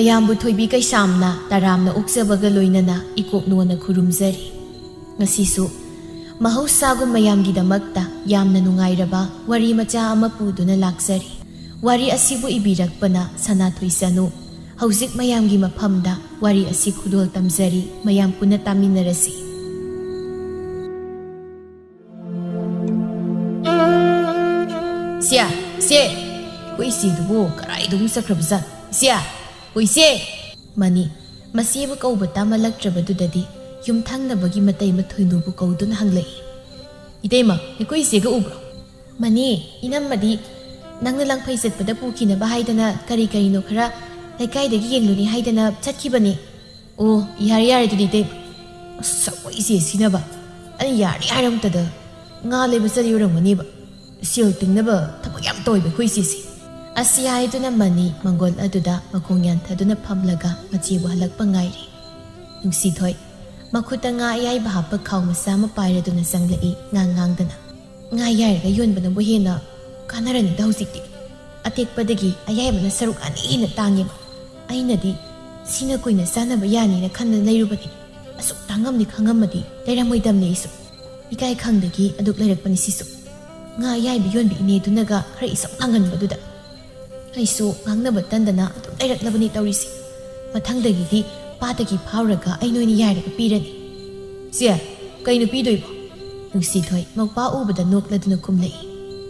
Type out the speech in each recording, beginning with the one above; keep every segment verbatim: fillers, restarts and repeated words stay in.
ꯃꯌꯥꯝꯕꯨ ꯊꯣꯏꯕꯤ ꯀꯩꯁꯥꯝꯅ ꯇꯔꯥꯝꯅ ꯑꯣꯛꯆꯕꯒ ꯂꯣꯏꯅꯅ ꯏꯀꯣꯛ ꯅꯣꯟꯅ ꯈꯨꯔꯨꯝꯖꯔꯤ꯫ ꯉꯁꯤꯁꯨ ꯃꯍꯧꯁꯥꯒꯨꯝ ꯃꯌꯥꯝꯒꯤꯗꯃꯛꯇ ꯌꯥꯝꯅ ꯅꯨꯡꯉꯥꯏꯔꯕ ꯋꯥꯔꯤ ꯃꯆꯥ ꯑꯃ ꯄꯨꯗꯨꯅ ꯂꯥꯛꯆꯔꯤ꯫ ꯋꯥꯔꯤ ꯑꯁꯤꯕꯨ ꯏꯕꯤꯔꯛꯄꯅ ꯁꯅꯥꯊꯣꯏ ꯆꯅꯨ꯫ ꯍꯧꯖꯤꯛ ꯃꯌꯥꯝꯒꯤ ꯃꯐꯝꯗ ꯋꯥꯔꯤ ꯑꯁꯤ ꯈꯨꯗꯣꯜ ꯇꯝꯖꯔꯤ, ꯃꯌꯥꯝ ꯄꯨꯟꯅ ꯇꯥꯃꯤꯟꯅꯔꯁꯤ꯫ ꯁꯤꯌꯥ, ꯁꯦ, ꯑꯩꯈꯣꯏ ꯏꯆꯦꯗꯨꯕꯨ ꯀꯗꯥꯏꯗꯕꯨ ꯆꯠꯈ꯭ꯔꯕꯖꯥꯠꯅꯣ? ꯁꯤꯌꯥ, ꯑꯩꯈꯣꯏ ꯏꯆꯦ! ꯃꯅꯤ, ꯃꯆꯦꯕꯨ ꯀꯧꯕ ꯇꯥꯃꯜꯂꯛꯇ꯭ꯔꯕꯗꯨꯗꯗꯤ ꯌꯨꯝꯊꯪꯅꯕꯒꯤ ꯃꯇꯩ ꯃꯊꯣꯏꯅꯨꯕꯨ ꯀꯧꯗꯨꯅ ꯍꯪꯂꯛꯏ꯫ "ꯏꯇꯩꯃ, ꯑꯩꯈꯣꯏ ꯏꯆꯦꯒ ꯎꯕ꯭ꯔꯣ?" "ꯃꯅꯤ, ꯏꯅꯝꯃꯗꯤ ꯅꯪꯅ ꯂꯪꯐꯩ ꯆꯠꯄꯗ ꯄꯨꯈꯤꯅꯕ ꯍꯥꯏꯗꯅ ꯀꯔꯤ ꯀꯔꯤꯅꯣ ꯈꯔ ꯂꯩꯀꯥꯏꯗꯒꯤ ꯌꯦꯡꯂꯨꯅꯤ ꯍꯥꯏꯗꯅ ꯆꯠꯈꯤꯕꯅꯤ꯫" "ꯑꯣ, ꯌꯥꯔꯦ, ꯌꯥꯔꯦ, ꯑꯗꯨꯗꯤ ꯏꯇꯩꯃ꯫ ꯑꯁ, ꯑꯩꯈꯣꯏ ꯏꯆꯦ ꯁꯤꯅꯕ꯫ ꯑꯩꯅ ꯌꯥꯔꯅꯤ ꯍꯥꯏꯔꯝꯕꯗ ꯉꯥ ꯂꯩꯕ ꯆꯠꯂꯤ ꯑꯣꯏꯔꯝꯒꯅꯦꯕ꯫ ꯁꯦꯜ ꯇꯤꯡꯅꯕ ꯊꯕꯛ ꯌꯥꯝ ꯇꯧꯋꯦꯕ ꯑꯩꯈꯣꯏ ꯏꯆꯦꯁꯦ꯫" ꯑꯁꯤ ꯍꯥꯏꯗꯨꯅ ꯃꯅꯤ ꯃꯪꯒꯣꯜ ꯑꯗꯨꯗ ꯃꯈꯣꯡ ꯌꯥꯟꯊꯗꯨꯅ ꯐꯝꯂꯒ ꯃꯆꯦꯕꯨ ꯍꯜꯂꯛꯄ ꯉꯥꯏꯔꯤ꯫ ꯅꯨꯡꯁꯤꯊꯣꯏ ꯃꯈꯨꯠꯇ ꯉꯥ ꯑꯌꯥꯏꯕ ꯍꯥꯞꯄ ꯈꯥꯎ ꯃꯆꯥ ꯑꯃ ꯄꯥꯏꯔꯗꯨꯅ ꯆꯪꯂꯛꯏ, ꯉꯥꯡ ꯉꯥꯡꯗꯅ꯫ "ꯉꯥ ꯌꯥꯏꯔꯒ ꯌꯣꯟꯕꯅꯕꯨ ꯍꯦꯟꯅ ꯀꯥꯟꯅꯔꯅꯤꯗ ꯍꯧꯖꯤꯛꯇꯤ꯫ ꯑꯇꯦꯛꯄꯗꯒꯤ ꯑꯌꯥꯏꯕꯅ ꯁꯔꯨꯛ ꯑꯅꯤ ꯍꯦꯟꯅ ꯇꯥꯡꯉꯦꯕ꯫ ꯑꯩꯅꯗꯤ ꯁꯤꯅ ꯀꯨꯏꯅ ꯆꯥꯅꯕ ꯌꯥꯅꯤꯅ ꯈꯟꯗꯅ ꯂꯩꯔꯨꯕꯅꯤ꯫ ꯑꯁꯨꯛ ꯇꯥꯡꯉꯝꯅꯤ ꯈꯪꯉꯝꯃꯗꯤ ꯂꯩꯔꯝꯃꯣꯏꯗꯕꯅꯤ ꯑꯩꯁꯨ꯫ ꯏꯀꯥꯏ ꯈꯪꯗꯒꯤ ꯑꯗꯨꯛ ꯂꯩꯔꯛꯄꯅꯤ ꯁꯤꯁꯨ꯫" ꯉꯥ ꯑꯌꯥꯏꯕ ꯌꯣꯟꯕꯤ ꯏꯅꯦꯗꯨꯅꯒ ꯈꯔ ꯏꯁꯧ ꯂꯥꯡꯍꯟꯕꯗꯨꯗ ꯑꯩꯁꯨ ꯉꯥꯡꯅꯕ ꯇꯟꯗꯅ ꯑꯗꯨꯝ ꯂꯩꯔꯛꯂꯕꯅꯤ ꯇꯧꯔꯤꯁꯦ꯫ "ꯃꯊꯪꯗꯒꯤꯗꯤ ꯄꯥꯠꯇꯒꯤ ꯐꯥꯎꯔꯒ ꯑꯩ ꯅꯣꯏꯅ ꯌꯥꯏꯔꯒ ꯄꯤꯔꯅꯤ꯫" "ꯆꯦ, ꯀꯩꯅꯣ ꯄꯤꯗꯣꯏꯕꯣ?" ꯅꯨꯡꯁꯤꯊꯣꯏ ꯃꯧꯄꯥ ꯎꯕꯗ ꯅꯣꯛꯂꯗꯨꯅ ꯈꯨꯝꯂꯛꯏ꯫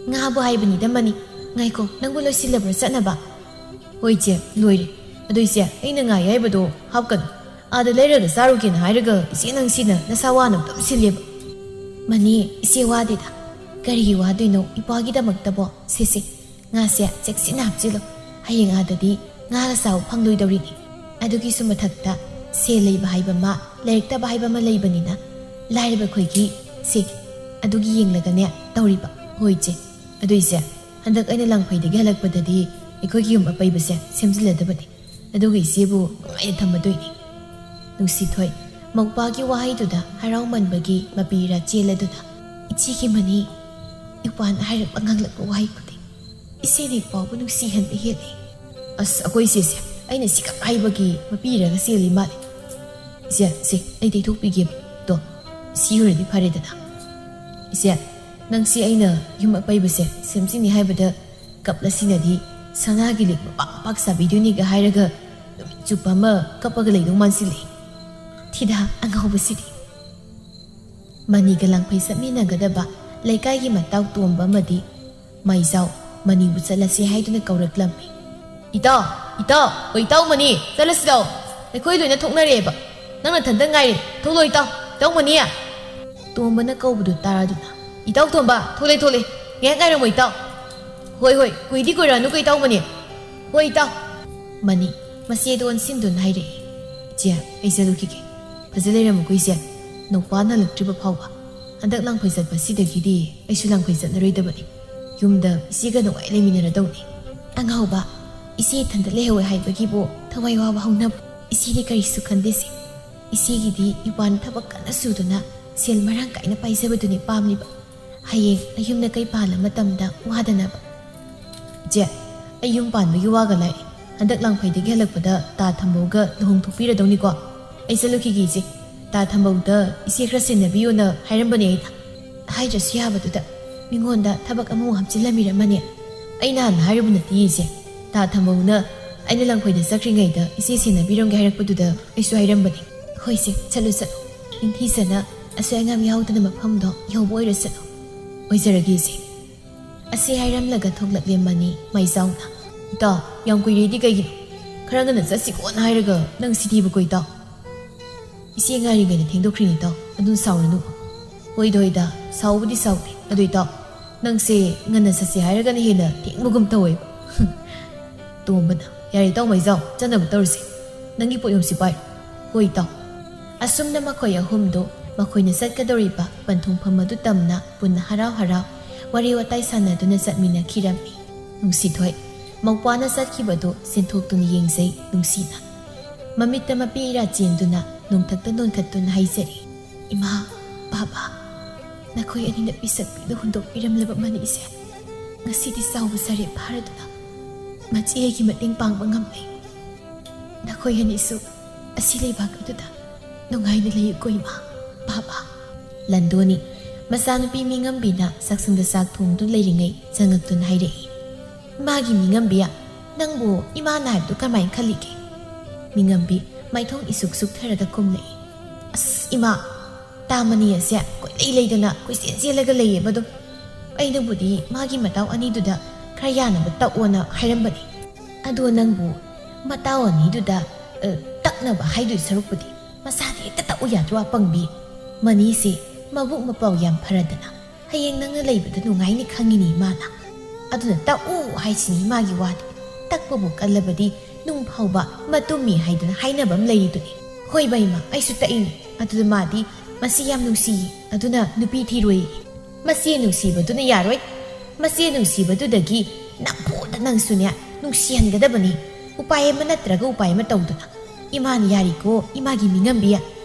"ꯉꯥꯕꯨ ꯍꯥꯏꯕꯅꯤꯗ ꯃꯅꯤ꯫ ꯉꯥꯏꯈꯣ, ꯅꯪꯕꯨ ꯂꯣꯏꯁꯤꯜꯂꯕ꯭ꯔꯥ ꯆꯠꯅꯕ?" "ꯍꯣꯏ ꯆꯦ, ꯂꯣꯏꯔꯦ꯫ ꯑꯗꯣ ꯏꯆꯦ, ꯑꯩꯅ ꯉꯥ ꯑꯌꯥꯏꯕꯗꯣ ꯍꯥꯞꯀꯅꯨ꯫ ꯑꯥꯗ ꯂꯩꯔꯒ ꯆꯥꯔꯨꯒꯦꯅ ꯍꯥꯏꯔꯒ ꯏꯆꯦ ꯅꯪꯁꯤꯅ ꯅꯁꯥ ꯋꯥꯅ ꯑꯗꯨꯝ ꯁꯤꯜꯂꯦꯕ꯫" "ꯃꯅꯤ, ꯏꯆꯦ ꯋꯥꯗꯦꯗ꯫ ꯀꯔꯤꯒꯤ ꯋꯥꯗꯣꯏꯅꯣ ꯏꯄ꯭ꯋꯥꯒꯤꯗꯃꯛꯇꯕꯣ? ꯁꯦ ꯁꯦ, ꯉꯥꯁꯦ ꯆꯦꯛꯁꯤꯟꯅ ꯍꯥꯞꯆꯤꯜꯂꯨ꯫ ꯍꯌꯦꯡ ꯑꯥꯗꯗꯤ ꯉꯥꯒ ꯆꯥꯕ ꯐꯪꯂꯣꯏꯗꯧꯔꯤꯅꯤ꯫ ꯑꯗꯨꯒꯤꯁꯨ ꯃꯊꯛꯇ ꯁꯦꯜ ꯂꯩꯕ ꯍꯥꯏꯕ ꯑꯃ, ꯂꯩꯔꯛꯇꯕ ꯍꯥꯏꯕ ꯑꯃ ꯂꯩꯕꯅꯤꯅ ꯂꯥꯏꯔꯕ ꯑꯩꯈꯣꯏꯒꯤ ꯁꯦ ꯑꯗꯨꯒꯤ ꯌꯦꯡꯂꯒꯅꯦ ꯇꯧꯔꯤꯕ꯫" "ꯍꯣꯏ ꯏꯆꯦ꯫ ꯑꯗꯨ ꯏꯆꯦ, ꯍꯟꯗꯛ ꯑꯩꯅ ꯂꯪꯐꯩꯗꯒꯤ ꯍꯜꯂꯛꯄꯗꯗꯤ ꯑꯩꯈꯣꯏꯒꯤ ꯌꯨꯝ ꯑꯄꯩꯕꯁꯦ ꯁꯦꯝꯖꯤꯜꯂꯗꯕꯅꯤ꯫ ꯑꯗꯨꯒ ꯏꯆꯦꯕꯨ ꯅꯨꯡꯉꯥꯏꯅ ꯊꯝꯃꯗꯣꯏꯅꯤ꯫" ꯅꯨꯡꯁꯤꯊꯣꯏ ꯃꯧꯄꯥꯒꯤ ꯋꯥꯍꯩꯗꯨꯗ ꯍꯔꯥꯎꯃꯟꯕꯒꯤ ꯃꯄꯤ ꯏꯔꯥ ꯆꯦꯜꯂꯗꯨꯅ, "ꯏꯆꯦꯒꯤ ꯃꯅꯤ, ꯏꯄ꯭ꯋꯥꯅ ꯍꯥꯏꯔꯛꯄ ꯉꯥꯡꯂꯛꯄ ꯋꯥꯍꯩ ꯈꯨꯗꯤꯡ ꯏꯆꯦꯅ ꯏꯄ꯭ꯋꯥꯕꯨ ꯅꯨꯡꯁꯤꯍꯟꯕ ꯍꯦꯜꯂꯤ꯫" "ꯑꯁ, ꯑꯩꯈꯣꯏ ꯏꯆꯦꯁꯦ ꯑꯩꯅ ꯁꯤꯈꯛ ꯍꯥꯏꯕꯒꯤ ꯃꯄꯤꯔꯒ ꯆꯦꯜꯂꯤ ꯃꯥꯜꯂꯦ꯫ "ꯏꯆꯦ, ꯁꯦ, ꯑꯩ ꯇꯩꯊꯣꯛꯄꯤꯒꯦꯕ꯫ ꯇꯣ, ꯁꯤ ꯑꯣꯏꯔꯗꯤ ꯐꯔꯦꯗꯅ꯫ ꯏꯆꯦ, ꯅꯪꯁꯤ ꯑꯩꯅ ꯌꯨꯝ ꯑꯄꯩꯕꯁꯦ ꯁꯦꯝꯖꯤꯟꯅꯤ ꯍꯥꯏꯕꯗ ꯀꯞꯂꯁꯤꯅꯗꯤ ꯁꯅꯥꯒꯤ ꯂꯤꯛ ꯃꯄꯥꯛ ꯃꯄꯥꯛ ꯁꯥꯕꯤꯗꯣꯏꯅꯤꯒ ꯍꯥꯏꯔꯒ ꯅꯨꯃꯤꯠ ꯆꯨꯞꯄ ꯑꯃ ꯀꯞꯄꯒ ꯂꯩꯗꯧ ꯃꯥꯟꯁꯤꯜꯂꯛꯑꯦ꯫ ꯊꯤꯗ ꯑꯉꯥꯎꯕꯁꯤꯗꯤ!" ꯃꯅꯤꯒ ꯂꯥꯡꯐꯩ ꯆꯠꯃꯤꯟꯅꯒꯗꯕ ꯂꯩꯀꯥꯏꯒꯤ ꯃꯇꯥꯎ ꯇꯣꯝꯕ ꯑꯃꯗꯤ ꯃꯥꯏꯖꯥꯎ ꯃꯅꯤꯕꯨ ꯆꯠꯂꯁꯤ ꯍꯥꯏꯗꯨꯅ ꯀꯧꯔꯛꯂꯝꯃꯤ꯫ "ꯏꯇꯥꯎ, ꯏꯇꯥꯎ, ꯑꯣ ꯏꯇꯥꯎ ꯃꯅꯤ, ꯆꯠꯂꯁꯤ ꯂꯥꯛꯑꯣ꯫ ꯑꯩꯈꯣꯏ ꯂꯣꯏꯅ ꯊꯣꯛꯅꯔꯦꯕ꯫ ꯅꯪ ꯅꯊꯟꯇ ꯉꯥꯏꯔꯦ꯫ ꯊꯣꯛꯂꯣ ꯏꯇꯥꯎ, ꯏꯇꯥꯎ ꯃꯅꯤ!" ꯇꯣꯝꯕꯅ ꯀꯧꯕꯗꯨ ꯇꯥꯔꯗꯨꯅ, "ꯏꯇꯥꯎ ꯇꯣꯝꯕ, ꯊꯣꯛꯂꯦ, ꯊꯣꯛꯂꯦ꯫ ꯉꯥꯏꯍꯥꯛ ꯉꯥꯏꯔꯝꯃꯣ ꯏꯇꯥꯎ꯫" "ꯍꯣꯏ, ꯍꯣꯏ, ꯀꯨꯏꯗꯤ ꯀꯨꯏꯔꯛꯑꯅꯨꯀꯣ ꯏꯇꯥꯎ ꯃꯅꯤ꯫" "ꯍꯣꯏ ꯏꯇꯥꯎ꯫" ꯃꯅꯤ ꯃꯆꯦꯗ ꯑꯣꯟꯁꯤꯟꯗꯨꯅ ꯍꯥꯏꯔꯛꯏ꯫ "ꯏꯆꯦ, ꯑꯩ ꯆꯠꯂꯨꯈꯤꯒꯦ꯫ ꯐꯖ ꯂꯩꯔꯝꯃꯨꯀꯣ ꯏꯆꯦ꯫ ꯅꯧꯄꯥ ꯍꯜꯂꯛꯇ꯭ꯔꯤꯕ ꯐꯥꯎꯕ꯫ ꯍꯟꯗꯛ ꯂꯥꯡꯐꯩ ꯆꯠꯄꯁꯤꯗꯒꯤꯗꯤ ꯑꯩꯁꯨ ꯂꯥꯡꯐꯩ ꯆꯠꯂꯔꯣꯏꯗꯕꯅꯤ꯫ ꯌꯨꯝꯗ ꯏꯆꯦꯒ ꯅꯨꯡꯉꯥꯏ ꯂꯩꯃꯤꯟꯅꯔꯗꯧꯅꯤ꯫" "ꯑꯉꯥꯎꯕ, ꯏꯆꯦ ꯏꯊꯟꯇ ꯂꯩꯍꯧꯋꯦ ꯍꯥꯏꯕꯒꯤꯕꯨ ꯊꯋꯥꯏ ꯋꯥꯕ ꯍꯧꯅꯕ꯭ꯔꯣ? ꯏꯆꯦꯗꯤ ꯀꯔꯤꯁꯨ ꯈꯟꯗꯦꯁꯦ꯫ ꯏꯆꯦꯒꯤꯗꯤ ꯏꯄꯥꯅ ꯊꯕꯛ ꯀꯟꯅ ꯁꯨꯗꯨꯅ ꯁꯦꯜ ꯃꯔꯥꯡ ꯀꯥꯏꯅ ꯄꯥꯏꯖꯕꯗꯨꯅꯤ ꯄꯥꯝꯂꯤꯕ꯫ ꯍꯌꯦꯡ ꯑꯩ ꯌꯨꯝꯗ ꯀꯩ ꯄꯥꯜꯂ ꯃꯇꯝꯗ ꯋꯥꯗꯅꯕ꯫" "ꯏꯆꯦ, ꯑꯩ ꯌꯨꯝ ꯄꯥꯟꯕꯒꯤ ꯋꯥꯒ ꯂꯥꯏ꯫ ꯍꯟꯗꯛ ꯂꯥꯡꯐꯩꯗꯒꯤ ꯍꯜꯂꯛꯄꯗ ꯇꯥ ꯊꯝꯕꯧꯒ ꯂꯨꯍꯣꯡꯊꯣꯛꯄꯤꯔꯗꯧꯅꯤꯀꯣ꯫ ꯑꯩ ꯆꯠꯂꯨꯈꯤꯒꯦ ꯏꯆꯦ꯫ ꯇꯥ ꯊꯝꯕꯧꯗ ꯏꯆꯦ ꯈꯔ ꯁꯦꯟꯅꯕꯤꯌꯨꯅ ꯍꯥꯏꯔꯝꯕꯅꯦ ꯑꯩꯅ꯫" ꯍꯥꯏꯗ꯭ꯔꯁꯨ ꯌꯥꯕꯗꯨꯗ ꯃꯤꯉꯣꯟꯗ ꯊꯕꯛ ꯑꯃꯃꯨꯛ ꯍꯥꯞꯆꯤꯜꯂꯝꯃꯤꯔꯝꯃꯅꯦ꯫ ꯑꯩꯅ ꯍꯥꯟꯅ ꯍꯥꯏꯔꯨꯕ ꯅꯠꯇꯦ ꯏꯆꯦ꯫ ꯇꯥ ꯊꯝꯕꯧꯅ ꯑꯩꯅ ꯂꯥꯡꯐꯩꯗ ꯆꯠꯈ꯭ꯔꯤꯉꯩꯗ ꯏꯆꯦ ꯁꯦꯟꯅꯕꯤꯔꯝꯒꯦ ꯍꯥꯏꯔꯛꯄꯗꯨꯗ ꯑꯩꯁꯨ ꯍꯥꯏꯔꯝꯕꯅꯦ꯫ "ꯍꯣꯏ ꯏꯆꯦ, ꯆꯠꯂꯨ ꯆꯠꯂꯨ꯫ ꯅꯤꯡꯊꯤꯖꯅ ꯑꯁꯣꯏ ꯑꯉꯥꯝ ꯌꯥꯎꯗꯅ ꯃꯐꯝꯗꯣ ꯌꯧꯕ ꯑꯣꯏꯔꯁꯅꯨ꯫" "ꯑꯣꯏꯖꯔꯒꯦ ꯏꯆꯦ꯫" ꯑꯁꯤ ꯍꯥꯏꯔꯝꯂꯒ ꯊꯣꯛꯂꯛꯂꯦ ꯃꯅꯤ ꯃꯥꯏꯖꯥꯎꯅ꯫ "ꯏꯇꯥꯎ, ꯌꯥꯝ ꯀꯨꯏꯔꯦꯗꯤ ꯀꯩꯒꯤꯅꯣ? ꯈꯔ ꯉꯟꯅ ꯆꯠꯁꯤꯀꯣꯅ ꯍꯥꯏꯔꯒ ꯅꯪ ꯁꯤꯗꯤꯕꯀꯣ ꯏꯇꯥꯎ?" "ꯏꯆꯦ ꯉꯥꯏꯔꯤꯉꯩꯗ ꯊꯦꯡꯗꯣꯛꯈ꯭ꯔꯤꯅꯤ ꯏꯇꯥꯎ, ꯑꯗꯨ ꯁꯥꯎꯔꯅꯨ꯫" "ꯍꯣꯏꯗ ꯍꯣꯏꯗ, ꯁꯥꯎꯕꯨꯗꯤ ꯁꯥꯎꯗꯦ꯫ ꯑꯗꯨ ꯏꯇꯥꯎ, ꯅꯪꯁꯦ ꯉꯟꯅ ꯆꯠꯁꯦ ꯍꯥꯏꯔꯒꯅ ꯍꯦꯟꯅ ꯊꯦꯡꯕꯒꯨꯝ ꯇꯧꯋꯦꯕ꯫" ꯇꯣꯝꯕꯅ, "ꯌꯥꯔꯦ ꯏꯇꯥꯎ ꯃꯥꯏꯖꯥꯎ, ꯆꯠꯅꯕ ꯇꯧꯔꯁꯦ꯫ ꯅꯪꯒꯤ ꯄꯣꯠꯌꯣꯝꯁꯤ ꯄꯥꯏꯔꯣ꯫" "ꯍꯣꯏ ꯏꯇꯥꯎ꯫" ꯑꯁꯨꯝꯅ ꯃꯈꯣꯏ ꯑꯍꯨꯝꯗꯨ ꯃꯈꯣꯏꯅ ꯆꯠꯀꯗꯧꯔꯤꯕ ꯄꯟꯊꯨꯡꯐꯝ ꯑꯗꯨ ꯇꯝꯅ ꯄꯨꯟꯅ ꯍꯔꯥꯎ ꯍꯔꯥꯎ ꯋꯥꯔꯤ ꯋꯥꯇꯥꯏ ꯁꯥꯟꯅꯗꯨꯅ ꯆꯠꯃꯤꯟꯅꯈꯤꯔꯝꯃꯤ꯫ ꯅꯨꯡꯁꯤꯊꯣꯏ ꯃꯧꯄ꯭ꯋꯥꯅ ꯆꯠꯈꯤꯕꯗꯨ ꯆꯦꯟꯊꯣꯛꯇꯨꯅ ꯌꯦꯡꯖꯩ ꯅꯨꯡꯁꯤꯅ꯫ ꯃꯃꯤꯠꯇ ꯃꯄꯤ ꯏꯔꯥ ꯆꯦꯟꯗꯨꯅ ꯅꯣꯡꯊꯛꯇ ꯅꯣꯟꯈꯠꯇꯨꯅ ꯍꯥꯏꯖꯔꯤ, "ꯏꯃꯥ, ꯕꯥꯕꯥ, ꯅꯈꯣꯏ ꯑꯅꯤꯅ ꯄꯤꯁꯛ ꯄꯤꯛꯅ ꯍꯨꯟꯗꯣꯛꯄꯤꯔꯝꯂꯕ ꯃꯅꯤꯁꯦ ꯉꯁꯤꯗꯤ ꯆꯥꯎꯕ ꯁꯥꯔꯦ ꯐꯥꯔꯗꯨꯅ ꯃꯆꯦꯒꯤ ꯃꯇꯦꯡ ꯄꯥꯡꯕ ꯉꯝꯂꯦ꯫ ꯅꯈꯣꯏ ꯑꯅꯤꯁꯨ ꯑꯁꯤ ꯂꯩꯕꯥꯛ ꯑꯗꯨꯗ ꯅꯨꯡꯉꯥꯏꯅ ꯂꯩꯌꯨꯀꯣ, ꯏꯃꯥ, ꯕꯥꯕꯥ꯫ ꯂꯟꯗꯣꯅꯤ ꯃꯆꯥꯅꯨꯄꯤ ꯃꯤꯉꯝꯕꯤꯅ ꯆꯥꯛꯁꯪꯗ ꯆꯥꯛ ꯊꯣꯡꯗꯨꯅ ꯂꯩꯔꯤꯉꯩ ꯆꯪꯉꯛꯇꯨꯅ ꯍꯥꯏꯔꯛꯏ꯫ ꯏꯃꯥꯒꯤ ꯃꯤꯉꯝꯕꯤ, ꯅꯪꯕꯨ ꯏꯃꯥꯅ ꯍꯥꯏꯕꯗꯨ ꯀꯃꯥꯏꯅ ꯈꯜꯂꯤꯒꯦ? ꯃꯤꯉꯝꯕꯤ ꯃꯥꯏꯊꯣꯡ ꯏꯁꯨꯛ ꯁꯨꯛꯊꯔꯒ ꯈꯨꯝꯂꯛꯏ꯫ ꯑꯁ ꯏꯃꯥ, ꯇꯥ ꯃꯅꯤ ꯑꯁꯦ ꯀꯣꯏꯂꯩ ꯂꯩꯗꯅ ꯀꯣꯏꯆꯦꯟ ꯆꯦꯜꯂꯒ ꯂꯩꯌꯦꯕ ꯑꯗꯨꯝ꯫ ꯑꯩꯅꯕꯨꯗꯤ ꯃꯥꯒꯤ ꯃꯇꯥꯎ ꯑꯅꯤꯗꯨꯗ ꯈꯔ ꯌꯥꯅꯕ ꯇꯛꯑꯣꯅ ꯍꯥꯏꯔꯝꯕꯅꯤ꯫ ꯑꯗꯣ ꯅꯪꯕꯨ ꯃꯇꯥꯎ ꯑꯅꯤꯗꯨꯗ, ꯑ, ꯇꯛꯅꯕ ꯍꯥꯏꯗꯣꯏ ꯁꯔꯨꯛꯄꯨꯗꯤ ꯃꯁꯥꯗꯤ ꯍꯦꯛꯇ ꯇꯛꯎ ꯌꯥꯗ꯭ꯔꯣ ꯑꯄꯪꯕꯤ? ꯃꯅꯤꯁꯦ ꯃꯕꯨꯛ ꯃꯄꯥꯎ ꯌꯥꯝ ꯐꯔꯗꯅ ꯍꯌꯦꯡ ꯅꯪꯅ ꯂꯩꯕꯗ ꯅꯨꯡꯉꯥꯏꯅꯤ ꯈꯪꯉꯤꯅꯤ ꯏꯃꯥꯅ꯫ ꯑꯗꯨꯅ ꯇꯛꯎ ꯍꯥꯏꯁꯤꯅꯤ ꯏꯃꯥꯒꯤ ꯋꯥꯗꯤ꯫ ꯇꯛꯄꯕꯨ ꯀꯜꯂꯕꯗꯤ ꯅꯨꯡ ꯐꯥꯎꯕ ꯃꯇꯨꯝꯃꯤ ꯍꯥꯏꯗꯅ ꯍꯥꯏꯅꯕ ꯑꯃ ꯂꯩꯔꯤꯗꯨꯅꯤ꯫ ꯍꯣꯏꯕ ꯏꯃꯥ, ꯑꯩꯁꯨ ꯇꯛꯏꯅꯤ꯫ ꯑꯗꯨꯗ ꯃꯥꯗꯤ ꯃꯁꯤ ꯌꯥꯝ ꯅꯨꯡꯁꯤꯌꯦ, ꯑꯗꯨꯅ ꯅꯨꯄꯤ ꯊꯤꯔꯣꯏꯌꯦ꯫ ꯃꯆꯦ ꯅꯨꯡꯁꯤꯕꯗꯨꯅ ꯌꯥꯔꯣꯏ꯫ ꯃꯆꯦ ꯅꯨꯡꯁꯤꯕꯗꯨꯗꯒꯤ ꯅꯝꯐꯨꯗ ꯅꯪꯁꯨꯅꯦ ꯅꯨꯡꯁꯤꯍꯟꯒꯗꯕꯅꯤ꯫ ꯎꯄꯥꯏ ꯑꯃ ꯅꯠꯇ꯭ꯔꯒ ꯎꯄꯥꯏ ꯑꯃ ꯇꯧꯗꯅ꯫ ꯏꯃꯥꯅ ꯌꯥꯔꯤꯀꯣ, ꯏꯃꯥꯒꯤ ꯃꯤꯉꯝꯕꯤ꯫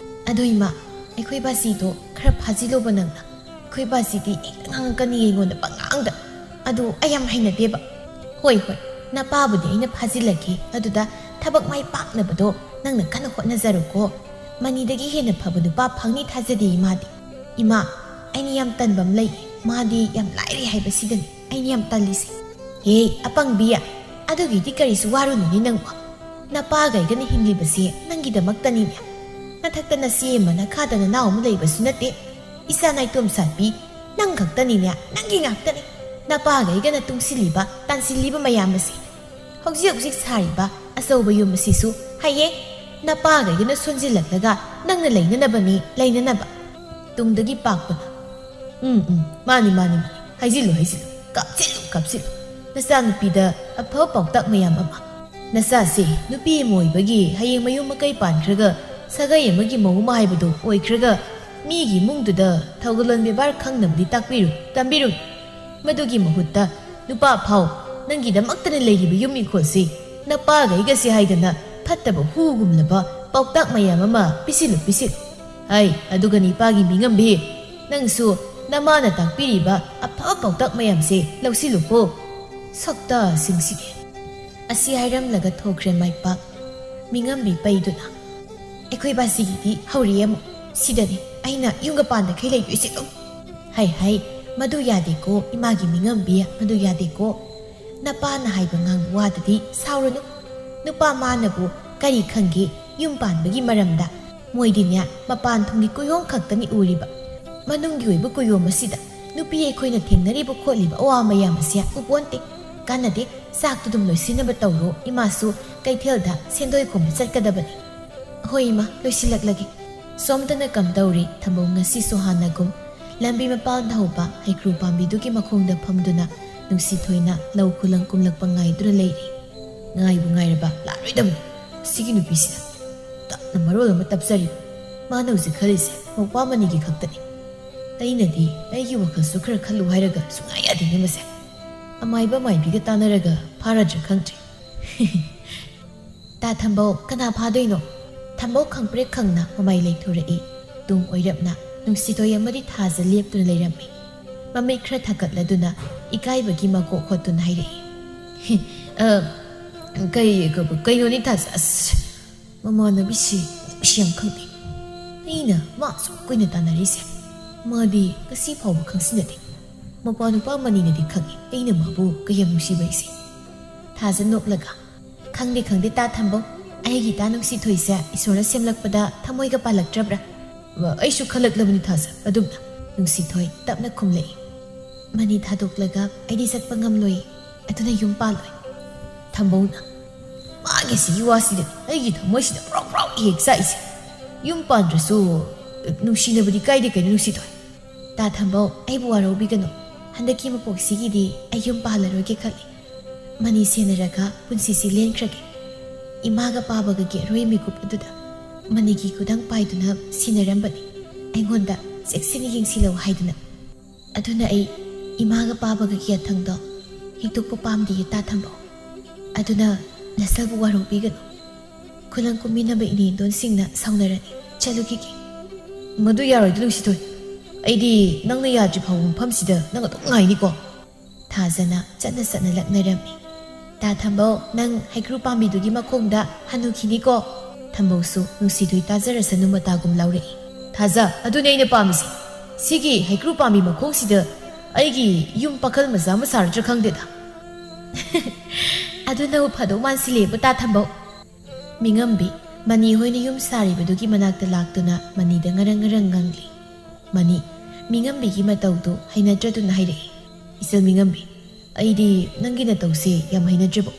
ꯑꯗꯣ ꯏꯃꯥ, ꯑꯩꯈꯣꯏ ꯕꯥꯁꯤꯗꯣ ꯈꯔ ꯐꯥꯖꯤꯜꯂꯣꯕ ꯅꯪꯅ꯫ ꯑꯩꯈꯣꯏ ꯕꯥꯁꯤꯗꯤ ꯍꯦꯛꯇ ꯉꯥꯡꯉꯛꯀꯅꯤ ꯑꯩꯉꯣꯟꯗ ꯄꯉꯥꯡꯗ꯫ ꯑꯗꯨ ꯑꯩ ꯌꯥꯝ ꯍꯩꯅꯗꯦꯕ꯫ ꯍꯣꯏ, ꯍꯣꯏ, ꯅꯄꯥꯕꯨꯗꯤ ꯑꯩꯅ ꯐꯥꯖꯤꯜꯂꯒꯦ꯫ ꯑꯗꯨꯗ ꯊꯕꯛ ꯃꯥꯏ ꯄꯥꯛꯅꯕꯗꯣ ꯅꯪꯅ ꯀꯟꯅ ꯍꯣꯠꯅꯖꯔꯣꯀꯣ꯫ ꯃꯅꯤꯗꯒꯤ ꯍꯦꯟꯅ ꯐꯕ ꯅꯨꯄꯥ ꯐꯪꯅꯤ ꯊꯥꯖꯗꯦ ꯏꯃꯥꯗꯤ꯫ ꯏꯃꯥ, ꯑꯩꯅ ꯌꯥꯝ ꯇꯟꯕ ꯑꯃ ꯂꯩ꯫ ꯃꯥꯗꯤ ꯌꯥꯝ ꯂꯥꯏꯔꯩ ꯍꯥꯏꯕꯁꯤꯗꯅꯤ ꯑꯩꯅ ꯌꯥꯝ ꯇꯜꯂꯤꯁꯦ꯫ ꯍꯦ, ꯑꯄꯪꯕꯤ, ꯑꯗꯨꯒꯤꯗꯤ ꯀꯔꯤꯁꯨ ꯋꯥꯔꯨꯅꯨꯅꯦ ꯅꯪꯕꯣ꯫ ꯅꯄꯥꯒꯩꯒꯅ ꯍꯤꯡꯂꯤꯕꯁꯦ ꯅꯪꯒꯤꯗꯃꯛꯇꯅꯤꯅꯦ꯫ ꯅꯊꯛꯇ ꯅꯆꯦ ꯑꯃ, ꯅꯈꯥꯗ ꯅꯅꯥꯎ ꯑꯃ ꯂꯩꯕꯁꯨ ꯅꯠꯇꯦ꯫ ꯏꯆꯥ ꯅꯥꯏꯇꯣꯝ ꯁꯥꯠꯄꯤ ꯅꯪ ꯈꯛꯇꯅꯤꯅꯦ, ꯅꯪꯒꯤ ꯉꯥꯛꯇꯅꯤ꯫ ꯅꯄꯥꯒꯩꯒꯅ ꯇꯨꯡꯁꯤꯜꯂꯤꯕ, ꯇꯥꯟꯁꯤꯜꯂꯤꯕ ꯃꯌꯥꯝ ꯑꯁꯤ, ꯍꯧꯖꯤꯛ ꯍꯧꯖꯤꯛ ꯁꯥꯔꯤꯕ ꯑꯆꯧꯕ ꯌꯨꯝ ꯑꯁꯤꯁꯨ ꯍꯌꯦꯡ ꯅꯄꯥꯒꯩꯒꯅ ꯁꯣꯟꯖꯤꯜꯂꯛꯂꯒ ꯅꯪꯅ ꯂꯩꯅꯅꯕꯅꯤ, ꯂꯩꯅꯅꯕ꯫ ꯇꯨꯡꯗꯒꯤ ꯄꯥꯛꯄꯅ, ꯎꯝ, ꯎꯝ, ꯃꯥꯅꯤ, ꯃꯥꯅꯤ, ꯃꯥꯅꯤ, ꯍꯥꯏꯖꯤꯜꯂꯨ, ꯍꯥꯏꯖꯤꯜꯂꯨ, ꯀꯥꯞꯁꯤꯜꯂꯨ, ꯀꯥꯞꯁꯤꯜꯂꯨ꯫ ꯅꯆꯥꯅꯨꯄꯤꯗ ꯑꯐꯕ ꯄꯥꯎꯇꯥꯛ ꯃꯌꯥꯝ ꯑꯃ꯫ ꯅꯆꯥꯁꯦ ꯅꯨꯄꯤ ꯑꯃ ꯑꯣꯏꯕꯒꯤ ꯍꯌꯦꯡ ꯃꯌꯨꯝ ꯃꯀꯩ ꯄꯥꯟꯈ꯭ꯔꯒ ꯁꯥꯒꯩ ꯑꯃꯒꯤ ꯃꯧ ꯑꯃ ꯍꯥꯏꯕꯗꯨ ꯑꯣꯏꯈ꯭ꯔꯒ ꯃꯤꯒꯤ ꯏꯃꯨꯡꯗꯨꯗ ꯊꯧꯒꯜꯂꯣꯟ ꯕꯦꯕꯥꯔ ꯈꯪꯅꯕꯗꯤ ꯇꯥꯛꯄꯤꯔꯨ, ꯇꯝꯕꯤꯔꯨ꯫ ꯃꯗꯨꯒꯤ ꯃꯍꯨꯠꯇ ꯅꯨꯄꯥ ꯐꯥꯎ ꯅꯪꯒꯤꯗꯃꯛꯇꯅ ꯂꯩꯔꯤꯕ ꯌꯨꯝ ꯏꯪꯈꯣꯜꯁꯤ ꯅꯄꯥꯒꯩꯒꯁꯦ ꯍꯥꯏꯗꯅ ꯐꯠꯇꯕ ꯍꯨꯒꯨꯝꯂꯕ ꯄꯥꯎꯇꯥꯛ ꯃꯌꯥꯝ ꯑꯃ ꯄꯤꯁꯤꯜꯂꯨ, ꯄꯤꯁꯤꯜꯂꯨ꯫ ꯍꯥꯏ, ꯑꯗꯨꯒ ꯅꯤꯄꯥꯒꯤ ꯃꯤꯉꯝꯕꯤ, ꯅꯪꯁꯨ ꯅꯃꯥꯅ ꯇꯥꯛꯄꯤꯔꯤꯕ ꯑꯐꯕ ꯄꯥꯎꯇꯥꯛ ꯃꯌꯥꯝꯁꯦ ꯂꯧꯁꯤꯜꯂꯨꯀꯣ꯫ ꯁꯛꯇꯥꯁꯤꯡꯁꯤꯒꯤ꯫ ꯑꯁꯤ ꯍꯥꯏꯔꯝꯂꯒ ꯊꯣꯛꯈ꯭ꯔꯦ ꯃꯥꯏꯄꯥꯛ꯫ ꯃꯤꯉꯝꯕꯤ ꯄꯩꯗꯨꯅ, "ꯑꯩꯈꯣꯏ ꯕꯥꯖꯤꯒꯤꯗꯤ ꯍꯧꯔꯛꯑꯦ ꯑꯃꯨꯛ꯫ ꯁꯤꯗꯅꯤ ꯑꯩꯅ ꯌꯨꯝꯒ ꯄꯥꯟꯗꯈꯩ ꯂꯩꯗꯣꯏꯁꯦ ꯑꯗꯨꯝ꯫ ꯍꯩ ꯍꯩ, ꯃꯗꯨ ꯌꯥꯗꯦꯀꯣ ꯏꯃꯥꯒꯤ ꯃꯤꯉꯝꯕꯤ, ꯃꯗꯨ ꯌꯥꯗꯦꯀꯣ꯫ ꯅꯄꯥꯅ ꯍꯥꯏꯕ ꯉꯥꯡꯕ ꯋꯥꯗꯗꯤ ꯁꯥꯎꯔꯨꯅꯨ꯫ ꯅꯨꯄꯥ ꯃꯥꯅꯕꯨ ꯀꯔꯤ ꯈꯪꯒꯦ ꯌꯨꯝ ꯄꯥꯟꯕꯒꯤ ꯃꯔꯝꯗ? ꯃꯣꯏꯗꯤꯅꯦ ꯃꯄꯥꯟ ꯊꯣꯡꯒꯤ ꯀꯨꯌꯣꯝ ꯈꯛꯇꯅꯤ ꯎꯔꯤꯕ꯫ ꯃꯅꯨꯡꯒꯤ ꯑꯣꯏꯕ ꯀꯨꯌꯣꯝ ꯑꯁꯤꯗ ꯅꯨꯄꯤ ꯑꯩꯈꯣꯏꯅ ꯊꯦꯡꯅꯔꯤꯕ ꯈꯣꯠꯂꯤꯕ ꯑꯋꯥ ꯃꯌꯥꯝ ꯑꯁꯤ ꯎꯄꯣꯟꯇꯦ꯫ ꯀꯥꯟꯅꯗꯦ, ꯆꯥꯛꯇꯨ ꯑꯗꯨꯝ ꯂꯣꯏꯁꯤꯟꯅꯕ ꯇꯧꯔꯣ, ꯏꯃꯥꯁꯨ ꯀꯩꯊꯦꯜꯗ ꯁꯦꯟꯗꯣꯏ ꯈꯣꯝꯕ ꯆꯠꯀꯗꯕꯅꯤ꯫" "ꯍꯣꯏ ꯏꯃꯥ, ꯂꯣꯏꯁꯤꯜꯂꯛꯂꯒꯦ꯫" ꯁꯣꯝꯗꯅ ꯀꯝꯗꯧꯔꯤ, ꯊꯝꯕꯧ ꯉꯁꯤꯁꯨ ꯍꯥꯟꯅꯒꯨꯝ ꯂꯝꯕꯤ ꯃꯄꯥꯟꯗ ꯍꯧꯕ ꯍꯩꯀ꯭ꯔꯨ ꯄꯥꯝꯕꯤꯗꯨꯒꯤ ꯃꯈꯣꯡꯗ ꯐꯝꯗꯨꯅ ꯅꯨꯡꯁꯤꯊꯣꯏꯅ ꯂꯧ ꯈꯨꯂꯪ ꯀꯨꯝꯂꯛꯄ ꯉꯥꯏꯗꯨꯅ ꯂꯩꯔꯤ꯫ ꯉꯥꯏꯕꯨ ꯉꯥꯏꯔꯕ ꯂꯥꯛꯂꯣꯏꯗꯕꯅꯤ꯫ ꯁꯤꯒꯤ ꯅꯨꯄꯤꯁꯤꯅ ꯇꯞꯅ ꯃꯔꯣꯜ ꯑꯃ ꯇꯞꯆꯔꯤ꯫ ꯃꯥꯅ ꯍꯧꯖꯤꯛ ꯈꯜꯂꯤꯁꯦ ꯃꯧꯄ꯭ꯋꯥ ꯃꯅꯤꯒꯤ ꯈꯛꯇꯅꯤ꯫ ꯑꯩꯅꯗꯤ ꯑꯩꯒꯤ ꯋꯥꯈꯜꯁꯨ ꯈꯔ ꯈꯜꯂꯨ ꯍꯥꯏꯔꯒ ꯁꯨꯡꯌꯥ ꯌꯥꯗꯦꯅꯦ ꯃꯁꯦ꯫ ꯑꯃꯥꯏꯕ ꯑꯃꯥꯏꯕꯤꯒ ꯇꯥꯟꯅꯔꯒ ꯐꯥꯔꯗ꯭ꯔꯥ ꯈꯪꯗ꯭ꯔꯦ꯫ "ꯇꯥ ꯊꯝꯕꯧ, ꯀꯅꯥ ꯐꯥꯗꯣꯏꯅꯣ?" ꯊꯝꯕꯧ ꯈꯪꯄ꯭ꯔꯦꯛ ꯈꯪꯅ ꯃꯃꯥꯏ ꯂꯩꯊꯣꯔꯛꯏ꯫ ꯇꯨꯡ ꯑꯣꯏꯔꯞꯅ ꯅꯨꯡꯁꯤꯊꯣꯏ ꯑꯃꯗꯤ ꯊꯥꯖ ꯂꯦꯞꯇꯨꯅ ꯂꯩꯔꯝꯃꯤ꯫ ꯃꯃꯤꯠ ꯈꯔ ꯊꯥꯀꯠꯂꯗꯨꯅ ꯏꯀꯥꯏꯕꯒꯤ ꯃꯀꯣꯛ ꯍꯣꯠꯇꯨꯅ ꯍꯥꯏꯔꯛꯏ꯫ "ꯑ, ꯀꯩ, ꯀꯩꯅꯣꯅꯤ ꯊꯥꯖ, ꯑꯁ, ꯃꯃꯥꯟꯅꯕꯤꯁꯤ ꯅꯨꯡꯁꯤ ꯌꯥꯝ ꯈꯪꯗꯦ꯫ ꯑꯩꯅ ꯃꯥ ꯑꯁꯨꯛ ꯀꯨꯏꯅ ꯇꯥꯟꯅꯔꯤꯁꯦ, ꯃꯥꯗꯤ ꯉꯁꯤ ꯐꯥꯎꯕ ꯈꯪꯁꯤꯟꯅꯗꯦ꯫ ꯃꯄꯥ ꯅꯨꯄꯥ ꯃꯅꯤꯅꯗꯤ ꯈꯪꯉꯤ ꯑꯩꯅ ꯃꯥꯕꯨ ꯀꯌꯥꯝ ꯅꯨꯡꯁꯤꯕ ꯍꯥꯏꯁꯦ꯫" ꯊꯥꯖ ꯅꯣꯛꯂꯒ, "ꯈꯪꯗꯦ, ꯈꯪꯗꯦ, ꯇꯥ ꯊꯝꯕꯧ, ꯑꯩꯒꯤ ꯏꯇꯥ ꯅꯨꯡꯁꯤꯊꯣꯏꯁꯦ ꯏꯁꯣꯔꯅ ꯁꯦꯝꯂꯛꯄꯗ ꯊꯃꯣꯏꯒ ꯄꯥꯜꯂꯛꯇ꯭ꯔꯕ꯭ꯔꯥ?" "ꯑꯩꯁꯨ ꯈꯜꯂꯛꯂꯕꯅꯤ ꯊꯥꯖ ꯑꯗꯨꯝꯅ꯫" ꯅꯨꯡꯁꯤꯊꯣꯏ ꯇꯞꯅ ꯈꯨꯝꯂꯛꯏ꯫ "ꯃꯅꯤ ꯊꯥꯗꯣꯛꯂꯒ ꯑꯩꯗꯤ ꯆꯠꯄ ꯉꯝꯂꯣꯏ, ꯑꯗꯨꯅ ꯌꯨꯝ ꯄꯥꯜꯂꯣꯏ꯫" ꯊꯝꯕꯧꯅ, "ꯃꯥꯒꯤ ꯁꯤꯒꯤ ꯋꯥꯁꯤꯗ ꯑꯩꯒꯤ ꯊꯃꯣꯏꯁꯤꯗ ꯄ꯭ꯔꯣꯛ ꯄ꯭ꯔꯣꯛ ꯍꯦꯛ ꯆꯥꯛꯏꯁꯦ꯫ ꯌꯨꯝ ꯄꯥꯟꯗ꯭ꯔꯁꯨ ꯅꯨꯡꯁꯤꯅꯕꯗꯤ ꯀꯥꯏꯗꯦ ꯀꯩꯅꯣ ꯅꯨꯡꯁꯤꯊꯣꯏ꯫" "ꯇꯥ ꯊꯝꯕꯧ, ꯑꯩꯕꯨ ꯋꯥꯔꯧꯕꯤꯒꯅꯨ꯫ ꯍꯟꯗꯛꯀꯤ ꯃꯄꯣꯛꯁꯤꯒꯤꯗꯤ ꯑꯩ ꯌꯨꯝ ꯄꯥꯜꯂꯔꯣꯏꯒꯦ ꯈꯜꯂꯤ꯫ ꯃꯅꯤ ꯁꯦꯟꯅꯔꯒ ꯄꯨꯟꯁꯤꯁꯤ ꯂꯦꯟꯈ꯭ꯔꯒꯦ꯫ ꯏꯃꯥꯒ ꯄꯥꯕꯒꯒꯤ ꯑꯔꯣꯏ ꯃꯤꯀꯨꯞ ꯑꯗꯨꯗ ꯃꯅꯤꯒꯤ ꯈꯨꯗꯥꯡ ꯄꯥꯏꯗꯨꯅ ꯁꯤꯟꯅꯔꯝꯕꯅꯤ, ꯑꯩꯉꯣꯟꯗ ꯆꯦꯛꯁꯤꯟꯅ ꯌꯦꯡꯁꯤꯜꯂꯧ ꯍꯥꯏꯗꯨꯅ꯫ ꯑꯗꯨꯅ ꯑꯩ ꯏꯃꯥꯒ ꯄꯥꯕꯒꯒꯤ ꯌꯥꯊꯪꯗꯣ ꯍꯤꯛꯇꯣꯛꯄ ꯄꯥꯝꯗꯤꯌꯦ ꯇꯥ ꯊꯝꯕꯧ꯫ ꯑꯗꯨꯅ ꯅꯁꯥꯕꯨ ꯋꯥꯔꯧꯕꯤꯒꯅꯨ꯫ ꯈꯨꯂꯪ ꯀꯨꯝꯃꯤꯟꯅꯕ ꯏꯅꯦ ꯏꯟꯗꯣꯟꯁꯤꯡꯅ ꯁꯥꯎꯅꯔꯅꯤ꯫ ꯆꯠꯂꯨꯈꯤꯒꯦ꯫" "ꯃꯗꯨ ꯌꯥꯔꯣꯏꯗ ꯅꯨꯡꯁꯤꯊꯣꯏ꯫ ꯑꯩꯗꯤ ꯅꯪꯅ ꯌꯥꯗ꯭ꯔꯤ ꯐꯥꯎꯕ ꯃꯐꯝꯁꯤꯗ ꯅꯪ ꯑꯗꯨꯝ ꯉꯥꯏꯅꯤꯀꯣ꯫" ꯊꯥꯖꯅ ꯆꯠꯅ ꯆꯠꯅ ꯂꯛꯅꯔꯝꯃꯤ꯫ "ꯇꯥ ꯊꯝꯕꯧ, ꯅꯪ ꯍꯩꯀ꯭ꯔꯨ ꯄꯥꯝꯕꯤꯗꯨꯒꯤ ꯃꯈꯣꯡꯗ ꯍꯟꯅꯨꯈꯤꯅꯤꯀꯣ?" ꯊꯝꯕꯧꯁꯨ ꯅꯨꯡꯁꯤꯊꯣꯏ ꯇꯥꯖꯔꯁꯅꯨ ꯃꯇꯥꯒꯨꯝ ꯂꯥꯎꯔꯛꯏ꯫ "ꯊꯥꯖ, ꯑꯗꯨꯅꯦ ꯑꯩꯅ ꯄꯥꯝꯃꯤꯁꯦ꯫ ꯁꯤꯒꯤ ꯍꯩꯀ꯭ꯔꯨ ꯄꯥꯝꯕꯤ ꯃꯈꯣꯡꯁꯤꯗ ꯑꯩꯒꯤ ꯌꯨꯝ ꯄꯥꯈꯜ ꯃꯆꯥ ꯑꯃ ꯁꯥꯔꯗ꯭ꯔꯥ ꯈꯪꯗꯦꯗ꯫" "ꯑꯗꯨꯅꯕꯨ ꯐꯗꯧ ꯃꯥꯟꯁꯤꯜꯂꯦꯕꯨ, ꯇꯥ ꯊꯝꯕꯧ꯫" ꯃꯤꯉꯝꯕꯤ, ꯃꯅꯤ ꯍꯣꯏꯅ ꯌꯨꯝ ꯁꯥꯔꯤꯕꯗꯨꯒꯤ ꯃꯅꯥꯛꯇ ꯂꯥꯛꯇꯨꯅ ꯃꯅꯤꯗ ꯉꯔꯪ ꯉꯔꯪ ꯉꯪꯂꯤ꯫ ꯃꯅꯤ, ꯃꯤꯉꯝꯕꯤꯒꯤ ꯃꯇꯧꯗꯨ ꯍꯩꯅꯗ꯭ꯔꯗꯨꯅ ꯍꯥꯏꯔꯛꯏ꯫ "ꯏꯆꯜ ꯃꯤꯉꯝꯕꯤ, ꯑꯩꯗꯤ ꯅꯪꯒꯤ ꯅꯇꯧꯁꯦ ꯌꯥꯝ ꯍꯩꯅꯗ꯭ꯔꯦꯕꯣ꯫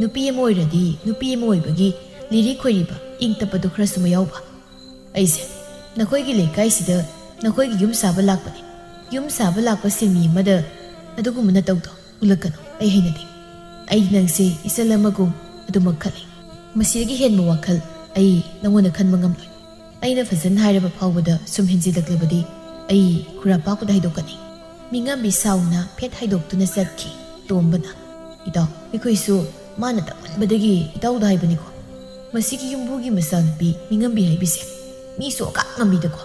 ꯅꯨꯄꯤ ꯑꯃ ꯑꯣꯏꯔꯗꯤ ꯅꯨꯄꯤ ꯑꯃ ꯑꯣꯏꯕꯒꯤ ꯂꯤꯔꯤ ꯈꯣꯏꯔꯤꯕ, ꯏꯪ ꯇꯞꯄꯗꯨ ꯈꯔꯁꯨ ꯃꯌꯥꯎꯕ꯫ ꯑꯩꯁꯦ ꯅꯈꯣꯏꯒꯤ ꯂꯩꯀꯥꯏꯁꯤꯗ ꯅꯈꯣꯏꯒꯤ ꯌꯨꯝ ꯁꯥꯕ ꯂꯥꯛꯄꯅꯤ꯫ ꯌꯨꯝ ꯁꯥꯕ ꯂꯥꯛꯄ ꯁꯤꯟꯃꯤ ꯑꯃꯗ ꯑꯗꯨꯒꯨꯝꯕ ꯅꯇꯧꯗꯣ ꯎꯠꯂꯛꯀꯅꯨ, ꯑꯩ ꯍꯩꯅꯗꯦ꯫ ꯑꯩꯗꯤ ꯅꯪꯁꯦ ꯏꯆꯜ ꯑꯃꯒꯨꯝ ꯑꯗꯨꯃꯛ ꯈꯜꯂꯤ꯫ ꯃꯁꯤꯗꯒꯤ ꯍꯦꯟꯕ ꯋꯥꯈꯜ ꯑꯩ ꯅꯉꯣꯟꯗ ꯈꯟꯕ ꯉꯝꯂꯣꯏ꯫ ꯑꯩꯅ ꯐꯖꯅ ꯍꯥꯏꯔꯕ ꯐꯥꯎꯕꯗ ꯁꯨꯝ ꯍꯦꯟꯖꯤꯜꯂꯛꯂꯕꯗꯤ ꯑꯩ ꯈꯨꯔꯥ ꯄꯥꯛꯄꯗ ꯍꯥꯏꯗꯣꯛꯀꯅꯤ꯫" ꯃꯤꯉꯝꯕꯤ ꯁꯥꯎꯅ ꯐꯦꯠ ꯍꯥꯏꯗꯣꯛꯇꯨꯅ ꯆꯠꯈꯤ꯫ ꯇꯣꯝꯕꯅ, "ꯏꯇꯥꯎ, ꯑꯩꯈꯣꯏꯁꯨ ꯃꯥꯅ ꯇꯝꯃꯟꯕꯗꯒꯤ ꯏꯇꯥꯎꯗ ꯍꯥꯏꯕꯅꯤꯀꯣ꯫ ꯃꯁꯤꯒꯤ ꯌꯨꯝꯕꯨꯒꯤ ꯃꯆꯥꯅꯨꯄꯤ ꯃꯤꯉꯝꯕꯤ ꯍꯥꯏꯕꯤꯁꯦ ꯃꯤ ꯁꯣꯛꯀꯥ ꯉꯝꯃꯤꯗꯀꯣ꯫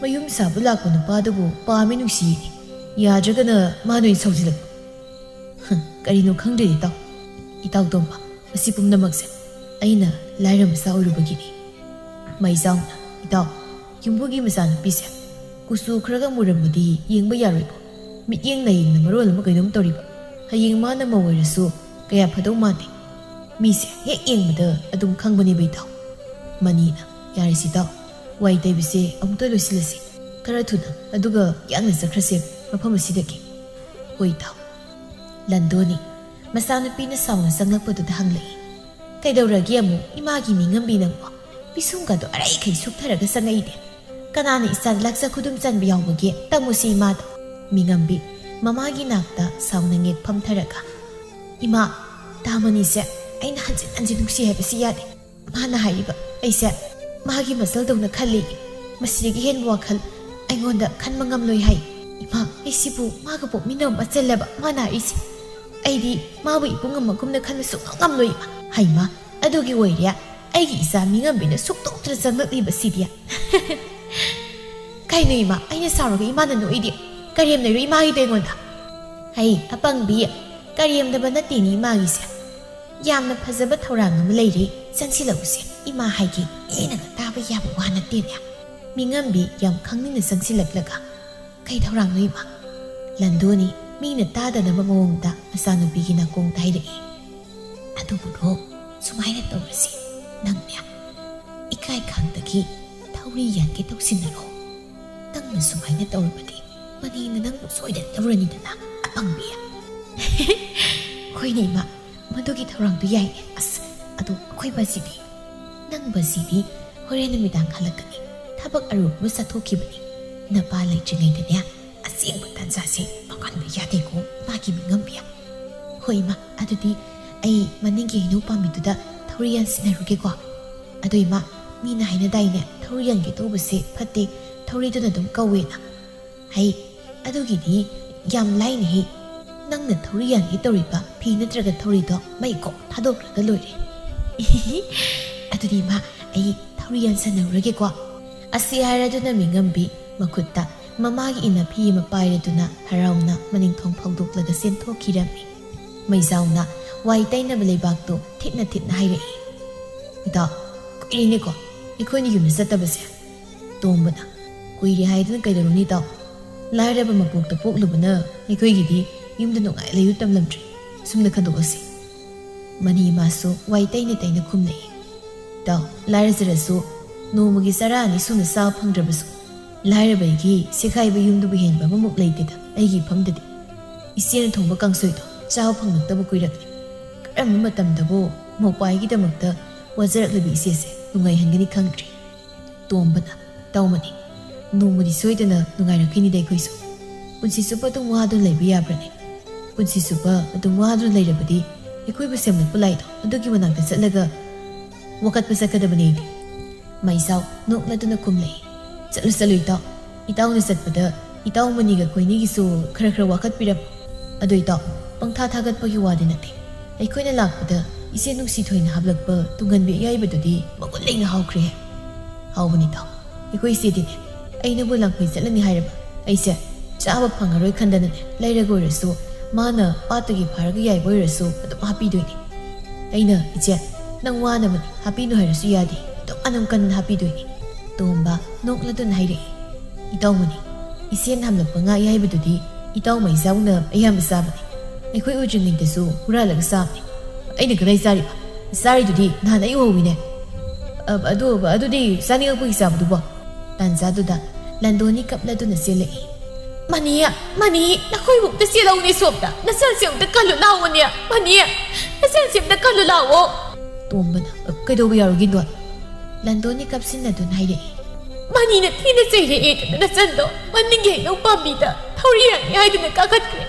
ꯃꯌꯨꯝ ꯁꯥꯕ ꯂꯥꯛꯄ ꯅꯨꯄꯥꯗꯨꯕꯨ ꯄꯥꯝꯃꯤ ꯅꯨꯡꯁꯤꯌꯦ, ꯌꯥꯗ꯭ꯔꯒꯅ ꯃꯥꯅ ꯑꯣꯏꯅ ꯁꯥꯎꯖꯤꯜꯂꯛꯄ꯫ ꯍꯝ, ꯀꯔꯤꯅꯣ ꯈꯪꯗ꯭ꯔꯦ ꯏꯇꯥꯎ꯫ ꯏꯇꯥꯎ ꯇꯣꯝꯕ, ꯑꯁꯤ ꯄꯨꯝꯅꯃꯛꯁꯦ ꯑꯩꯅ ꯂꯥꯏꯔ ꯃꯆꯥ ꯑꯣꯏꯔꯨꯕꯒꯤꯅꯤ꯫" ꯃꯩꯖꯥꯎꯅ, "ꯏꯇꯥꯎ, ꯌꯨꯝꯕꯨꯒꯤ ꯃꯆꯥꯅꯨꯄꯤꯁꯦ ꯀꯨꯆꯨ ꯈꯔꯒ ꯃꯨꯔꯝꯕꯗꯤ ꯌꯦꯡꯕ ꯌꯥꯔꯣꯏꯀꯣ꯫ ꯃꯤꯠꯌꯦꯡ ꯅꯥꯌꯦꯡꯅ ꯃꯔꯣꯜ ꯑꯃ ꯀꯩꯅꯣꯝ ꯇꯧꯔꯤꯕ꯫ ꯍꯌꯦꯡ ꯃꯥꯅ ꯃꯧ ꯑꯣꯏꯔꯁꯨ ꯀꯌꯥ ꯐꯗꯧ ꯃꯥꯟꯗꯦ꯫ ꯃꯤꯁꯦ ꯍꯦꯛ ꯌꯦꯡꯕꯗ ꯑꯗꯨꯝ ꯈꯪꯕꯅꯦꯕ ꯏꯇꯥꯎ꯫" ꯃꯅꯤꯅ, "ꯌꯥꯔꯦꯁꯦ ꯏꯇꯥꯎ, ꯋꯥꯏ ꯇꯩꯕꯁꯦ ꯑꯃꯨꯛꯇ ꯂꯣꯏꯁꯤꯜꯂꯁꯤ꯫ ꯈꯔ ꯊꯨꯅ, ꯑꯗꯨꯒ ꯌꯥꯡꯅ ꯆꯠꯈ꯭ꯔꯁꯦ ꯃꯐꯝ ꯑꯁꯤꯗꯒꯤ꯫" "ꯍꯣꯏ ꯏꯇꯥꯎ꯫" ꯂꯟꯗꯣꯅꯤ ꯃꯆꯥꯅꯨꯄꯤꯅ ꯁꯥꯎꯅ ꯆꯪꯂꯛꯄꯗꯨꯗ ꯍꯪꯂꯛꯏ꯫ "ꯀꯩꯗꯧꯔꯒꯦ ꯑꯃꯨꯛ ꯏꯃꯥꯒꯤ ꯃꯤꯉꯝꯕꯤ ꯅꯪꯕꯣ? ꯄꯤꯁꯨꯝꯒꯗꯣ ꯑꯔꯩꯈꯩ ꯁꯨꯞꯊꯔꯒ ꯆꯪꯉꯛꯏꯅꯦ꯫ ꯀꯅꯥꯅ ꯏꯆꯥꯗ ꯂꯥꯛꯆ ꯈꯨꯗꯨꯝ ꯆꯟꯕ ꯌꯥꯎꯕꯒꯦ? ꯇꯝꯃꯨꯁꯤ ꯏꯃꯥꯗ꯫" ꯃꯤꯉꯝꯕꯤ ꯃꯃꯥꯒꯤ ꯅꯥꯛꯇ ꯁꯥꯎꯅ ꯉꯦꯛ ꯐꯝꯊꯔꯒ, "ꯏꯃꯥ, ꯇꯥ ꯃꯅꯤꯁꯦ ꯑꯩꯅ ꯍꯟꯖꯤꯟ ꯍꯟꯖꯤꯟ ꯅꯨꯡꯁꯤ ꯍꯥꯏꯕꯁꯤ ꯌꯥꯗꯦ꯫ ꯃꯥꯅ ꯍꯥꯏꯔꯤꯕ ꯑꯩꯁꯦ ꯃꯥꯒꯤ ꯃꯆꯜꯗꯧꯅ ꯈꯜꯂꯤ꯫ ꯃꯁꯤꯗꯒꯤ ꯍꯦꯟꯕ ꯋꯥꯈꯜ ꯑꯩꯉꯣꯟꯗ ꯈꯟꯕ ꯉꯝꯂꯣꯏ ꯍꯥꯏ꯫ ꯏꯃꯥ, ꯑꯩꯁꯤꯕꯨ ꯃꯥꯒ ꯄꯣꯛꯃꯤꯟꯅꯕ ꯃꯆꯜꯂꯕ ꯃꯥꯅ ꯍꯥꯏꯔꯤꯁꯦ? ꯑꯩꯗꯤ ꯃꯥꯕꯨ ꯏꯕꯨꯡ ꯑꯃꯒꯨꯝꯅ ꯈꯟꯕ ꯁꯨꯡꯉꯝ ꯉꯝꯂꯣꯏ, ꯏꯃꯥ꯫" "ꯍꯩꯃꯥ, ꯑꯗꯨꯒꯤ ꯑꯣꯏꯔꯦ ꯑꯩꯒꯤ ꯏꯆꯥ ꯃꯤꯉꯝꯕꯤꯅ ꯁꯨꯛꯇꯣꯛꯇꯅ ꯆꯪꯂꯛꯂꯤꯕꯁꯤꯗꯤ꯫" "ꯀꯩꯅꯣ ꯏꯃꯥ, ꯑꯩꯅ ꯁꯥꯎꯔꯒ ꯏꯃꯥꯅ ꯅꯣꯛꯏꯗꯤ? ꯀꯔꯦꯝꯅꯩꯔꯣ ꯏꯃꯥꯒꯤꯗꯣ ꯑꯩꯉꯣꯟꯗ?" "ꯍꯩ, ꯑꯄꯪꯕꯤ, ꯀꯔꯦꯝꯅꯕ ꯅꯠꯇꯦꯅꯦ ꯏꯃꯥꯒꯤꯁꯦ꯫ ꯌꯥꯝꯅ ꯐꯖꯕ ꯊꯧꯔꯥꯡ ꯑꯃ ꯂꯩꯔꯦ, ꯆꯪꯁꯤꯜꯂꯛꯎꯁꯦ꯫ ꯏꯃꯥ ꯍꯥꯏꯒꯦ, ꯏꯅꯒ ꯇꯥꯕ ꯌꯥꯕ ꯋꯥ ꯅꯠꯇꯦꯅꯦ꯫ ꯃꯤꯉꯝꯕꯤ ꯌꯥꯝ ꯈꯪꯅꯤꯡꯅ ꯆꯪꯁꯤꯜꯂꯛꯂꯒ, "ꯀꯩ ꯊꯧꯔꯥꯡꯅꯣ ꯏꯃꯥ?" ꯂꯟꯗꯨꯅꯤ ꯃꯤꯅ ꯇꯥꯗꯅꯕ ꯃꯑꯣꯡꯗ ꯃꯆꯥꯅꯨꯄꯤꯒꯤ ꯅꯥꯀꯣꯡꯗ ꯍꯥꯏꯔꯛꯏ꯫ "ꯑꯗꯨꯕꯨꯔꯣ, ꯁꯨꯃꯥꯏꯅ ꯇꯧꯔꯁꯤ, ꯅꯪꯅꯦ ꯏꯀꯥꯏ ꯈꯪꯗꯒꯤ ꯊꯧꯔꯤ ꯌꯥꯟꯒꯦ ꯇꯧꯁꯤꯟꯅꯔꯣ꯫ ꯅꯪꯅ ꯁꯨꯃꯥꯏꯅ ꯇꯧꯔꯕꯗꯤ ꯃꯅꯤꯅ ꯅꯪꯕꯨ ꯁꯣꯏꯗꯅ ꯂꯧꯔꯅꯤꯗꯅ, ꯑꯄꯪꯕꯤ꯫" "ꯍꯣꯏꯅꯦ ꯏꯃꯥ, ꯃꯗꯨꯒꯤ ꯊꯧꯔꯥꯡꯗꯨ ꯌꯥꯏꯅꯦ꯫ ꯑꯁ, ꯑꯗꯣ ꯑꯩꯈꯣꯏ ꯕꯖꯤꯗꯤ?" "ꯅꯪ ꯕꯖꯤꯗꯤ ꯍꯣꯔꯦꯟ ꯅꯨꯃꯤꯗꯥꯡ ꯍꯜꯂꯛꯀꯅꯤ, ꯊꯕꯛ ꯑꯔꯨꯕ ꯑꯃ ꯆꯠꯊꯣꯛꯈꯤꯕꯅꯤ꯫ ꯅꯄꯥ ꯂꯩꯇ꯭ꯔꯤꯉꯩꯗꯅꯦ ꯑꯁꯦꯡꯕ ꯇꯥꯟꯖꯥꯁꯦ ꯃꯥꯡꯍꯟꯕ ꯌꯥꯗꯦꯀꯣ, ꯃꯥꯒꯤ ꯃꯤꯉꯝꯕꯤ꯫ ꯍꯣꯏ ꯏꯃꯥ, ꯑꯗꯨꯗꯤ ꯑꯩ ꯃꯅꯤꯡꯒꯤ ꯍꯩꯅꯧ ꯄꯥꯝꯕꯤꯗꯨꯗ ꯊꯧꯔꯤ ꯌꯥꯟꯁꯤꯟꯅꯔꯨꯒꯦꯀꯣ꯫ ꯑꯗꯣ ꯏꯃꯥ, ꯃꯤꯅ ꯍꯥꯏꯅꯗꯥꯏꯅꯦ, ꯊꯧꯔꯤ ꯌꯥꯟꯒꯦ ꯇꯧꯕꯁꯦ ꯐꯠꯇꯦ, ꯊꯧꯔꯤꯗꯨꯅ ꯑꯗꯨꯝ ꯀꯧꯋꯦꯅ?" "ꯍꯩ, ꯑꯗꯨꯒꯤꯗꯤ ꯌꯥꯝ ꯂꯥꯏꯅ ꯍꯦ꯫ ꯅꯪꯅ ꯊꯧꯔꯤ ꯌꯥꯟꯒꯦ ꯇꯧꯔꯤꯕ ꯐꯤ ꯅꯠꯇ꯭ꯔꯒ ꯊꯧꯔꯤꯗꯣ ꯃꯩ ꯀꯣꯛ ꯊꯥꯗꯣꯛꯈ꯭ꯔꯒ ꯂꯣꯏꯔꯦ꯫" "ꯑꯗꯨꯗꯤ ꯏꯃꯥ, ꯑꯩ ꯊꯧꯔꯤ ꯌꯥꯟꯁꯟꯅꯔꯨꯔꯒꯦꯀꯣ꯫" ꯑꯁꯤ ꯍꯥꯏꯔꯗꯨꯅ ꯃꯤꯉꯝꯕꯤ ꯃꯈꯨꯠꯇ ꯃꯃꯥꯒꯤ ꯏꯟꯅ ꯐꯤ ꯑꯃ ꯄꯥꯏꯔꯗꯨꯅ ꯍꯔꯥꯎꯅ ꯃꯅꯤꯡꯊꯣꯡ ꯐꯥꯎꯗꯣꯛꯂꯒ ꯆꯦꯟꯊꯣꯛꯈꯤꯔꯝꯃꯤ꯫ ꯃꯩꯖꯥꯎꯅ ꯋꯥꯏ ꯇꯩꯅꯕ ꯂꯩꯕꯥꯛꯇꯨ ꯊꯤꯠꯅ ꯊꯤꯠꯅ ꯍꯥꯏꯔꯛꯏ꯫ "ꯏꯇꯥꯎ, ꯀꯨꯏꯔꯦꯅꯦꯀꯣ ꯑꯩꯈꯣꯏꯅ ꯌꯨꯝꯗ ꯆꯠꯇꯕꯁꯦ꯫" ꯇꯣꯝꯕꯅ, "ꯀꯨꯏꯔꯦ ꯍꯥꯏꯗꯨꯅ ꯀꯩꯗꯧꯔꯨꯅꯤ ꯏꯇꯥꯎ? ꯂꯥꯏꯔꯕ ꯃꯄꯣꯛꯇ ꯄꯣꯛꯂꯨꯕꯅ ꯑꯩꯈꯣꯏꯒꯤꯗꯤ ꯌꯨꯝꯗ ꯅꯨꯡꯉꯥꯏ ꯂꯩꯌꯨ ꯇꯝꯂꯝꯗ꯭ꯔꯦ꯫ ꯁꯨꯝꯅ ꯈꯟꯗꯣꯛꯑꯁꯤ꯫" ꯃꯅꯤ ꯃꯥꯁꯨ ꯋꯥꯏ ꯇꯩꯅ ꯇꯩꯅ ꯈꯨꯝꯂꯛꯏ꯫ "ꯏꯇꯥꯎ, ꯂꯥꯏꯔꯖꯔꯁꯨ ꯅꯣꯡꯃꯒꯤ ꯆꯔꯥ ꯑꯅꯤ ꯁꯨꯅ ꯆꯥꯕ ꯐꯪꯗ꯭ꯔꯕꯁꯨ ꯂꯥꯏꯔꯕ ꯑꯩꯒꯤ ꯁꯦꯒꯥꯏꯕ ꯌꯨꯝꯗꯨꯕꯨ ꯍꯦꯟꯕ ꯑꯃꯃꯨꯛ ꯂꯩꯇꯦꯗ ꯑꯩꯒꯤ ꯏꯐꯝꯗꯗꯤ꯫ ꯏꯆꯦꯅ ꯊꯣꯡꯕ ꯀꯥꯡꯁꯣꯏꯗꯣ ꯆꯥꯕ ꯐꯪꯂꯛꯇꯕ ꯀꯨꯏꯔꯕꯅꯤ꯫ ꯀꯔꯝꯕ ꯃꯇꯝꯗꯕꯨ ꯃꯧꯄ꯭ꯋꯥꯒꯤꯗꯃꯛꯇ ꯋꯥꯖꯔꯛꯂꯤꯕ ꯏꯆꯦꯁꯦ ꯅꯨꯡꯉꯥꯏꯍꯟꯒꯅꯤ ꯈꯪꯗ꯭ꯔꯤ꯫" ꯇꯣꯝꯕꯅ, "ꯇꯧꯃꯅꯤ, ꯅꯣꯡꯃꯗꯤ ꯁꯣꯏꯗꯅ ꯅꯨꯡꯉꯥꯏꯔꯛꯈꯤꯅꯤꯗ ꯑꯩꯈꯣꯏꯁꯨ꯫ ꯄꯨꯟꯁꯤ ꯆꯨꯞꯄ ꯑꯗꯨꯝ ꯋꯥꯗꯨꯅ ꯂꯩꯕ ꯌꯥꯕ꯭ꯔꯅꯦ? ꯄꯨꯟꯁꯤ ꯆꯨꯞꯄ ꯑꯗꯨꯝ ꯋꯥꯗꯨꯅ ꯂꯩꯔꯕꯗꯤ ꯑꯩꯈꯣꯏꯕꯨ ꯁꯦꯝꯂꯛꯄ ꯂꯥꯏꯗꯣ ꯑꯗꯨꯒꯤ ꯃꯅꯥꯛꯇ ꯆꯠꯂꯒ ꯋꯥꯀꯠꯄ ꯆꯠꯀꯗꯕꯅꯦ ꯑꯩꯗꯤ꯫" ꯃꯩꯖꯥꯎ ꯅꯣꯛꯂꯗꯨꯅ ꯈꯨꯝꯂꯛꯏ꯫ "ꯆꯠꯂꯨ, ꯆꯠꯂꯨ ꯏꯇꯥꯎ꯫ ꯏꯇꯥꯎꯅ ꯆꯠꯄꯗ ꯏꯇꯥꯎ ꯃꯅꯤꯒ ꯑꯩꯈꯣꯏꯅꯤꯒꯤꯁꯨ ꯈꯔ ꯈꯔ ꯋꯥꯀꯠꯄꯤꯔꯝꯃꯨ꯫ ꯑꯗꯣ ꯏꯇꯥꯎ, ꯄꯪꯊꯥ ꯊꯥꯒꯠꯄꯒꯤ ꯋꯥꯗꯤ ꯅꯠꯇꯦ꯫ ꯑꯩꯈꯣꯏꯅ ꯂꯥꯛꯄꯗ ꯏꯆꯦ ꯅꯨꯡꯁꯤ ꯊꯣꯏꯅ ꯍꯥꯞꯂꯛꯄ ꯇꯨꯡꯍꯟꯕꯤ ꯑꯌꯥꯏꯕꯗꯨꯗꯤ ꯃꯒꯨꯟ ꯂꯩꯅ ꯍꯥꯎꯈ꯭ꯔꯦꯍꯦ꯫" "ꯍꯥꯎꯕꯅꯤ ꯏꯇꯥꯎ꯫ ꯑꯩꯈꯣꯏ ꯏꯆꯦꯗꯤꯅꯦ, ꯑꯩꯅꯕꯨ ꯂꯥꯡꯐꯩ ꯆꯠꯂꯅꯤ ꯍꯥꯏꯔꯕ ꯑꯩꯁꯦ ꯆꯥꯕ ꯐꯪꯉꯔꯣꯏ ꯈꯟꯗꯅꯅꯦ ꯂꯩꯔꯒ ꯑꯣꯏꯔꯁꯨ ꯃꯥꯅ ꯄꯥꯠꯇꯒꯤ ꯐꯥꯔꯒ ꯌꯥꯏꯕ ꯑꯣꯏꯔꯁꯨ ꯑꯗꯨꯝ ꯍꯥꯞꯄꯤꯗꯣꯏꯅꯤ꯫ ꯑꯩꯅ, "ꯏꯆꯦ, ꯅꯪ ꯋꯥꯅꯕꯅꯤ, ꯍꯥꯞꯄꯤꯅꯨ ꯍꯥꯏꯔꯁꯨ ꯌꯥꯗꯦ, ꯑꯗꯨꯝ ꯑꯅꯝ ꯀꯟꯅ ꯍꯥꯞꯄꯤꯗꯣꯏꯅꯤ"꯫ ꯇꯣꯝꯕ ꯅꯣꯛꯂꯗꯨꯅ ꯍꯥꯏꯔꯛꯏ, "ꯏꯇꯥꯎ ꯃꯅꯤ, ꯏꯆꯦꯅ ꯍꯥꯝꯂꯛꯄ ꯉꯥ ꯑꯌꯥꯏꯕꯗꯨꯗꯤ ꯏꯇꯥꯎ ꯃꯩꯖꯥꯎꯅ ꯑꯌꯥꯝꯕ ꯆꯥꯕꯅꯤ꯫ ꯑꯩꯈꯣꯏ ꯎꯗ꯭ꯔꯤꯉꯩꯗꯁꯨ ꯍꯨꯔꯥꯜꯂꯒ ꯆꯥꯕꯅꯤ꯫ ꯑꯩꯅ ꯀꯗꯥꯏ ꯆꯥꯔꯤꯕ? ꯆꯥꯔꯤꯗꯨꯗꯤ ꯅꯍꯥꯟ ꯑꯩ ꯎꯍꯧꯋꯤꯅꯦ꯫ ꯑ, ꯑꯗꯨ, ꯑꯗꯨꯗꯤ ꯆꯥꯅꯤꯡꯉꯛꯄꯒꯤ ꯆꯥꯕꯗꯨꯕꯣ?" ꯇꯥꯟꯖꯥꯗꯨꯗ ꯂꯟꯗꯣꯅꯤ ꯀꯞꯂꯗꯨꯅ ꯆꯦꯜꯂꯛꯏ꯫ "ꯃꯅꯤ, ꯃꯅꯤ, ꯅꯈꯣꯏꯕꯨ ꯑꯝꯇ ꯆꯦꯜꯂꯧꯅꯦ ꯁꯣꯝꯗ꯫ ꯅꯆꯟꯁꯦ ꯑꯝꯇ ꯀꯜꯂꯨ ꯂꯥꯛꯑꯣꯅꯦ꯫ ꯃꯅꯤ, ꯅꯆꯟꯁꯦ ꯑꯝꯇ ꯀꯜꯂꯨ ꯂꯥꯛꯑꯣ"꯫ ꯇꯣꯝꯕꯅ, "ꯀꯩꯗꯧꯕ ꯌꯥꯎꯔꯒꯦ ꯏꯟꯗꯣꯟ?" ꯂꯟꯗꯣꯅꯤ ꯀꯞꯁꯤꯟꯅꯗꯨꯅ ꯍꯥꯏꯔꯛꯏ꯫ "ꯃꯅꯤꯅ ꯊꯤꯅ ꯆꯩꯔꯛꯑꯦꯗꯅ ꯅꯆꯟꯗꯣ ꯃꯅꯤꯡꯒꯤ ꯍꯩꯅꯧ ꯄꯥꯝꯕꯤꯗ ꯊꯧꯔꯤ ꯌꯥꯅꯤ ꯍꯥꯏꯗꯨꯅ ꯀꯥꯈꯠꯈ꯭ꯔꯦ꯫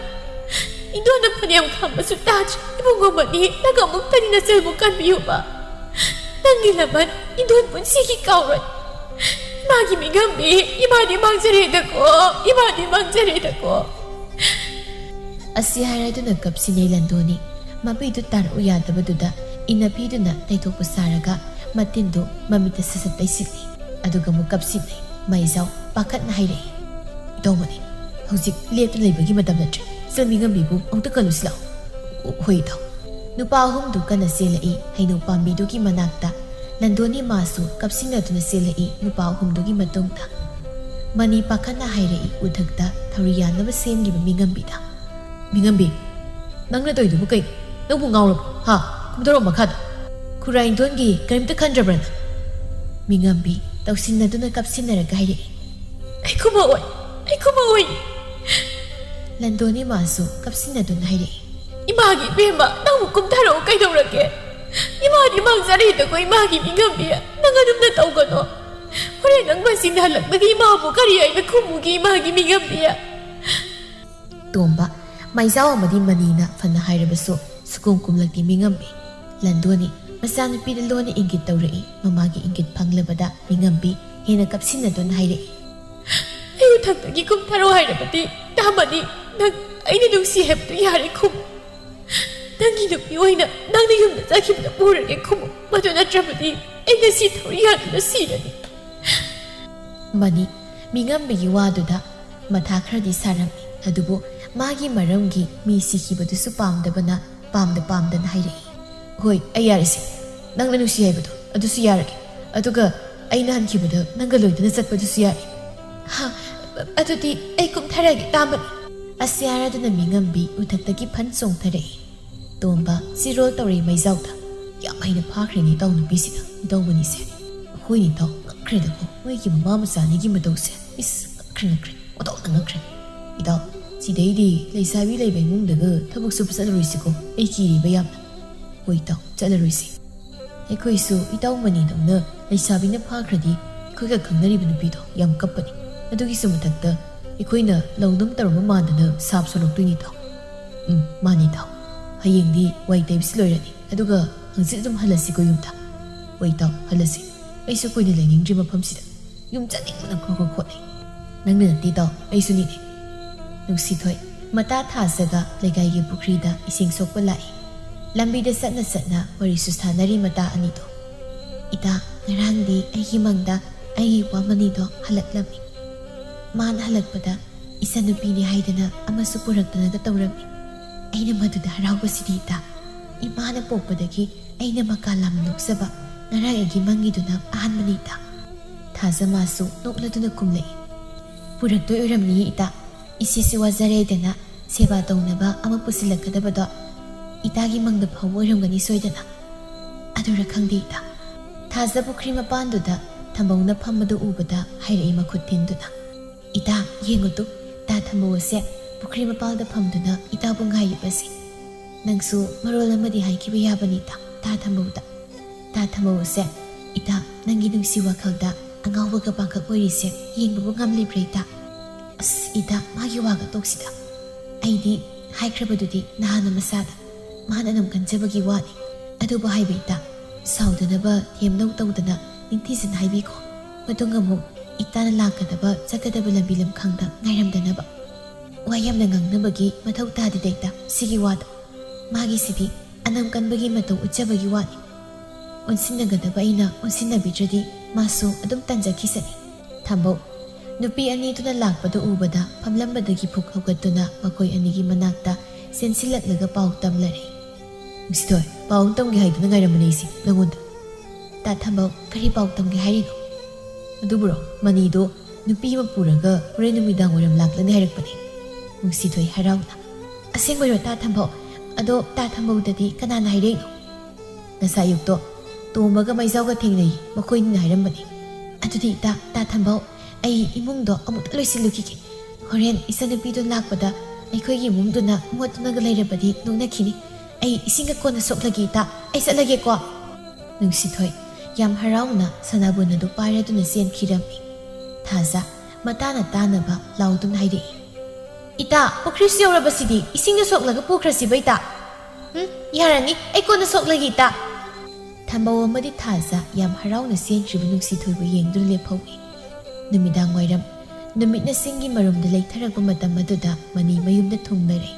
ꯏꯟꯗꯣꯟꯅ ꯐꯅꯌꯥꯝ ꯈꯥꯝꯕꯁꯨ ꯇꯥꯗ꯭ꯔꯦ꯫ ꯏꯕꯨꯡꯉꯣ ꯃꯅꯤ, ꯅꯪ ꯑꯃꯨꯛꯇꯗꯤ ꯅꯆꯟꯕꯨ ꯀꯟꯕꯤꯌꯨꯕ꯫ ꯅꯪꯒꯤ ꯂꯃꯟ ꯏꯟꯗꯣꯟ ꯄꯨꯟꯁꯤꯒꯤ ꯀꯥꯎꯔꯣꯏ꯫ ꯏꯃꯥꯒꯤ ꯃꯤꯉꯝꯕꯤ, ꯏꯃꯥꯗꯤ ꯃꯥꯡꯖꯔꯦꯗꯀꯣ, ꯏꯃꯥꯗꯤ ꯃꯥꯡꯖꯔꯦꯗꯀꯣ"꯫ ꯑꯁꯤ ꯍꯥꯏꯔꯗꯨꯅ ꯀꯞꯁꯤꯟꯅꯩ ꯂꯟꯗꯣꯅꯤ꯫ ꯃꯄꯤꯗꯨ ꯇꯥꯔꯛꯎ ꯌꯥꯗꯕꯗꯨꯗ ꯏꯟꯅ ꯐꯤꯗꯨꯅ ꯇꯩꯊꯣꯛꯄ ꯁꯥꯔꯒ ꯃꯇꯤꯟꯗꯨ ꯃꯃꯤꯠꯇ ꯁꯠ ꯁꯠ ꯇꯩꯁꯤꯜꯂꯤ꯫ ꯑꯗꯨꯒ ꯑꯃꯨꯛ ꯀꯞꯁꯤꯟꯅꯩ꯫ ꯃꯩꯖꯥꯎ ꯄꯥꯈꯠꯅ ꯍꯥꯏꯔꯛꯏ, "ꯏꯇꯥꯎ ꯃꯅꯤ, ꯍꯧꯖꯤꯛ ꯂꯦꯞꯇꯨꯅ ꯂꯩꯕꯒꯤ ꯃꯇꯝ ꯅꯠꯇ꯭ꯔꯦ꯫ ꯏꯆꯜ ꯃꯤꯉꯝꯕꯤꯕꯨ ꯑꯃꯨꯛꯇ ꯀꯜꯂꯨꯁꯤ ꯂꯥꯛꯑꯣ"꯫ "ꯍꯣꯏ ꯏꯇꯥꯎ"꯫ ꯅꯨꯄꯥ ꯑꯍꯨꯝꯗꯨ ꯀꯟꯅ ꯆꯦꯜꯂꯛꯏ꯫ ꯍꯩꯅꯧ ꯄꯥꯝꯕꯤꯗꯨꯒꯤ ꯃꯅꯥꯛꯇ ꯂꯟꯗꯣꯅꯤ ꯃꯥꯁꯨ ꯀꯞꯁꯤꯟꯅꯗꯨꯅ ꯆꯦꯜꯂꯛꯏ ꯅꯨꯄꯥ ꯑꯍꯨꯝꯗꯨꯒꯤ ꯃꯇꯨꯡꯗ꯫ ꯃꯅꯤ ꯄꯥꯈꯠꯅ ꯍꯥꯏꯔꯛꯏ ꯎꯊꯛꯇ ꯊꯧꯔꯤ ꯌꯥꯟꯅꯕ ꯁꯦꯝꯂꯤꯕ ꯃꯤꯉꯝꯕꯤꯗ꯫ "ꯃꯤꯉꯝꯕꯤ, ꯅꯪꯅ ꯇꯧꯔꯤꯗꯨꯕꯨ ꯀꯩꯅꯣ? ꯅꯪꯕꯨ ꯉꯥꯎꯔꯕꯣ? ꯍꯥ? ꯀꯨꯝꯊꯔꯛꯑꯣ ꯃꯈꯥꯗ꯫ ꯈꯨꯔꯥꯏꯗꯣꯟꯒꯤ ꯀꯔꯤꯝꯇ ꯈꯟꯗ꯭ꯔꯕ꯭ꯔꯥ ꯅꯪ?" ꯃꯤꯉꯝꯕꯤ ꯇꯧꯁꯤꯟꯅꯗꯨꯅ ꯀꯞꯁꯤꯟꯅꯔꯒ ꯍꯥꯏꯔꯛꯏ꯫ "ꯑꯩ ꯈꯨꯝꯃꯛꯑꯣꯏ, ꯑꯩ ꯈꯨꯝꯃꯛꯑꯣꯏ"꯫ ꯂꯟꯗꯣꯅꯤ ꯃꯥꯁꯨ ꯀꯞꯁꯤꯟꯅꯗꯨꯅ ꯍꯥꯏꯔꯛꯏ꯫ "ꯏꯃꯥꯒꯤ ꯏꯕꯦꯝꯃ, ꯅꯪꯕꯨ ꯀꯨꯝꯊꯔꯛꯑꯣ ꯀꯩꯗꯧꯔꯒꯦ? ꯏꯃꯥꯗꯤ ꯃꯥꯡꯖꯔꯦꯗꯀꯣ, ꯏꯃꯥꯒꯤ ꯃꯤꯉꯝꯕꯤ꯫ ꯅꯪ ꯑꯗꯨꯝꯅ ꯇꯧꯒꯅꯣ꯫ ꯍꯣꯔꯦꯟ ꯅꯪ ꯃꯁꯤꯡꯗ ꯍꯜꯂꯛꯂꯒ ꯏꯃꯥꯕꯨ ꯀꯔꯤ ꯍꯥꯏꯅ ꯈꯨꯝꯃꯨꯒꯦ, ꯏꯃꯥꯒꯤ ꯃꯤꯉꯝꯕꯤ?" ꯇꯣꯝꯕ ꯃꯩꯖꯥꯎ ꯑꯃꯗꯤ ꯃꯅꯤꯅ ꯐꯅ ꯍꯥꯏꯔꯕꯁꯨ ꯁꯨꯀꯨꯝ ꯀꯨꯝꯂꯛꯇꯦ ꯃꯤꯉꯝꯕꯤ꯫ ꯂꯟꯗꯣꯅꯤ ꯃꯆꯥꯅꯨꯄꯤꯗ ꯂꯣꯟꯅ ꯏꯪꯒꯤꯠ ꯇꯧꯔꯛꯏ꯫ ꯃꯃꯥꯒꯤ ꯏꯪꯒꯤꯠ ꯐꯪꯂꯕꯗ ꯃꯤꯉꯝꯕꯤ ꯍꯦꯟꯅ ꯀꯞꯁꯤꯟꯅꯗꯨꯅ ꯍꯥꯏꯔꯛꯏ꯫ "ꯑꯩ ꯎꯊꯛꯇꯒꯤ ꯀꯨꯝꯊꯔꯣ ꯍꯥꯏꯔꯕꯗꯤ ꯇꯥꯃꯅꯤ, ꯅꯪ ꯑꯩꯅ ꯅꯨꯡꯁꯤ ꯍꯥꯏꯕꯗꯨ ꯌꯥꯔꯦ ꯈꯨꯝꯃꯨ꯫ ꯅꯪꯒꯤ ꯅꯨꯄꯤ ꯑꯣꯏꯅ ꯅꯪꯅ ꯌꯨꯝꯗ ꯆꯠꯈꯤꯕꯗ ꯄꯨꯔꯒꯦ ꯈꯨꯝꯃꯨ꯫ ꯃꯗꯨ ꯅꯠꯇ꯭ꯔꯕꯗꯤ ꯑꯩ ꯉꯁꯤ ꯊꯧꯔꯤ ꯌꯥꯟꯗꯨꯅ ꯁꯤꯔꯅꯤ"꯫ ꯃꯅꯤ ꯃꯤꯉꯝꯕꯤꯒꯤ ꯋꯥꯗꯨꯗ ꯃꯊꯥ ꯈꯔꯗꯤ ꯁꯥꯔꯝꯃꯤ꯫ ꯑꯗꯨꯕꯨ ꯃꯥꯒꯤ ꯃꯔꯝꯒꯤ ꯃꯤ ꯁꯤꯈꯤꯕꯗꯨꯁꯨ ꯄꯥꯝꯗꯕꯅ ꯄꯥꯝꯗ ꯄꯥꯝꯗꯅ ꯍꯥꯏꯔꯛꯏ꯫ "ꯍꯣꯏ, ꯑꯩ ꯌꯥꯔꯦꯁꯦ꯫ ꯅꯪꯅ ꯅꯨꯡꯁꯤ ꯍꯥꯏꯕꯗꯣ ꯑꯗꯨꯁꯨ ꯌꯥꯔꯒꯦ꯫ ꯑꯗꯨꯒ ꯑꯩꯅ ꯍꯟꯈꯤꯕꯗ ꯅꯪꯒ ꯂꯣꯏꯅꯅ ꯆꯠꯄꯗꯨꯁꯨ ꯌꯥꯔꯦ꯫" "ꯍꯥ, ꯑꯗꯨꯗꯤ ꯑꯩ ꯀꯨꯝꯊꯔꯒꯦ, ꯏꯇꯥꯃꯅꯤ꯫" ꯑꯁꯤꯌꯥꯔꯥꯗꯨꯅ ꯃꯤꯉꯝꯕꯤ ꯎꯊꯛꯇꯒꯤ ꯐꯟ ꯆꯣꯡꯊꯔꯛꯏ꯫ ꯇꯣꯝꯕ ꯆꯤꯔꯣꯜ ꯇꯧꯔꯤ ꯃꯩꯖꯥꯎꯗ꯫ "ꯌꯥꯝ ꯍꯩꯅ ꯐꯥꯈ꯭ꯔꯦꯅꯦ ꯏꯇꯥꯎ ꯅꯨꯄꯤꯁꯤꯅ, ꯏꯇꯥꯎꯕꯅꯤꯁꯦ꯫ ꯑꯩꯈꯣꯏꯅ ꯏꯇꯥꯎ ꯉꯛꯈ꯭ꯔꯦꯗꯀꯣ, ꯃꯣꯏꯒꯤ ꯃꯃꯥ ꯃꯆꯥꯅꯤꯒꯤ ꯃꯇꯧꯁꯦ꯫ ꯏꯁ, ꯉꯛꯈ꯭ꯔꯦ, ꯉꯛꯈ꯭ꯔꯦ, ꯑꯣꯟꯊꯣꯛꯅ ꯉꯛꯈ꯭ꯔꯦ꯫ ꯏꯇꯥꯎ, ꯁꯤꯗꯩꯗꯤ ꯂꯩꯁꯥꯕꯤ ꯂꯩꯕ ꯏꯃꯨꯡꯗꯒ ꯊꯕꯛ ꯁꯨꯕ ꯆꯠꯂꯔꯣꯏꯁꯤꯀꯣ, ꯑꯩ ꯀꯤꯔꯤꯕ ꯌꯥꯝꯅ꯫ ꯍꯣꯏ ꯏꯇꯥꯎ, ꯆꯠꯂꯔꯣꯏꯁꯤ꯫ ꯑꯩꯈꯣꯏꯁꯨ ꯏꯇꯥꯎ ꯃꯅꯤꯗꯧꯅ ꯂꯩꯁꯥꯕꯤꯅ ꯐꯥꯈ꯭ꯔꯗꯤ ꯑꯩꯈꯣꯏꯒ ꯈꯪꯅꯔꯤꯕ ꯅꯨꯄꯤꯗꯣ ꯌꯥꯝ ꯀꯞꯄꯅꯤ꯫ ꯑꯗꯨꯒꯤꯁꯨ ꯃꯊꯛꯇ ꯑꯩꯈꯣꯏꯅ ꯂꯧꯅꯝ ꯇꯧꯔꯝꯕ ꯃꯥꯟꯗꯅ ꯁꯥꯞ ꯁꯣꯜꯂꯛꯇꯣꯏꯅꯤ ꯏꯇꯥꯎ꯫" "ꯎꯝ, ꯃꯥꯅꯤ ꯏꯇꯥꯎ꯫ ꯍꯌꯦꯡꯗꯤ ꯋꯥꯏ ꯇꯩꯕꯁꯤ ꯂꯣꯏꯔꯅꯤ, ꯑꯗꯨꯒ ꯍꯪꯆꯤꯠ ꯑꯗꯨꯝ ꯍꯜꯂꯁꯤꯀꯣ ꯌꯨꯝꯗ꯫" "ꯍꯣꯏ ꯏꯇꯥꯎ, ꯍꯜꯂꯁꯤ꯫ ꯑꯩꯁꯨ ꯀꯨꯏꯅ ꯂꯩꯅꯤꯡꯗ꯭ꯔꯤ ꯃꯐꯝꯁꯤꯗ꯫ ꯌꯨꯝ ꯆꯠꯅꯤꯡꯕꯅ ꯈ꯭ꯔꯣꯛ ꯈ꯭ꯔꯣꯛ ꯈꯣꯠꯂꯦ꯫" "ꯅꯪꯅ ꯅꯠꯇꯦ ꯏꯇꯥꯎ, ꯑꯩꯁꯨꯅꯤꯅꯦ꯫" ꯅꯨꯡꯁꯤꯊꯣꯏ, ꯃꯇꯥ ꯊꯥꯖꯒ ꯂꯩꯀꯥꯏꯒꯤ ꯄꯨꯈ꯭ꯔꯤꯗ ꯏꯁꯤꯡ ꯁꯣꯛꯄ ꯂꯥꯛꯏ꯫ ꯂꯝꯕꯤꯗ ꯆꯠꯅ ꯆꯠꯅ ꯋꯥꯔꯤꯁꯨ ꯁꯥꯟꯅꯔꯤ ꯃꯇꯥ ꯑꯅꯤꯗꯣ꯫ "ꯏꯇꯥ, ꯉꯔꯥꯡꯗꯤ ꯑꯩꯒꯤ ꯃꯪꯗ ꯑꯩꯒꯤ ꯏꯄ꯭ꯋꯥ ꯃꯅꯤꯗꯣ ꯍꯜꯂꯛꯂꯝꯃꯤ꯫ ꯃꯥꯅ ꯍꯜꯂꯛꯄꯗ ꯏꯆꯟꯅꯨꯄꯤꯅꯤ ꯍꯥꯏꯗꯅ ꯑꯃꯁꯨ ꯄꯨꯔꯛꯇꯅꯒ ꯇꯧꯔꯝꯃꯤ꯫ ꯑꯩꯅ ꯃꯗꯨꯗ ꯍꯔꯥꯎꯕꯁꯤꯗꯤ ꯏꯇꯥ꯫ ꯏꯃꯥꯅ ꯄꯣꯛꯄꯗꯒꯤ ꯑꯩꯅ ꯃꯀꯥ ꯂꯥꯝꯅ ꯅꯣꯛꯆꯕ ꯉꯔꯥꯡ ꯑꯩꯒꯤ ꯃꯪꯒꯤꯗꯨꯅ ꯑꯍꯥꯟꯕꯅꯤ ꯏꯇꯥ꯫" ꯊꯥꯖ ꯃꯥꯁꯨ ꯅꯣꯛꯂꯗꯨꯅ ꯈꯨꯝꯂꯛꯏ꯫ "ꯄꯨꯔꯛꯇꯣꯏ ꯑꯣꯏꯔꯝꯅꯤꯌꯦ ꯏꯇꯥ꯫ ꯏꯆꯦꯁꯨ ꯋꯥꯖꯔꯦꯗꯅ ꯁꯦꯕꯥ ꯇꯧꯅꯕ ꯑꯃ ꯄꯨꯁꯤꯜꯂꯛꯀꯗꯕꯗꯣ ꯏꯇꯥꯒꯤ ꯃꯪꯗ ꯐꯥꯎꯕ ꯑꯣꯏꯔꯝꯒꯅꯤ ꯁꯣꯏꯗꯅ꯫" "ꯑꯗꯨꯔ ꯈꯪꯗꯦ ꯏꯇꯥ꯫" ꯊꯥꯖ ꯄꯨꯈ꯭ꯔꯤ ꯃꯄꯥꯟꯗꯨꯗ ꯊꯝꯕꯧꯅ ꯐꯝꯕꯗꯨ ꯎꯕꯗ ꯍꯥꯏꯔꯛꯏ ꯃꯈꯨꯠ ꯊꯤꯟꯗꯨꯅ꯫ "ꯏꯇꯥ, ꯌꯦꯡꯉꯨ ꯇꯨ, ꯇꯥ ꯊꯝꯕꯧ ꯑꯁꯦ ꯄꯨꯈ꯭ꯔꯤ ꯃꯄꯥꯜꯗ ꯐꯝꯗꯨꯅ ꯏꯇꯥꯕꯨ ꯉꯥꯏꯔꯤꯕꯁꯦ꯫ ꯅꯪꯁꯨ ꯃꯔꯣꯜ ꯑꯃꯗꯤ ꯍꯥꯏꯈꯤꯕ ꯌꯥꯕꯅꯤ ꯏꯇꯥ, ꯇꯥ ꯊꯝꯕꯧꯗ꯫ ꯇꯥ ꯊꯝꯕꯧ ꯑꯁꯦ, ꯏꯇꯥ, ꯅꯪꯒꯤ ꯅꯨꯡꯁꯤ ꯋꯥꯈꯜꯗ ꯑꯉꯥꯎꯕꯒ ꯄꯥꯡꯈꯛ ꯑꯣꯏꯔꯤꯁꯦ ꯌꯦꯡꯕꯕꯨ ꯉꯝꯂꯤꯕ꯭ꯔꯥ ꯏꯇꯥ?" "ꯑꯁ ꯏꯇꯥ, ꯃꯥꯒꯤ ꯋꯥꯒ ꯇꯣꯛꯁꯤꯗ꯫ ꯑꯩꯗꯤ ꯍꯥꯏꯈ꯭ꯔꯕꯗꯨꯗꯤ ꯅꯍꯥꯟꯅ ꯃꯁꯥꯗ꯫ ꯃꯥꯅ ꯑꯗꯨꯝ ꯀꯟꯖꯕꯒꯤ ꯋꯥꯅꯤ꯫ ꯑꯗꯨꯕꯨ ꯍꯥꯏꯕ ꯏꯇꯥ, ꯁꯥꯎꯗꯅꯕ ꯊꯦꯝꯅꯧ ꯇꯧꯗꯅ ꯅꯤꯡꯊꯤꯖꯅ ꯍꯥꯏꯕꯤꯈꯣ꯫ ꯃꯇꯨꯡ ꯑꯃꯨꯛ ꯏꯇꯥꯅ ꯂꯥꯛꯀꯗꯕ ꯆꯠꯀꯗꯕ ꯂꯝꯕꯤ ꯂꯝꯈꯥꯡꯗ ꯉꯥꯏꯔꯝꯗꯅꯕ꯫ ꯋꯥ ꯌꯥꯝꯅ ꯉꯥꯡꯅꯕꯒꯤ ꯃꯊꯧ ꯇꯥꯗꯦꯗ ꯏꯇꯥ, ꯁꯤꯒꯤ ꯋꯥꯗ꯫ ꯃꯥꯒꯤꯁꯤꯗꯤ ꯑꯅꯝ ꯀꯟꯕꯒꯤ ꯃꯇꯧ ꯎꯠꯆꯕꯒꯤ ꯋꯥꯅꯤ꯫ ꯑꯣꯟꯁꯤꯟꯅꯒꯗꯕ ꯑꯩꯅ ꯑꯣꯟꯁꯤꯟꯅꯕꯤꯗ꯭ꯔꯗꯤ ꯃꯥꯁꯨ ꯑꯗꯨꯝ ꯇꯟꯖꯈꯤꯁꯅꯤ꯫" ꯊꯝꯕꯧ, ꯅꯨꯄꯤ ꯑꯅꯤꯗꯨꯅ ꯂꯥꯛꯄꯗꯨ ꯎꯕꯗ ꯐꯝꯂꯝꯕꯗꯒꯤ ꯐꯨꯛ ꯍꯧꯒꯠꯇꯨꯅ ꯃꯈꯣꯏ ꯑꯅꯤꯒꯤ ꯃꯅꯥꯛꯇ ꯆꯦꯟꯁꯤꯜꯂꯛꯂꯒ ꯄꯥꯎ ꯇꯝꯂꯔꯦ꯫ "ꯅꯨꯡꯁꯤꯊꯣꯏ, ꯄꯥꯎ ꯑꯃ ꯇꯝꯒꯦ ꯍꯥꯏꯗꯨꯅ ꯉꯥꯏꯔꯝꯕꯅꯦ ꯑꯩꯁꯦ ꯅꯪꯉꯣꯟꯗ꯫" "ꯇꯥ ꯊꯝꯕꯧ, ꯀꯔꯤ ꯄꯥꯎ ꯇꯝꯒꯦ ꯍꯥꯏꯔꯤꯅꯣ?" "ꯑꯗꯨꯕꯨꯔꯣ, ꯃꯅꯤꯗꯣ ꯅꯨꯄꯤ ꯑꯃ ꯄꯨꯔꯒ ꯍꯣꯔꯦꯟ ꯅꯨꯃꯤꯗꯥꯡ ꯋꯥꯏꯔꯝ ꯂꯥꯛꯂꯅꯤ ꯍꯥꯏꯔꯛꯄꯅꯦ꯫" ꯅꯨꯡꯁꯤꯊꯣꯏ ꯍꯔꯥꯎꯅ꯫ "ꯑꯁꯦꯡꯕꯩꯔꯣ ꯇꯥ ꯊꯝꯕꯧ? ꯑꯗꯣ ꯇꯥ ꯊꯝꯕꯧꯗꯗꯤ ꯀꯅꯥꯅ ꯍꯥꯏꯔꯛꯏꯅꯣ?" "ꯉꯁꯥꯏ ꯑꯌꯨꯛꯇꯣ ꯇꯣꯝꯕꯒ ꯃꯩꯖꯥꯎꯒ ꯊꯦꯡꯅꯩ, ꯃꯈꯣꯏꯅꯤꯅ ꯍꯥꯏꯔꯝꯕꯅꯤ꯫" "ꯑꯗꯨꯗꯤ ꯇꯥ, ꯇꯥ ꯊꯝꯕꯧ, ꯑꯩ ꯏꯃꯨꯡꯗꯣ ꯑꯃꯨꯛꯇ ꯂꯣꯏꯁꯤꯜꯂꯨꯈꯤꯒꯦ꯫ ꯍꯣꯔꯦꯟ ꯏꯆꯟꯅꯨꯄꯤꯗꯣ ꯂꯥꯛꯄꯗ ꯑꯩꯈꯣꯏꯒꯤ ꯏꯃꯨꯡꯗꯨꯅ ꯃꯣꯠꯇꯨꯅꯒ ꯂꯩꯔꯕꯗꯤ ꯅꯣꯛꯅꯈꯤꯅꯤ꯫ ꯑꯩ ꯏꯁꯤꯡꯒ ꯀꯣꯟꯅ ꯁꯣꯛꯂꯒꯦ ꯏꯇꯥ, ꯑꯩ ꯆꯠꯂꯒꯦꯀꯣ꯫" ꯅꯨꯡꯁꯤꯊꯣꯏ ꯌꯥꯝ ꯍꯔꯥꯎꯅ ꯁꯅꯥꯕꯨꯟ ꯑꯗꯨ ꯄꯥꯏꯔꯗꯨꯅ ꯆꯦꯟꯈꯤꯔꯝꯃꯤ꯫ ꯊꯥꯖ ꯃꯇꯥꯅ ꯇꯥꯅꯕ ꯂꯥꯎꯗꯨꯅ ꯍꯥꯏꯔꯛꯏ, "ꯏꯇꯥ, ꯄꯨꯈ꯭ꯔꯤꯁꯨ ꯌꯧꯔꯕꯁꯤꯗꯤ, ꯏꯁꯤꯡꯗ ꯁꯣꯛꯂꯒ ꯄꯨꯈ꯭ꯔꯁꯤꯕ ꯏꯇꯥ꯫" "ꯎꯝ, ꯌꯥꯔꯅꯤ, ꯑꯩ ꯀꯣꯟꯅ ꯁꯣꯛꯂꯒꯦ ꯏꯇꯥ꯫" ꯊꯝꯕꯧ ꯑꯃꯗꯤ ꯊꯥꯖ ꯌꯥꯝ ꯍꯔꯥꯎꯅ ꯆꯦꯟꯈ꯭ꯔꯤꯕ ꯅꯨꯡꯁꯤꯊꯣꯏꯕꯨ ꯌꯦꯡꯗꯨꯅ ꯂꯦꯞꯍꯧꯏ꯫ ꯅꯨꯃꯤꯗꯥꯡ ꯋꯥꯏꯔꯝ ꯅꯨꯃꯤꯠꯅ ꯆꯤꯡꯒꯤ ꯃꯔꯨꯝꯗ ꯂꯩꯊꯔꯛꯄ ꯃꯇꯝ ꯑꯗꯨꯗ ꯃꯅꯤ ꯃꯌꯨꯝꯗ ꯊꯨꯡꯂꯔꯦ꯫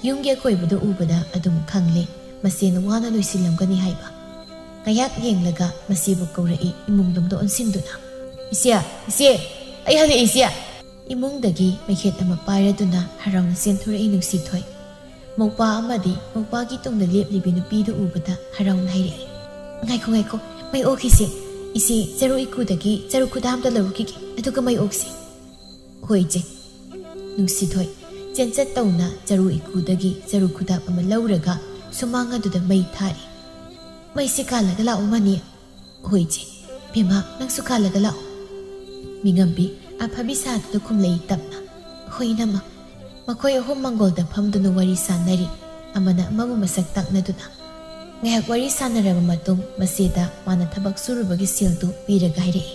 ꯌꯨꯝꯒꯤ ꯑꯀꯣꯏꯕꯗ ꯎꯕꯗ ꯑꯗꯨꯝ ꯈꯪꯂꯦ ꯃꯆꯦꯅ ꯋꯥꯅ ꯂꯣꯏꯁꯤꯜꯂꯝꯒꯅꯤ ꯍꯥꯏꯕ꯫ ꯉꯥꯏꯍꯥꯛ ꯌꯦꯡꯂꯒ ꯃꯆꯦꯕꯨ ꯀꯧꯔꯛꯏ ꯏꯃꯨꯡꯂꯣꯝꯗ ꯑꯣꯟꯁꯤꯟꯗꯨꯅ꯫ "ꯏꯆꯦ, ꯏꯆꯦ, ꯑꯩ ꯍꯜꯂꯛꯑꯦ ꯏꯆꯦ!" ꯏꯃꯨꯡꯗꯒꯤ ꯃꯩꯈꯦꯠ ꯑꯃ ꯄꯥꯏꯔꯗꯨꯅ ꯍꯔꯥꯎꯅ ꯆꯦꯟꯊꯣꯔꯛꯏ ꯅꯨꯡꯁꯤꯊꯣꯏ꯫ ꯃꯧꯄꯥ ꯑꯃꯗꯤ ꯃꯧꯄꯥꯒꯤ ꯇꯨꯡꯗ ꯂꯦꯞꯂꯤꯕꯤ ꯅꯨꯄꯤꯗꯨ ꯎꯕꯗ ꯍꯔꯥꯎꯅ ꯍꯥꯏꯔꯛꯏ, "ꯉꯥꯏꯈꯣ, ꯉꯥꯏꯈꯣ, ꯃꯩ ꯑꯣꯛꯈꯤꯁꯦ꯫ ꯏꯆꯦ, ꯆꯔꯨ ꯏꯀꯨꯗꯒꯤ ꯆꯔꯨ ꯈꯨꯗꯥ ꯑꯝꯇ ꯂꯧꯔꯨꯈꯤꯒꯦ, ꯑꯗꯨꯒ ꯃꯩ ꯑꯣꯛꯁꯤ꯫" "ꯍꯣꯏ, ꯏꯆꯦ꯫" ꯅꯨꯡꯁꯤꯊꯣꯏ ꯆꯦꯟꯆꯠ ꯇꯧꯅ ꯆꯔꯨ ꯏꯀꯨꯗꯒꯤ ꯆꯔꯨ ꯈꯨꯗꯥꯞ ꯑꯃ ꯂꯧꯔꯒ ꯁꯨꯃꯥꯡ ꯑꯗꯨꯗ ꯃꯩ ꯊꯥꯔꯤ꯫ "ꯃꯩꯁꯤ ꯀꯥꯜꯂꯒ ꯂꯥꯛꯎ, ꯃꯅꯤ꯫" "ꯍꯣꯏ, ꯏꯆꯦ꯫" "ꯕꯦꯝꯃ, ꯅꯪꯁꯨ ꯀꯥꯜꯂꯒ ꯂꯥꯛꯑꯣ꯫" ꯃꯤꯉꯝꯕꯤ ꯑꯐꯕꯤ ꯁꯥꯗꯨꯅ ꯈꯨꯝꯂꯛꯏ ꯇꯞꯅ꯫ "ꯍꯣꯏ, ꯏꯅꯝꯃ꯫" ꯃꯈꯣꯏ ꯑꯍꯨꯝ ꯃꯪꯒꯣꯜꯗ ꯐꯝꯗꯨꯅ ꯋꯥꯔꯤ ꯁꯥꯟꯅꯔꯤ, ꯑꯃꯅ ꯑꯃꯕꯨ ꯃꯁꯛ ꯇꯥꯛꯅꯗꯨꯅ꯫ ꯉꯥꯏꯍꯥꯛ ꯋꯥꯔꯤ ꯁꯥꯟꯅꯔꯕ ꯃꯇꯨꯡ, ꯃꯆꯦꯗ ꯃꯥꯅ ꯊꯕꯛ ꯁꯨꯔꯨꯕꯒꯤ ꯁꯦꯜꯗꯨ ꯄꯤꯔꯒ ꯍꯥꯏꯔꯛꯏ,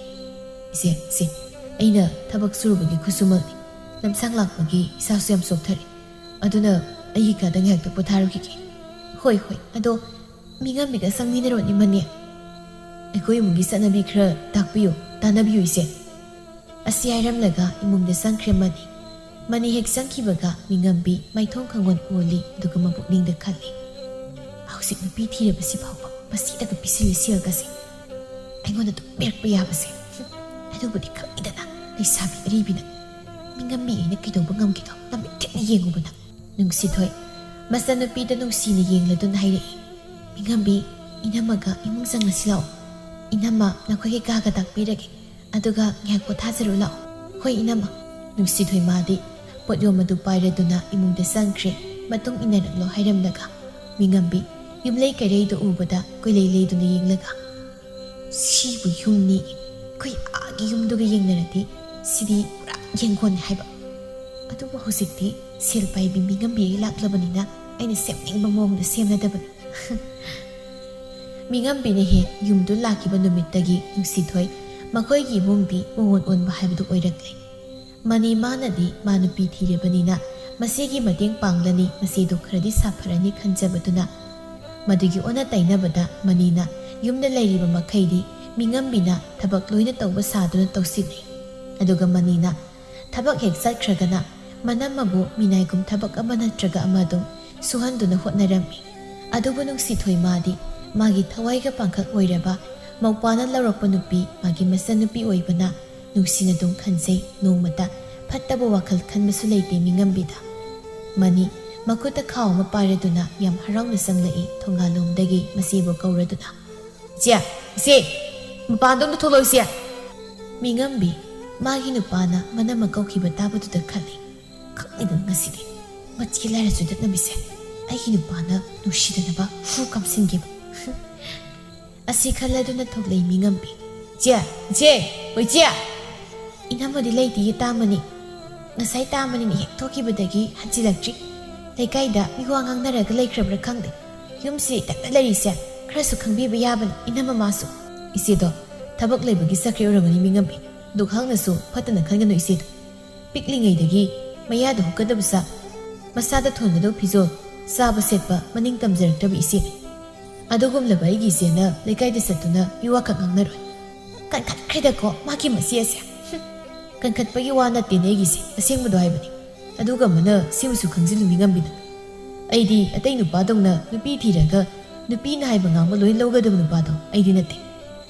"ꯏꯆꯦ, ꯏꯆꯦ, ꯑꯩꯅ ꯊꯕꯛ ꯁꯨꯔꯨꯕꯒꯤ ꯈꯨꯠꯁꯨꯃꯜꯅꯤ꯫ ꯂꯝꯁꯥꯡ ꯂꯥꯛꯄꯒꯤ ꯏꯁꯥꯁꯨ ꯌꯥꯝ ꯆꯣꯛꯊꯔꯦ꯫ ꯑꯗꯨꯅ ꯑꯩꯒꯤ ꯀꯥꯗ ꯉꯥꯏꯍꯥꯛꯇ ꯄꯣꯊꯥꯔꯨꯈꯤꯒꯦ꯫" "ꯍꯣꯏ, ꯍꯣꯏ꯫ ꯑꯗꯣ ꯃꯤꯉꯝꯕꯤꯒ ꯆꯪꯃꯤꯟꯅꯔꯣꯅꯦ, ꯃꯅꯤ꯫ ꯑꯩꯈꯣꯏ ꯏꯃꯨꯡꯒꯤ ꯆꯠꯅꯕꯤ ꯈꯔ ꯇꯥꯛꯄꯤꯌꯨ, ꯇꯥꯟꯅꯕꯤꯌꯨ, ꯏꯆꯦ꯫" ꯑꯁꯤ ꯍꯥꯏꯔꯝꯂꯒ ꯏꯃꯨꯡꯗ ꯆꯪꯈ꯭ꯔꯦ ꯃꯅꯤ꯫ ꯃꯅꯤ ꯍꯦꯛ ꯆꯪꯈꯤꯕꯒ ꯃꯤꯉꯝꯕꯤ ꯃꯥꯏꯊꯣꯡ ꯈꯪꯑꯣꯟ ꯑꯣꯜꯂꯤ, ꯑꯗꯨꯒ ꯃꯄꯨꯛꯅꯤꯡꯗ ꯈꯜꯂꯤ, "ꯍꯧꯖꯤꯛ ꯅꯨꯄꯤ ꯊꯤꯔꯕꯁꯤ ꯐꯥꯎꯕ ꯃꯁꯤꯗ ꯑꯗꯨꯝ ꯄꯤꯁꯤꯜꯂꯤ ꯁꯦꯜꯒꯁꯦ꯫ ꯑꯩꯉꯣꯟꯗ ꯑꯗꯨꯝ ꯄꯤꯔꯛꯄ ꯌꯥꯕꯁꯦ꯫ ꯍꯨꯝ, ꯑꯗꯨꯕꯨꯗꯤ ꯈꯪꯉꯤꯗꯅ꯫ ꯂꯩꯁꯥꯕꯤ ꯑꯔꯤꯕꯤꯅ ꯃꯤꯉꯝꯕꯤ ꯑꯩꯅ ꯀꯩꯗꯧꯕ ꯉꯝꯒꯦꯗꯣ ꯅꯃꯤꯠ ꯊꯦꯛꯅ ꯌꯦꯡꯉꯨꯕꯅ꯫ ꯅꯨꯡꯁꯤꯊꯣꯏ ꯃꯆꯟꯅꯨꯄꯤꯗ ꯅꯨꯡꯁꯤꯅ ꯌꯦꯡꯂꯗꯨꯅ ꯍꯥꯏꯔꯛꯏ, "ꯃꯤꯉꯝꯕꯤ, ꯏꯅꯝꯃꯒ ꯏꯃꯨꯡ ꯆꯪꯉꯁꯤ ꯂꯥꯛꯑꯣ꯫ ꯏꯅꯝꯃ ꯅꯈꯣꯏꯒꯤ ꯀꯥꯒ ꯇꯥꯛꯄꯤꯔꯒꯦ, ꯑꯗꯨꯒ ꯉꯥꯏꯍꯥꯛ ꯄꯣꯊꯥꯖꯔꯨ ꯂꯥꯛꯑꯣ꯫" "ꯍꯣꯏ ꯏꯅꯝꯃ꯫" ꯅꯨꯡꯁꯤꯊꯣꯏ ꯃꯥꯗꯤ ꯄꯣꯠꯌꯣꯝ ꯑꯗꯨ ꯄꯥꯏꯔꯗꯨꯅ ꯏꯃꯨꯡꯗ ꯆꯪꯈ꯭ꯔꯦ꯫ "ꯃꯇꯨꯡ ꯏꯟꯅꯔꯛꯂꯣ" ꯍꯥꯏꯔꯝꯂꯒ ꯃꯤꯉꯝꯕꯤ ꯌꯨꯝꯂꯩ ꯀꯩꯔꯩꯗꯨ ꯎꯕꯗ ꯀꯣꯏꯂꯩ ꯂꯩꯗꯨꯅ ꯌꯦꯡꯂꯒ, "ꯁꯤꯕꯨ ꯌꯨꯝꯅꯤ, ꯑꯩꯈꯣꯏ ꯑꯥꯒꯤ ꯌꯨꯝꯗꯨꯒ ꯌꯦꯡꯅꯔꯗꯤ ꯁꯤꯗꯤ ꯄꯨꯔꯥ ꯌꯦꯡꯒꯣꯟꯅꯤ ꯍꯥꯏꯕ꯫ ꯑꯗꯨꯕꯨ ꯍꯧꯖꯤꯛꯇꯤ ꯁꯦꯜ ꯄꯥꯏꯕꯤ ꯃꯤꯉꯝꯕꯤ ꯑꯩ ꯂꯥꯛꯂꯕꯅꯤꯅ ꯑꯩꯅ ꯁꯦꯝꯅꯤꯡꯕ ꯃꯑꯣꯡꯗ ꯁꯦꯝꯂꯗꯕꯅꯤ꯫" ꯃꯤꯉꯝꯕꯤꯅ ꯍꯦꯛ ꯌꯨꯝꯗꯨ ꯂꯥꯛꯈꯤꯕ ꯅꯨꯃꯤꯠꯇꯒꯤ ꯅꯨꯡꯁꯤꯊꯣꯏ ꯃꯈꯣꯏꯒꯤ ꯏꯃꯨꯡꯗꯤ ꯃꯑꯣꯡ ꯑꯣꯟꯕ ꯍꯥꯏꯕꯗꯨ ꯑꯣꯏꯔꯛꯂꯦ꯫ ꯃꯅꯤ ꯃꯥꯅꯗꯤ ꯃꯥ ꯅꯨꯄꯤ ꯊꯤꯔꯕꯅꯤꯅ ꯃꯁꯤꯒꯤ ꯃꯇꯦꯡ ꯄꯥꯡꯂꯅꯤ, ꯃꯁꯤꯗꯨ ꯈꯔꯗꯤ ꯁꯥꯐꯔꯅꯤ ꯈꯟꯖꯕꯗꯨꯅ ꯃꯗꯨꯒꯤ ꯑꯣꯟꯅ ꯇꯩꯅꯕꯗ ꯃꯅꯤꯅ ꯌꯨꯝꯗ ꯂꯩꯔꯤꯕ ꯃꯈꯩꯗꯤ ꯃꯤꯉꯝꯕꯤꯅ ꯊꯕꯛ ꯂꯣꯏꯅ ꯇꯧꯕ ꯁꯥꯗꯨꯅ ꯇꯧꯁꯤꯜꯂꯤ꯫ ꯑꯗꯨꯒ ꯃꯅꯤꯅ ꯊꯕꯛ ꯍꯦꯛ ꯆꯠꯈ꯭ꯔꯒꯅ ꯃꯅꯝꯃꯕꯨ ꯃꯤꯅꯥꯏꯒꯨꯝ ꯊꯕꯛ ꯑꯃ ꯅꯠꯇ꯭ꯔꯒ ꯑꯃ ꯑꯗꯨꯝ ꯁꯨꯍꯟꯗꯨꯅ ꯍꯣꯠꯅꯔꯝꯃꯤ꯫ ꯑꯗꯨꯕꯨ ꯅꯨꯡꯁꯤꯊꯣꯏ ꯃꯥꯗꯤ ꯃꯥꯒꯤ ꯊꯋꯥꯏꯒ ꯄꯥꯡꯈꯛ ꯑꯣꯏꯔꯕ ꯃꯧꯄꯥꯅ ꯂꯧꯔꯛꯄ ꯅꯨꯄꯤ, ꯃꯥꯒꯤ ꯃꯆꯟꯅꯨꯄꯤ ꯑꯣꯏꯕꯅ ꯅꯨꯡꯁꯤꯅ ꯑꯗꯨꯝ ꯈꯟꯖꯩ꯫ ꯅꯣꯡꯃꯇ ꯐꯠꯇꯕ ꯋꯥꯈꯜ ꯈꯟꯕꯁꯨ ꯂꯩꯇꯦ ꯃꯤꯉꯝꯕꯤꯗ꯫ ꯃꯅꯤ ꯃꯈꯨꯠꯇ ꯈꯥꯎ ꯑꯃ ꯄꯥꯏꯔꯗꯨꯅ ꯌꯥꯝ ꯍꯔꯥꯎꯅ ꯆꯪꯂꯛꯏ ꯊꯣꯡꯒꯥꯜꯂꯣꯝꯗꯒꯤ ꯃꯆꯦꯕꯨ ꯀꯧꯔꯗꯨꯅ꯫ "ꯏꯆꯦ, ꯏꯆꯦ, ꯃꯄꯥꯟꯗ ꯑꯝꯇ ꯊꯣꯛꯂꯛꯑꯣ ꯏꯆꯦ꯫" ꯃꯤꯉꯝꯕꯤ ꯃꯥꯒꯤ ꯅꯨꯄꯥꯅ ꯃꯅꯝꯃ ꯀꯧꯈꯤꯕ ꯇꯥꯕꯗꯨꯗ ꯈꯜꯂꯤ, "ꯈꯪꯉꯤꯗꯅ ꯉꯁꯤꯗꯤ ꯃꯆꯦ ꯂꯥꯏꯔ ꯆꯨꯗꯠꯅꯕꯤꯁꯦ ꯑꯩꯒꯤ ꯅꯨꯄꯥꯅ ꯅꯨꯡꯁꯤꯗꯅꯕ ꯍꯨ ꯀꯥꯝꯁꯤꯟꯒꯦꯕ꯫" ꯑꯁꯤ ꯈꯜꯂꯗꯨꯅ ꯊꯣꯛꯂꯛꯏ ꯃꯤꯉꯝꯕꯤ꯫ "ꯏꯆꯦ, ꯏꯆꯦ, ꯍꯣꯏ ꯏꯆꯦ!" "ꯏꯅꯝꯃꯗꯤ ꯂꯩꯇꯤꯌꯦ ꯇꯥꯃꯅꯤ꯫ ꯉꯁꯥꯏ ꯇꯥꯃꯅꯤꯅ ꯍꯦꯛ ꯊꯣꯛꯈꯤꯕꯗꯒꯤ ꯍꯟꯖꯤꯜꯂꯛꯇ꯭ꯔꯤ꯫ ꯂꯩꯀꯥꯏꯗ ꯃꯤꯋꯥ ꯉꯥꯡꯅꯔꯒ ꯂꯩꯈ꯭ꯔꯕ꯭ꯔꯥ ꯈꯪꯗꯦ꯫ ꯌꯨꯝꯁꯤ ꯏꯊꯟꯇ ꯂꯩꯔꯤꯁꯦ ꯈꯔꯁꯨ ꯈꯪꯕꯤꯕ ꯌꯥꯕꯅꯤ ꯏꯅꯝꯃ ꯃꯥꯁꯨ꯫" "ꯏꯆꯦꯗꯣ ꯊꯕꯛ ꯂꯩꯕꯒꯤ ꯆꯠꯈ꯭ꯔꯦ ꯑꯣꯏꯔꯝꯒꯅꯤ ꯃꯤꯉꯝꯕꯤ꯫ ꯗꯨꯈꯥꯛꯅꯁꯨ ꯐꯠꯇꯅ ꯈꯟꯒꯅꯨ ꯏꯆꯦꯗꯣ꯫ ꯄꯤꯛꯂꯤꯉꯩꯗꯒꯤ ꯃꯌꯥꯗ ꯍꯨꯛꯀꯗꯕ ꯆꯥꯛ, ꯃꯁꯥꯗ ꯊꯣꯟꯒꯗꯕ ꯐꯤꯖꯣꯜ, ꯆꯥꯕ ꯁꯦꯠꯄ ꯃꯅꯤꯡ ꯇꯝꯖꯔꯛꯇꯕ ꯏꯆꯦꯅꯤ꯫ ꯑꯗꯨꯒꯨꯝꯂꯕ ꯑꯩꯒꯤ ꯏꯆꯦꯅ ꯂꯩꯀꯥꯏꯗ ꯆꯠꯇꯨꯅ ꯃꯤꯋꯥꯈꯛ ꯉꯥꯡꯅꯔꯣꯏ꯫" "ꯀꯟꯈꯠꯈ꯭ꯔꯦꯗꯀꯣ ꯃꯥꯒꯤ ꯃꯆꯦ ꯑꯁꯦ꯫ ꯍꯨꯝ, ꯀꯟꯈꯠꯄꯒꯤ ꯋꯥ ꯅꯠꯇꯦꯅꯦ ꯑꯩꯒꯤꯁꯦ, ꯑꯁꯦꯡꯕꯗꯣ ꯍꯥꯏꯕꯅꯤ꯫ ꯑꯗꯨꯒ ꯑꯃꯅ ꯁꯤꯃꯁꯨ ꯈꯪꯖꯤꯜꯂꯨ ꯃꯤꯉꯝꯕꯤꯅ꯫ ꯑꯩꯗꯤ ꯑꯇꯩ ꯅꯨꯄꯥꯗꯧꯅ ꯅꯨꯄꯤ ꯊꯤꯔꯒ ꯅꯨꯄꯤꯅ ꯍꯥꯏꯕ ꯉꯥꯡꯕ ꯂꯣꯏ ꯂꯧꯒꯗꯕ ꯅꯨꯄꯥꯗꯣ ꯑꯩꯗꯤ ꯅꯠꯇꯦ꯫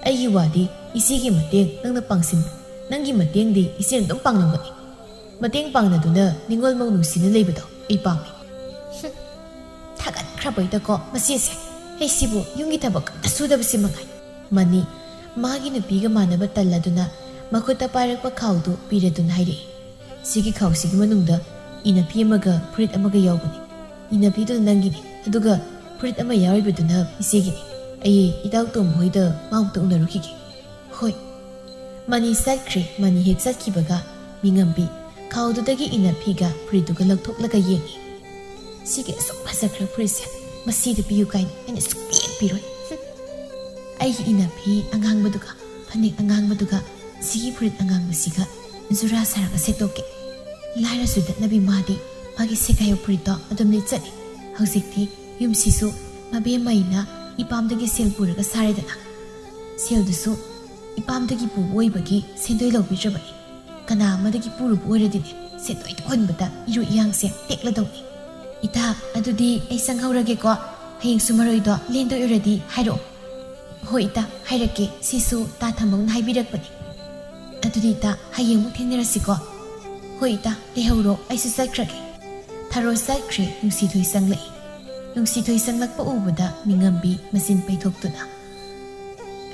ꯑꯩꯒꯤ ꯋꯥꯗꯤ ꯏꯆꯦꯒꯤ ꯃꯇꯦꯡ ꯅꯪꯅ ꯄꯥꯡꯁꯤꯟꯕ꯫ ꯅꯪꯒꯤ ꯃꯇꯦꯡꯗꯤ ꯏꯆꯦꯅ ꯑꯗꯨꯝ ꯄꯥꯡꯂꯝꯒꯅꯤ꯫ ꯃꯇꯦꯡ ꯄꯥꯡꯅꯗꯨꯅ ꯅꯤꯉꯣꯜ ꯃꯧ ꯅꯨꯡꯁꯤꯅ ꯂꯩꯕꯗꯣ ꯑꯩ ꯄꯥꯝꯃꯤ꯫ ꯍꯨꯝ, ꯊꯥꯒꯠꯈ꯭ꯔꯕꯩꯗꯀꯣ ꯃꯆꯦꯁꯦ꯫ ꯑꯩꯁꯤꯕꯨ ꯌꯨꯝꯒꯤ ꯊꯕꯛ ꯑꯝꯇ ꯁꯨꯗꯕꯁꯤ ꯃꯉꯥꯏ꯫ ꯃꯅꯤ ꯃꯥꯒꯤ ꯅꯨꯄꯤꯒ ꯃꯥꯟꯅꯕ ꯇꯜꯂꯗꯨꯅ ꯃꯈꯨꯠꯇ ꯄꯥꯏꯔꯛꯄ ꯈꯥꯎꯗꯨ ꯄꯤꯔꯗꯨꯅ ꯍꯥꯏꯔꯛꯏ꯫ ꯁꯤꯒꯤ ꯈꯥꯎꯁꯤꯒꯤ ꯃꯅꯨꯡꯗ ꯏꯅꯐꯤ ꯑꯃꯒ ꯐꯨꯔꯤꯠ ꯑꯃꯒ ꯌꯥꯎꯕꯅꯤ꯫ ꯏꯅꯐꯤꯗꯨꯅ ꯅꯪꯒꯤꯅꯤ, ꯑꯗꯨꯒ ꯐꯨꯔꯤꯠ ꯑꯃ ꯌꯥꯎꯔꯤꯕꯗꯨꯅ ꯏꯆꯦꯒꯤꯅꯤ꯫ ꯑꯩ ꯏꯇꯥꯎ ꯇꯣꯝꯕ ꯍꯣꯏꯗ ꯃꯥ ꯑꯃꯨꯛꯇ ꯎꯅꯔꯨꯈꯤꯒꯦ꯫ ꯍꯣꯏ꯫ ꯃꯅꯤ ꯆꯠꯈ꯭ꯔꯦ꯫ ꯃꯅꯤ ꯍꯦꯛ ꯆꯠꯈꯤꯕꯒ ꯃꯤꯉꯝꯕꯤ ꯈꯥꯎꯗꯨꯗꯒꯤ ꯏꯅꯐꯤꯒ ꯐꯨꯔꯤꯠꯇꯨꯒ ꯂꯧꯊꯣꯛꯂꯒ ꯌꯦꯡꯉꯤ꯫ "ꯁꯤꯒꯤ ꯑꯁꯨꯛ ꯐꯖꯈ꯭ꯔ ꯐꯨꯔꯤꯠꯁꯦ ꯃꯁꯤꯗ ꯄꯤꯌꯨ ꯀꯥꯏꯅ ꯑꯩꯅ ꯁꯨꯛꯄꯤ ꯄꯤꯔꯣꯏ꯫ ꯍꯨꯝ꯫ ꯑꯩꯒꯤ ꯏꯅꯐꯤ ꯑꯉꯥꯡꯕꯗꯨꯒ ꯐꯅꯦꯛ ꯑꯉꯥꯡꯕꯗꯨꯒ ꯁꯤꯒꯤ ꯐꯨꯔꯤꯠ ꯑꯉꯥꯡꯕꯁꯤꯒ ꯖꯨꯔꯥ ꯁꯥꯔꯒ ꯁꯦꯠꯇꯣꯛꯀꯦ꯫ ꯂꯥꯏꯔꯁꯨ ꯗꯠꯅꯕꯤ ꯃꯥꯗꯤ ꯃꯥꯒꯤ ꯁꯦꯒꯥꯏꯕ ꯐꯨꯔꯤꯠꯇꯣ ꯑꯗꯨꯝ ꯂꯤꯠꯆꯅꯤ꯫ ꯍꯧꯖꯤꯛꯇꯤ ꯌꯨꯝꯁꯤꯁꯨ ꯃꯕꯦꯝꯃꯩꯅ ꯏꯄꯥꯝꯗꯒꯤ ꯁꯦꯜ ꯄꯨꯔꯒ ꯁꯥꯔꯦꯗꯅ꯫ ꯁꯦꯜꯗꯨꯁꯨ ꯏꯄꯥꯝꯗꯒꯤ ꯄꯨꯕ ꯑꯣꯏꯕꯒꯤ ꯁꯦꯟꯗꯣꯏ ꯂꯧꯕꯤꯗ꯭ꯔꯕꯅꯤ꯫ ꯀꯅꯥ ꯑꯃꯗꯒꯤ ꯄꯨꯔꯨꯕ ꯑꯣꯏꯔꯗꯤꯅꯦ, ꯁꯦꯟꯗꯣꯏ ꯍꯨꯟꯕꯗ ꯏꯔꯨ ꯏꯌꯥꯡꯁꯦ ꯇꯦꯛꯂꯗꯧꯅꯤ꯫ ꯏꯇꯥ, ꯑꯗꯨꯗꯤ ꯑꯩ ꯆꯪꯍꯧꯔꯒꯦꯀꯣ꯫ ꯍꯌꯦꯡꯁꯨ ꯃꯔꯣꯏꯗꯣ ꯂꯦꯟꯗꯣꯏ ꯑꯣꯏꯔꯗꯤ ꯍꯥꯏꯔꯛꯑꯣ꯫ ꯍꯣꯏ ꯏꯇꯥ, ꯍꯥꯏꯔꯛꯀꯦ꯫ ꯁꯤꯁꯨ ꯇꯥ ꯊꯝꯕꯧꯅ ꯍꯥꯏꯕꯤꯔꯛꯄꯅꯤ꯫ ꯑꯗꯨꯗꯤ ꯏꯇꯥ, ꯍꯌꯦꯡ ꯑꯃꯨꯛ ꯊꯦꯡꯅꯔꯁꯤꯀꯣ꯫ ꯍꯣꯏ ꯏꯇꯥ, ꯂꯩꯍꯧꯔꯣ, ꯑꯩꯁꯨ ꯆꯠꯈ꯭ꯔꯒꯦ꯫ ꯊꯔꯣ ꯆꯠꯈ꯭ꯔꯦ꯫ ꯅꯨꯡꯁꯤꯊꯣꯏ ꯆꯪꯂꯛꯏ꯫ ꯅꯨꯡꯁꯤꯊꯣꯏ ꯆꯪꯂꯛꯄ ꯎꯕꯗ ꯃꯤꯉꯝꯕꯤ ꯃꯆꯤꯟ ꯄꯩꯊꯣꯛꯇꯨꯅ,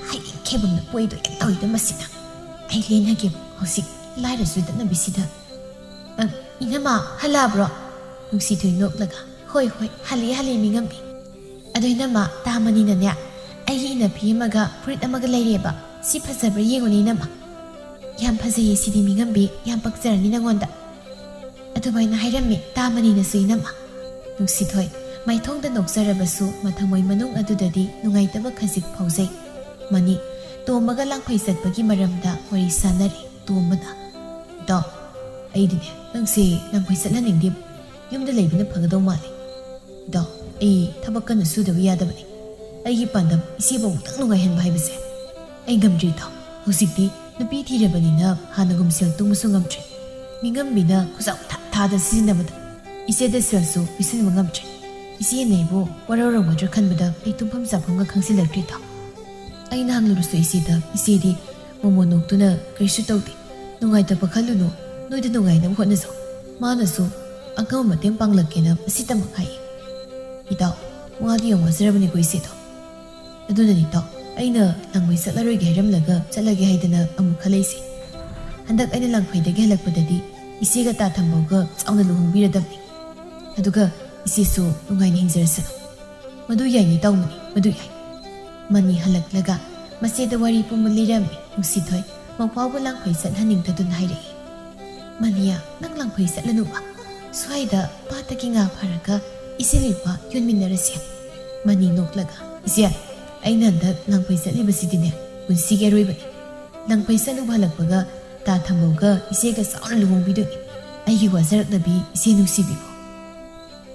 "ꯍꯌꯦꯡ ꯈꯦꯕꯝꯅ ꯄꯣꯏꯗꯣ ꯍꯦꯛ ꯇꯧꯏꯗ ꯃꯁꯤꯅ꯫ ꯑꯩ ꯂꯦꯟꯅꯒꯦ ꯍꯧꯖꯤꯛ ꯂꯥꯏꯔꯁꯨ ꯗꯠꯅꯕꯤꯁꯤꯗ꯫" "ꯑ, ꯏꯅꯝꯃ, ꯍꯜꯂꯛꯑꯕ꯭ꯔꯣ?" ꯅꯨꯡꯁꯤꯊꯣꯏ ꯅꯣꯛꯂꯒ, "ꯍꯣꯏ, ꯍꯣꯏ, ꯍꯜꯂꯛꯑꯦ, ꯍꯜꯂꯛꯑꯦ, ꯃꯤꯉꯝꯕꯤ꯫ ꯑꯗꯣ ꯏꯅꯝꯃ, ꯇꯥ ꯃꯅꯤꯅꯅꯦ, ꯑꯩꯒꯤ ꯏꯅꯐꯤ ꯑꯃꯒ ꯐꯨꯔꯤꯠ ꯑꯃꯒ ꯂꯩꯔꯦꯕ꯫ ꯁꯤ ꯐꯖꯕ꯭ꯔꯥ ꯌꯦꯡꯉꯨꯅꯦ, ꯏꯅꯝꯃ꯫ ꯌꯥꯝ ꯐꯖꯩꯌꯦ ꯁꯤꯗꯤ, ꯃꯤꯉꯝꯕꯤ, ꯌꯥꯝ ꯄꯛꯆꯔꯅꯤ ꯅꯉꯣꯟꯗ꯫" ꯑꯗꯨꯃꯥꯏꯅ ꯍꯥꯏꯔꯝꯃꯤ ꯇꯥ ꯃꯅꯤꯅꯁꯨ, ꯏꯅꯝꯃ꯫ ꯅꯨꯡꯁꯤꯊꯣꯏ ꯃꯥꯏꯊꯣꯡꯗ ꯅꯣꯛꯆꯔꯕꯁꯨ ꯃꯊꯃꯣꯏ ꯃꯅꯨꯡ ꯑꯗꯨꯗꯗꯤ ꯅꯨꯡꯉꯥꯏꯇꯕ ꯈꯖꯤꯛ ꯐꯥꯎꯖꯩ꯫ ꯃꯅꯤ ꯇꯣꯝꯕꯒ ꯂꯥꯡꯐꯩ ꯆꯠꯄꯒꯤ ꯃꯔꯝꯗ ꯋꯥꯔꯤ ꯁꯥꯟꯅꯔꯤ꯫ ꯇꯣꯝꯕꯅ, "ꯏꯇꯥꯎ, ꯑꯩꯗꯤꯅꯦ ꯅꯪꯁꯦ ꯂꯥꯡꯐꯩ ꯆꯠꯍꯟꯅꯤꯡꯗꯦ꯫ ꯌꯨꯝꯗ ꯂꯩꯕꯅ ꯐꯒꯗꯧ ꯃꯥꯜꯂꯤ꯫ ꯏꯇꯥꯎ, ꯑꯩ ꯊꯕꯛ ꯀꯟꯅ ꯁꯨꯗꯕ ꯌꯥꯗꯕꯅꯤ꯫ ꯑꯩꯒꯤ ꯄꯥꯟꯗꯝ ꯏꯆꯦꯕꯨ ꯑꯃꯨꯛꯇꯪ ꯅꯨꯡꯉꯥꯏꯍꯟꯕ ꯍꯥꯏꯕꯁꯦ ꯑꯩ ꯉꯝꯗ꯭ꯔꯤ ꯏꯇꯥꯎ꯫ ꯍꯧꯖꯤꯛꯇꯤ ꯅꯨꯄꯤ ꯊꯤꯔꯕꯅꯤꯅ ꯍꯥꯟꯅꯒꯨꯝ ꯁꯦꯜ ꯇꯨꯡꯕꯁꯨ ꯉꯝꯗ꯭ꯔꯦ꯫ ꯃꯤꯉꯝꯕꯤꯅ ꯈꯨꯖꯥꯎ ꯊꯥ ꯊꯥꯗ ꯁꯤꯖꯤꯟꯅꯕꯗ ꯏꯆꯦꯗ ꯁꯦꯜꯁꯨ ꯄꯤꯁꯤꯟꯕ ꯉꯝꯗ꯭ꯔꯦ꯫ ꯏꯆꯦꯅ ꯑꯩꯕꯨ ꯋꯥꯔꯧꯔꯝꯒꯗ꯭ꯔꯥ ꯈꯟꯕꯗ ꯑꯩ ꯇꯨꯝꯐꯝ ꯆꯥꯐꯝꯒ ꯈꯪꯖꯤꯜꯂꯛꯇ꯭ꯔꯦ ꯏꯇꯥꯎ꯫ ꯑꯩꯅ ꯍꯪꯂꯨꯔꯁꯨ ꯏꯆꯦꯗ, ꯏꯆꯦꯗꯤ ꯃꯣꯃꯣ ꯅꯣꯛꯇꯨꯅ, "ꯀꯔꯤꯁꯨ ꯇꯧꯗꯦ, ꯅꯨꯡꯉꯥꯏꯇꯕ ꯈꯜꯂꯨꯅꯨ, ꯅꯣꯏꯗ ꯅꯨꯡꯉꯥꯏꯅꯕ ꯍꯣꯠꯅꯖꯧ꯫ ꯃꯥꯅꯁꯨ ꯑꯉꯝꯕ ꯃꯇꯦꯡ ꯄꯥꯡꯂꯛꯀꯦꯅ ꯃꯁꯤꯇꯃꯛ ꯍꯥꯏꯌꯦ꯫ ꯏꯇꯥꯎ, ꯋꯥꯗꯤ ꯌꯥꯝ ꯋꯥꯖꯔꯕꯅꯤꯀꯣ ꯏꯆꯦꯗꯣ꯫ ꯑꯗꯨꯅꯅꯤ ꯏꯇꯥꯎ, ꯑꯩꯅ ꯂꯥꯡꯃꯩ ꯆꯠꯂꯔꯣꯏꯒꯦ ꯍꯥꯏꯔꯝꯂꯒ ꯆꯠꯂꯒꯦ ꯍꯥꯏꯗꯅ ꯑꯃꯨꯛ ꯈꯜꯂꯛꯏꯁꯦ꯫ ꯍꯟꯗꯛ ꯑꯩꯅ ꯂꯥꯡꯐꯩꯗꯒꯤ ꯍꯜꯂꯛꯄꯗꯗꯤ ꯏꯆꯦꯒ ꯇꯥ ꯊꯝꯕꯧꯒ ꯆꯥꯎꯅ ꯂꯨꯍꯣꯡꯕꯤꯔꯗꯕꯅꯤ꯫ ꯑꯗꯨꯒ ꯏꯆꯦꯁꯨ ꯅꯨꯡꯉꯥꯏꯅ ꯍꯤꯡꯖꯔꯁꯅꯨ꯫" "ꯃꯗꯨ ꯌꯥꯏꯅꯦ ꯏꯇꯥꯎ ꯃꯅꯤ, ꯃꯗꯨ ꯌꯥꯏ꯫" ꯃꯅꯤ ꯍꯜꯂꯛꯂꯒ ꯃꯆꯦꯗ ꯋꯥꯔꯤ ꯄꯨꯝꯕ ꯂꯤꯔꯝꯃꯤ꯫ ꯅꯨꯡꯁꯤꯊꯣꯏ ꯃꯧꯄ꯭ꯋꯥꯕꯨ ꯂꯥꯡꯐꯩ ꯆꯠꯍꯟꯅꯤꯡꯗꯗꯨꯅ ꯍꯥꯏꯔꯛꯏ, "ꯃꯅꯤꯌꯥ, ꯅꯪ ꯂꯥꯡꯐꯩ ꯆꯠꯂꯅꯨꯕ꯫ ꯁ꯭ꯋꯥꯏꯗ ꯄꯥꯠꯇꯒꯤ ꯉꯥ ꯐꯥꯔꯒ ꯏꯆꯦ ꯂꯨꯄꯥ ꯌꯣꯟꯃꯤꯟꯅꯔꯁꯤ꯫" ꯃꯅꯤ ꯅꯣꯛꯂꯒ, "ꯏꯆꯦ, ꯑꯩꯅ ꯍꯟꯗꯛ ꯂꯥꯡꯐꯩ ꯆꯠꯂꯤꯕꯁꯤꯗꯤꯅꯦ, ꯄꯨꯟꯁꯤꯒꯤ ꯑꯔꯣꯏꯕꯅꯤ꯫ ꯂꯥꯡꯐꯩ ꯆꯠꯂꯨꯕ ꯍꯜꯂꯛꯄꯒ ꯇꯥ ꯊꯝꯕꯧꯒ ꯏꯆꯦꯒ ꯆꯥꯎꯅ ꯂꯨꯍꯣꯡꯕꯤꯗꯣꯏꯅꯤ꯫ ꯑꯩꯒꯤ ꯋꯥꯖꯔꯛꯅꯕꯤ ꯏꯆꯦ ꯅꯨꯡꯁꯤꯕꯤꯕꯨ꯫"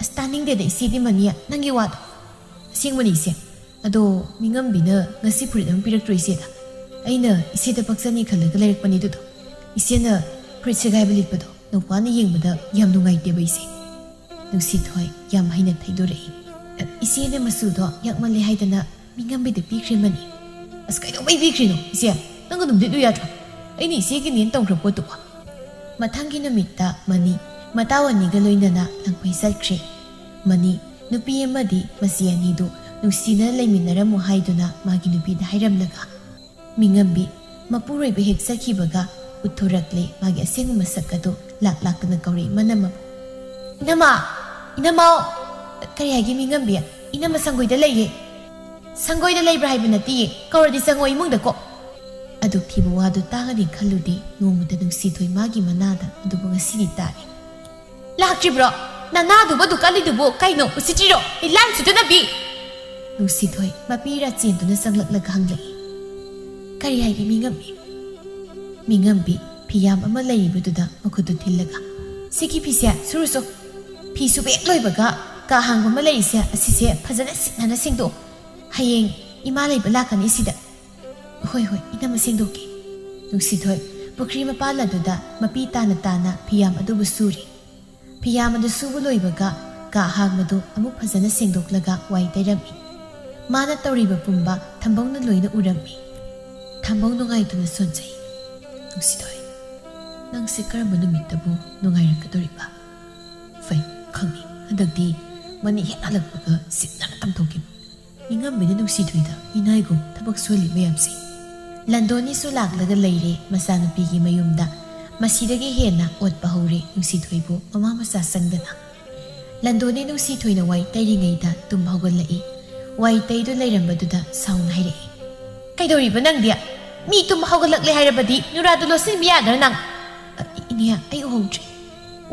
"ꯑꯁ, ꯇꯥꯅꯤꯡꯗꯦꯗ ꯏꯆꯦꯗꯤ ꯃꯅꯤꯌꯥ, ꯅꯪꯒꯤ ꯋꯥꯗꯣ꯫" "ꯑꯁꯦꯡꯕꯅꯤ ꯏꯆꯦ꯫ ꯑꯗꯣ ꯃꯤꯉꯝꯕꯤꯅ ꯉꯁꯤ ꯐꯨꯔꯤꯠ ꯑꯃ ꯄꯤꯔꯛꯇ꯭ꯔꯣ ꯏꯆꯦꯗ? ꯑꯩꯅ ꯏꯆꯦꯗ ꯄꯛꯆꯅꯤ ꯈꯜꯂꯒ ꯂꯩꯔꯛꯄꯅꯤ ꯑꯗꯨꯗꯣ꯫ ꯏꯆꯦꯅ ꯐꯨꯔꯤꯠ ꯁꯦꯒꯥꯏꯕ ꯂꯤꯠꯄꯗꯣ ꯅꯧꯄꯥꯅ ꯌꯦꯡꯕꯗ ꯌꯥꯝ ꯅꯨꯡꯉꯥꯏꯇꯦꯕ ꯏꯆꯦ꯫" ꯅꯨꯡꯁꯤꯊꯣꯏ ꯌꯥꯝ ꯍꯩꯅ ꯊꯩꯗꯣꯔꯛꯏ꯫ "ꯏꯆꯦꯅ ꯃꯆꯨꯗꯣ ꯌꯥꯛꯃꯜꯂꯦ ꯍꯥꯏꯗꯅ ꯃꯤꯉꯝꯕꯤꯗ ꯄꯤꯈ꯭ꯔꯦ ꯃꯅꯤ꯫" "ꯑꯁ, ꯀꯩꯗꯧꯕꯩ ꯄꯤꯈ꯭ꯔꯤꯅꯣ ꯏꯆꯦ? ꯅꯪ ꯑꯗꯨꯝ ꯂꯤꯠꯂꯨ ꯌꯥꯗ꯭ꯔꯣ? ꯑꯩꯅ ꯏꯆꯦꯒꯤꯅꯦꯅ ꯇꯧꯈ꯭ꯔ ꯄꯣꯠꯇꯨꯕꯨ꯫" ꯃꯊꯪꯒꯤ ꯅꯨꯃꯤꯠꯇ ꯃꯅꯤ ꯃꯇꯥꯎ ꯑꯅꯤꯒ ꯂꯣꯏꯅꯅ ꯂꯥꯡꯐꯩ ꯆꯠꯈ꯭ꯔꯦ꯫ ꯃꯅꯤ ꯅꯨꯄꯤ ꯑꯃꯗꯤ ꯃꯆꯦ ꯑꯅꯤꯗꯨ ꯅꯨꯡꯁꯤꯅ ꯂꯩꯃꯤꯟꯅꯔꯝꯃꯨ ꯍꯥꯏꯗꯨꯅ ꯃꯥꯒꯤ ꯅꯨꯄꯤꯗ ꯍꯥꯏꯔꯝꯂꯒ, ꯃꯤꯉꯝꯕꯤ ꯃꯄꯨꯔꯣꯏꯕ ꯍꯦꯛ ꯆꯠꯈꯤꯕꯒ ꯎꯠꯊꯣꯔꯛꯂꯦ ꯃꯥꯒꯤ ꯑꯁꯦꯡꯕ ꯃꯁꯛ ꯑꯗꯨ ꯂꯥꯛ ꯂꯥꯛꯇꯅ ꯀꯧꯔꯛꯏ ꯃꯅꯝ ꯑꯃ꯫ "ꯏꯅꯝꯃ! ꯏꯅꯝꯃ!" "ꯀꯔꯤ ꯍꯥꯏꯒꯦ ꯃꯤꯉꯝꯕꯤ? ꯏꯅꯝꯃ ꯁꯪꯒꯣꯏꯗ ꯂꯩꯌꯦ꯫" "ꯁꯪꯒꯣꯏꯗ ꯂꯩꯕ꯭ꯔꯥ ꯍꯥꯏꯕ ꯅꯠꯇꯤꯌꯦ, ꯀꯧꯔꯗꯤ ꯆꯪꯉꯣ ꯏꯃꯨꯡꯗ ꯀꯣ꯫" ꯑꯗꯨꯛ ꯊꯤꯕ ꯋꯥꯗꯨ ꯇꯥꯒꯅꯤ ꯈꯜꯂꯨꯗꯦ ꯅꯣꯡꯃꯇ ꯅꯨꯡꯁꯤꯊꯣꯏ ꯃꯥꯒꯤ ꯃꯅꯥꯗ, ꯑꯗꯨꯕꯨ ꯉꯁꯤꯗꯤ ꯇꯥꯔꯦ꯫ "ꯂꯥꯛꯇ꯭ꯔꯤꯕ꯭ꯔꯣ? ꯅꯅꯥꯗꯨꯕꯨ ꯑꯗꯨ ꯀꯜꯂꯤꯗꯨꯕꯨ ꯀꯩꯅꯣ? ꯎꯁꯤꯠꯇ꯭ꯔꯤꯔꯣ? ꯑꯩ ꯂꯥꯏ ꯎꯁꯤꯠꯇꯅꯕꯤ!" ꯅꯨꯡꯁꯤꯊꯣꯏ ꯃꯄꯤꯔꯥ ꯆꯦꯟꯗꯨꯅ ꯆꯪꯂꯛꯂꯒ ꯍꯪꯂꯛꯏ꯫ "ꯀꯔꯤ ꯍꯥꯏꯒꯦ ꯃꯤꯉꯝꯕꯤ?" ꯃꯤꯉꯝꯕꯤ ꯐꯤꯌꯥꯝ ꯑꯃ ꯂꯩꯔꯤꯕꯗꯨꯗ ꯃꯈꯨꯠꯇꯨ ꯊꯤꯜꯂꯒ, "ꯁꯤꯒꯤ ꯐꯤꯁꯦ ꯁꯨꯔꯨꯁꯣ꯫ ꯐꯤ ꯁꯨꯕ ꯍꯦꯛ ꯂꯣꯏꯕꯒ ꯀꯥ ꯍꯥꯡꯕ ꯑꯃ ꯂꯩꯔꯤꯁꯦ, ꯑꯁꯤꯁꯦ ꯐꯖꯅ ꯁꯤꯠ ꯅꯥꯟꯅ ꯁꯦꯡꯗꯣꯛꯑꯣ꯫ ꯍꯌꯦꯡ ꯏꯃꯥ ꯂꯩꯕ ꯂꯥꯛꯀꯅꯤ ꯁꯤꯗ꯫" "ꯍꯣꯏ, ꯍꯣꯏ, ꯏꯅꯝꯃ ꯁꯦꯡꯗꯣꯛꯀꯦ꯫" ꯅꯨꯡꯁꯤꯊꯣꯏ ꯄꯨꯈ꯭ꯔꯤ ꯃꯄꯥꯜ ꯑꯗꯨꯗ ꯃꯄꯤ ꯇꯥꯅ ꯇꯥꯅ ꯐꯤꯌꯥꯝ ꯑꯗꯨꯕꯨ ꯁꯨꯔꯤ꯫ ꯐꯤꯌꯥꯝ ꯑꯗꯨ ꯁꯨꯕ ꯂꯣꯏꯕꯒ ꯀꯥ ꯍꯥꯡꯕꯗꯨ ꯑꯃꯨꯛ ꯐꯖꯅ ꯁꯦꯡꯗꯣꯛꯂꯒ ꯋꯥꯏ ꯇꯩꯔꯝꯃꯤ꯫ ꯃꯥꯅ ꯇꯧꯔꯤꯕ ꯄꯨꯝꯕ ꯊꯝꯕꯧꯅ ꯂꯣꯏꯅ ꯎꯔꯝꯃꯤ꯫ ꯊꯝꯕꯧ ꯅꯨꯡꯉꯥꯏꯇꯅ ꯁꯣꯟꯖꯩ꯫ ꯅꯨꯡꯁꯤꯊꯣꯏ, ꯅꯪꯁꯦ ꯀꯔꯝꯕ ꯅꯨꯃꯤꯠꯇꯕꯨ ꯅꯨꯡꯉꯥꯏꯔꯛꯀꯗꯧꯔꯤꯕ? ꯐꯩ, ꯈꯪꯉꯤ꯫ ꯍꯟꯗꯛꯇꯤ ꯃꯅꯤ ꯍꯦꯛ ꯍꯜꯂꯛꯄꯒ ꯁꯤꯠꯅꯅ ꯇꯝꯊꯣꯛꯈꯤꯕ꯫ ꯅꯤꯡꯉꯝꯕꯅ ꯅꯨꯡꯁꯤꯊꯣꯏꯗ ꯏꯅꯥꯏꯒꯨꯝ ꯊꯕꯛ ꯁꯨꯍꯜꯂꯤ ꯃꯌꯥꯝꯁꯦ꯫ ꯂꯟꯗꯣꯅꯤꯁꯨ ꯂꯥꯛꯂꯒ ꯂꯩꯔꯦ ꯃꯆꯥꯅꯨꯄꯤꯒꯤ ꯃꯌꯨꯝꯗ꯫ ꯃꯁꯤꯗꯒꯤ ꯍꯦꯟꯅ ꯑꯣꯠꯄ ꯍꯧꯔꯦ ꯅꯨꯡꯁꯤꯊꯣꯏꯕꯨ ꯃꯃꯥ ꯃꯆꯥ ꯆꯪꯗꯅ꯫ ꯂꯟꯗꯣꯅꯤ ꯅꯨꯡꯁꯤꯊꯣꯏꯅ ꯋꯥꯏ ꯇꯩꯔꯤꯉꯩꯗ ꯇꯨꯝ ꯍꯧꯒꯠꯂꯛꯏ꯫ ꯋꯥꯏ ꯇꯩꯗꯨ ꯂꯩꯔꯝꯕꯗꯨꯗ ꯁꯥꯎꯅ ꯍꯥꯏꯔꯛꯏ, "ꯀꯩꯗꯧꯔꯤꯕ ꯅꯪꯗꯤ? ꯃꯤ ꯇꯨꯝ ꯍꯧꯒꯠꯂꯛꯂꯦ ꯍꯥꯏꯔꯕꯗꯤ ꯅꯨꯔꯥꯗꯨ ꯂꯣꯠꯁꯤꯟꯕ ꯌꯥꯗ꯭ꯔꯥ ꯅꯪ?" "ꯑ, ꯏꯅꯦ, ꯑꯩ ꯎꯍꯧꯗ꯭ꯔꯦ꯫"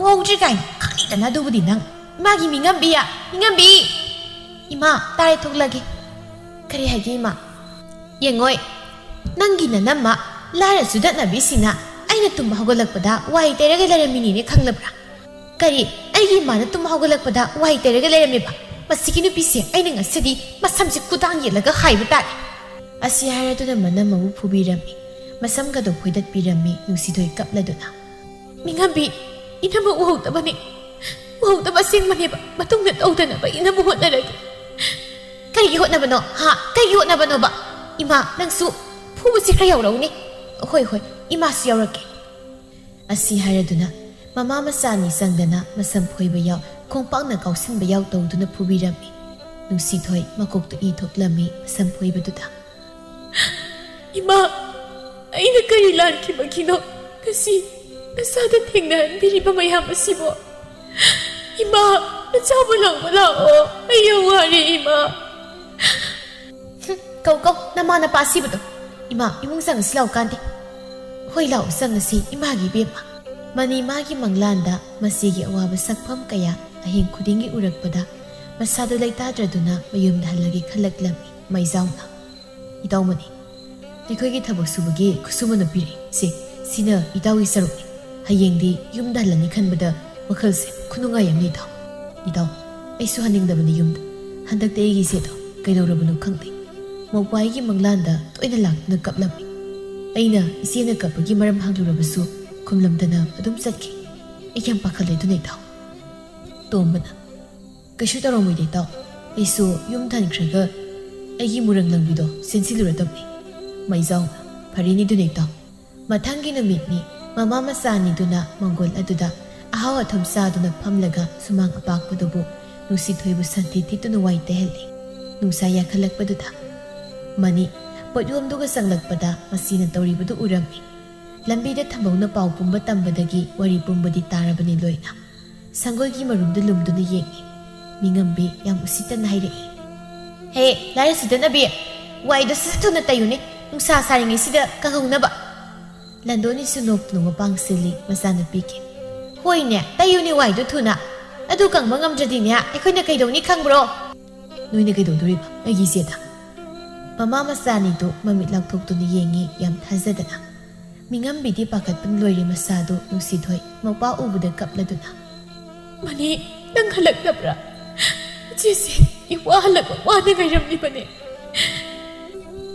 "ꯎꯍꯧꯗ꯭ꯔꯦ ꯀꯥꯏꯅ? ꯈꯪꯉꯤꯗꯅ ꯑꯗꯨꯕꯨꯗꯤ ꯅꯪ꯫ ꯏꯃꯥꯒꯤ ꯃꯤꯉꯝꯕꯤ ꯌꯥ, ꯃꯤꯉꯝꯕꯤ!" "ꯏꯃꯥ, ꯇꯥꯔꯦ, ꯊꯣꯛꯂꯒꯦ꯫" "ꯀꯔꯤ ꯍꯥꯏꯒꯦ ꯏꯃꯥ?" "ꯌꯦꯡꯉꯣꯏ, ꯅꯪꯒꯤ ꯅꯅꯝꯃ ꯂꯥꯏꯔ ꯆꯨꯗꯠꯅꯕꯤꯁꯤꯅ ꯑꯩꯅ ꯇꯨꯝꯕ ꯍꯧꯒꯠꯂꯛꯄꯗ ꯋꯥꯏ ꯇꯩꯔꯒ ꯂꯩꯔꯝꯃꯤꯅꯤꯅꯦ ꯈꯪꯂꯕ꯭ꯔꯥ?" "ꯀꯔꯤ? ꯑꯩꯒꯤ ꯏꯃꯥꯅ ꯇꯨꯝ ꯍꯧꯒꯠꯂꯛꯄꯗ ꯋꯥꯏ ꯇꯩꯔꯒ ꯂꯩꯔꯝꯃꯤꯕ? ꯃꯁꯤꯒꯤ ꯅꯨꯄꯤꯁꯦ ꯑꯩꯅ ꯉꯁꯤꯗꯤ ꯃꯁꯝꯁꯦ ꯈꯨꯗꯥꯡ ꯌꯦꯠꯂꯒ ꯍꯥꯏꯕ ꯇꯥꯔꯦ꯫" ꯑꯁꯤ ꯍꯥꯏꯔꯗꯨꯅ ꯃꯅꯝ ꯑꯃꯨꯛ ꯐꯨꯕꯤꯔꯝꯃꯤ꯫ ꯃꯁꯝꯒꯗꯣ ꯐꯣꯏꯗꯠꯄꯤꯔꯝꯃꯤ ꯅꯨꯡꯁꯤꯊꯣꯏ ꯀꯞꯂꯗꯨꯅ꯫ "ꯃꯤꯉꯝꯕꯤ, ꯏꯅꯝꯃ ꯎꯍꯧꯗꯕꯅꯤ꯫ ꯎꯍꯧꯗꯕ ꯑꯁꯦꯡꯕꯅꯦꯕ꯫ ꯃꯇꯨꯡꯗ ꯇꯧꯗꯅꯕ ꯏꯅꯝꯃ ꯍꯣꯠꯅꯔꯒꯦ꯫" "ꯀꯔꯤꯒꯤ ꯍꯣꯠꯅꯕꯅꯣ? ꯍꯥ? ꯀꯔꯤꯒꯤ ꯍꯣꯠꯅꯕꯅꯣꯕ? ꯏꯃꯥ, ꯅꯪꯁꯨ ꯐꯨꯕꯁꯤ ꯈꯔ ꯌꯥꯎꯔꯛꯎꯅꯦ꯫" "ꯍꯣꯏ, ꯍꯣꯏ, ꯏꯃꯥꯁꯨ ꯌꯥꯎꯔꯛꯀꯦ꯫" ꯑꯁꯤ ꯍꯥꯏꯔꯗꯨꯅ ꯃꯃꯥ ꯃꯆꯥ ꯑꯅꯤ ꯆꯪꯗꯅ ꯃꯁꯝ ꯐꯣꯏꯕ ꯌꯥꯎ, ꯈꯣꯡꯄꯥꯛꯅ ꯀꯥꯎꯁꯤꯟꯕ ꯌꯥꯎ ꯇꯧꯗꯨꯅ ꯐꯨꯕꯤꯔꯝꯃꯤ꯫ ꯅꯨꯡꯁꯤꯊꯣꯏ ꯃꯀꯣꯛꯇ ꯏ ꯊꯣꯛꯂꯝꯃꯤ ꯃꯁꯝ ꯐꯣꯏꯕꯗꯨꯗ꯫ "ꯏꯃꯥ, ꯑꯩꯅ ꯀꯔꯤ ꯂꯥꯟꯈꯤꯕꯒꯤꯅꯣ ꯉꯁꯤ ꯅꯆꯥꯗ ꯊꯦꯡꯅꯍꯟꯕꯤꯔꯤꯕ ꯃꯌꯥꯝ ꯑꯁꯤꯕꯣ? ꯏꯃꯥ, ꯅꯆꯥꯕꯨ ꯂꯧꯕ ꯂꯥꯛꯑꯣ, ꯑꯩ ꯌꯥꯝ ꯋꯥꯔꯦ ꯏꯃꯥ꯫" "ꯍꯨꯝ, ꯀꯧ ꯀꯧ, ꯅꯃꯥ ꯅꯄꯥ ꯑꯁꯤꯕꯗꯣ꯫ ꯏꯃꯥ, ꯏꯃꯨꯡ ꯆꯪꯉꯁꯤ ꯂꯥꯛꯑꯣ ꯀꯥꯟꯗꯦ꯫" "ꯍꯣꯏ, ꯂꯥꯛꯑꯣ ꯆꯪꯉꯁꯤ, ꯏꯃꯥꯒꯤ ꯏꯕꯦꯝꯃ꯫" ꯃꯅꯤ ꯃꯥꯒꯤ ꯃꯪꯂꯥꯟꯗ ꯃꯁꯤꯒꯤ ꯑꯋꯥꯕ ꯁꯛꯐꯝ ꯀꯌꯥ ꯑꯍꯤꯡ ꯈꯨꯗꯤꯡꯒꯤ ꯎꯔꯛꯄꯗ ꯃꯁꯥꯗꯨ ꯂꯩꯇꯥꯗ꯭ꯔꯗꯨꯅ ꯃꯌꯨꯝꯗ ꯍꯜꯂꯒꯦ ꯈꯜꯂꯛꯂꯝꯃꯤ ꯃꯩꯖꯥꯎꯅ꯫ "ꯏꯇꯥꯎꯃꯅꯤ, ꯑꯩꯈꯣꯏꯒꯤ ꯊꯕꯛ ꯁꯨꯕꯒꯤ ꯈꯨꯠꯁꯨꯃꯟ ꯄꯤꯔꯛꯏ꯫ ꯁꯦ, ꯁꯤꯅ ꯏꯇꯥꯎꯒꯤ ꯁꯔꯨꯛꯅꯤ꯫ ꯍꯌꯦꯡꯗꯤ ꯌꯨꯝꯗ ꯍꯜꯂꯅꯤ ꯈꯟꯕꯗ ꯋꯥꯈꯜꯁꯦ ꯈꯨꯅꯨꯡꯉꯥꯏ ꯑꯃꯅꯤ ꯏꯇꯥꯎ꯫ ꯏꯇꯥꯎ, ꯑꯩꯁꯨ ꯍꯟꯅꯤꯡꯗꯕꯅꯤ ꯌꯨꯝꯗ꯫ ꯍꯟꯗꯛꯇꯤ ꯑꯩꯒꯤ ꯏꯆꯦꯗꯣ ꯀꯩꯗꯧꯔꯕꯅꯣ ꯈꯪꯗꯦ꯫ ꯃꯧꯄꯥꯒꯤ ꯃꯪꯂꯥꯟꯗ ꯇꯣꯏꯅ ꯂꯥꯛꯇꯨꯅ ꯀꯞꯂꯝꯃꯤ꯫ ꯑꯩꯅ ꯏꯆꯦꯅ ꯀꯞꯄꯒꯤ ꯃꯔꯝ ꯍꯪꯂꯨꯔꯕꯁꯨ ꯈꯨꯝꯂꯝꯗꯅ ꯑꯗꯨꯝ ꯆꯠꯈꯤ꯫ ꯑꯩ ꯌꯥꯝ ꯄꯥꯈꯠꯂꯦ ꯑꯗꯨꯅ ꯏꯇꯥꯎ꯫" ꯇꯣꯝꯕꯅ, "ꯀꯩꯁꯨ ꯇꯧꯔꯝꯃꯣꯏꯗ ꯏꯇꯥꯎ꯫ ꯑꯩꯁꯨ ꯌꯨꯝ ꯍꯟꯈ꯭ꯔꯒ ꯑꯩꯒꯤ ꯃꯨꯔꯪ ꯂꯪꯕꯤꯗꯣ ꯆꯦꯟꯁꯤꯜꯂꯨꯔꯗꯕꯅꯤ꯫" ꯃꯩꯖꯥꯎꯅ, ꯐꯔꯦꯅꯦ ꯑꯗꯨꯅꯦꯛꯇꯣ꯫ ꯃꯊꯪꯒꯤ ꯅꯨꯃꯤꯠꯅꯤ꯫ ꯃꯃꯥ ꯃꯆꯥ ꯑꯅꯤꯗꯨꯅ ꯃꯪꯒꯣꯜ ꯑꯗꯨꯗ ꯑꯍꯥꯎ ꯑꯊꯨꯝ ꯆꯥꯗꯨꯅ ꯐꯝꯂꯒ ꯁꯨꯃꯥꯡ ꯑꯄꯥꯛꯄꯗꯨꯕꯨ ꯅꯨꯡꯁꯤꯊꯣꯏꯕꯨ ꯁꯟꯊꯤ ꯊꯤꯠꯇꯨꯅ ꯋꯥꯏ ꯇꯩꯍꯜꯂꯤ꯫ ꯅꯨꯡꯁꯥ ꯌꯥꯈꯠꯂꯛꯄꯗꯨꯗ ꯃꯅꯤ ꯄꯣꯠꯌꯣꯝꯗꯨꯒ ꯆꯪꯂꯛꯄꯗ ꯃꯁꯤꯅ ꯇꯧꯔꯤꯕꯗꯨ ꯎꯔꯝꯃꯤ꯫ ꯂꯝꯕꯤꯗ ꯊꯝꯕꯧꯅ ꯄꯥꯎ ꯄꯨꯝꯕ ꯇꯝꯕꯗꯒꯤ ꯋꯥꯔꯤ ꯄꯨꯝꯕꯗꯤ ꯇꯥꯔꯕꯅꯤ ꯂꯣꯏꯅ꯫ ꯁꯪꯒꯣꯏꯒꯤ ꯃꯔꯨꯝꯗ ꯂꯨꯝꯗꯨꯅ ꯌꯦꯡꯏ꯫ ꯃꯤꯉꯝꯕꯤ ꯌꯥꯝ ꯎꯁꯤꯠꯇꯅ ꯍꯥꯏꯔꯛꯏ, "ꯍꯦ, ꯂꯥꯏꯔ ꯁꯨꯗꯅꯕꯤ, ꯋꯥꯏꯗꯣ ꯁꯠ ꯊꯨꯅ ꯇꯩꯌꯨꯅꯦ, ꯅꯨꯡꯁꯥ ꯁꯥꯔꯤꯉꯩꯁꯤꯗ ꯀꯪꯍꯧꯅꯕ!" ꯂꯟꯗꯣꯅꯤꯁꯨ ꯅꯣꯛꯇꯨꯅ ꯃꯄꯥꯡ ꯁꯤꯜꯂꯤ ꯃꯆꯥꯅꯨꯄꯤꯒꯤ꯫ "ꯍꯣꯏꯅꯦ, ꯇꯩꯌꯨꯅꯦ ꯋꯥꯏꯗꯣ ꯊꯨꯅ꯫ ꯑꯗꯨ ꯀꯪꯕ ꯉꯝꯗ꯭ꯔꯗꯤꯅꯦ, ꯑꯩꯈꯣꯏꯅ ꯀꯩꯗꯧꯅꯤ ꯈꯪꯕ꯭ꯔꯣ?" "ꯅꯣꯏꯅ ꯀꯩꯗꯧꯗꯣꯔꯤꯕ ꯑꯩꯒꯤ ꯏꯆꯦꯗ?" ꯃꯃꯥ ꯃꯆꯥ ꯑꯅꯤꯗꯨ ꯃꯃꯤꯠ ꯂꯥꯎꯊꯣꯛꯇꯨꯅ ꯌꯦꯡꯉꯤ ꯌꯥꯝ ꯊꯥꯖꯗꯅ꯫ ꯃꯤꯉꯝꯕꯤꯗꯤ ꯄꯥꯈꯠꯄꯅ ꯂꯣꯏꯔꯦ ꯃꯁꯥꯗꯨ ꯅꯨꯡꯁꯤꯊꯣꯏ ꯃꯧꯄꯥ ꯎꯕꯗ ꯀꯞꯂꯗꯨꯅ꯫ "ꯃꯅꯤ, ꯅꯪ ꯍꯜꯂꯛꯇꯕ꯭ꯔꯥ? ꯏꯆꯦꯁꯦ ꯏꯋꯥ ꯍꯜꯂꯛꯄ ꯋꯥꯅ ꯉꯥꯏꯔꯝꯂꯤꯕꯅꯦ꯫"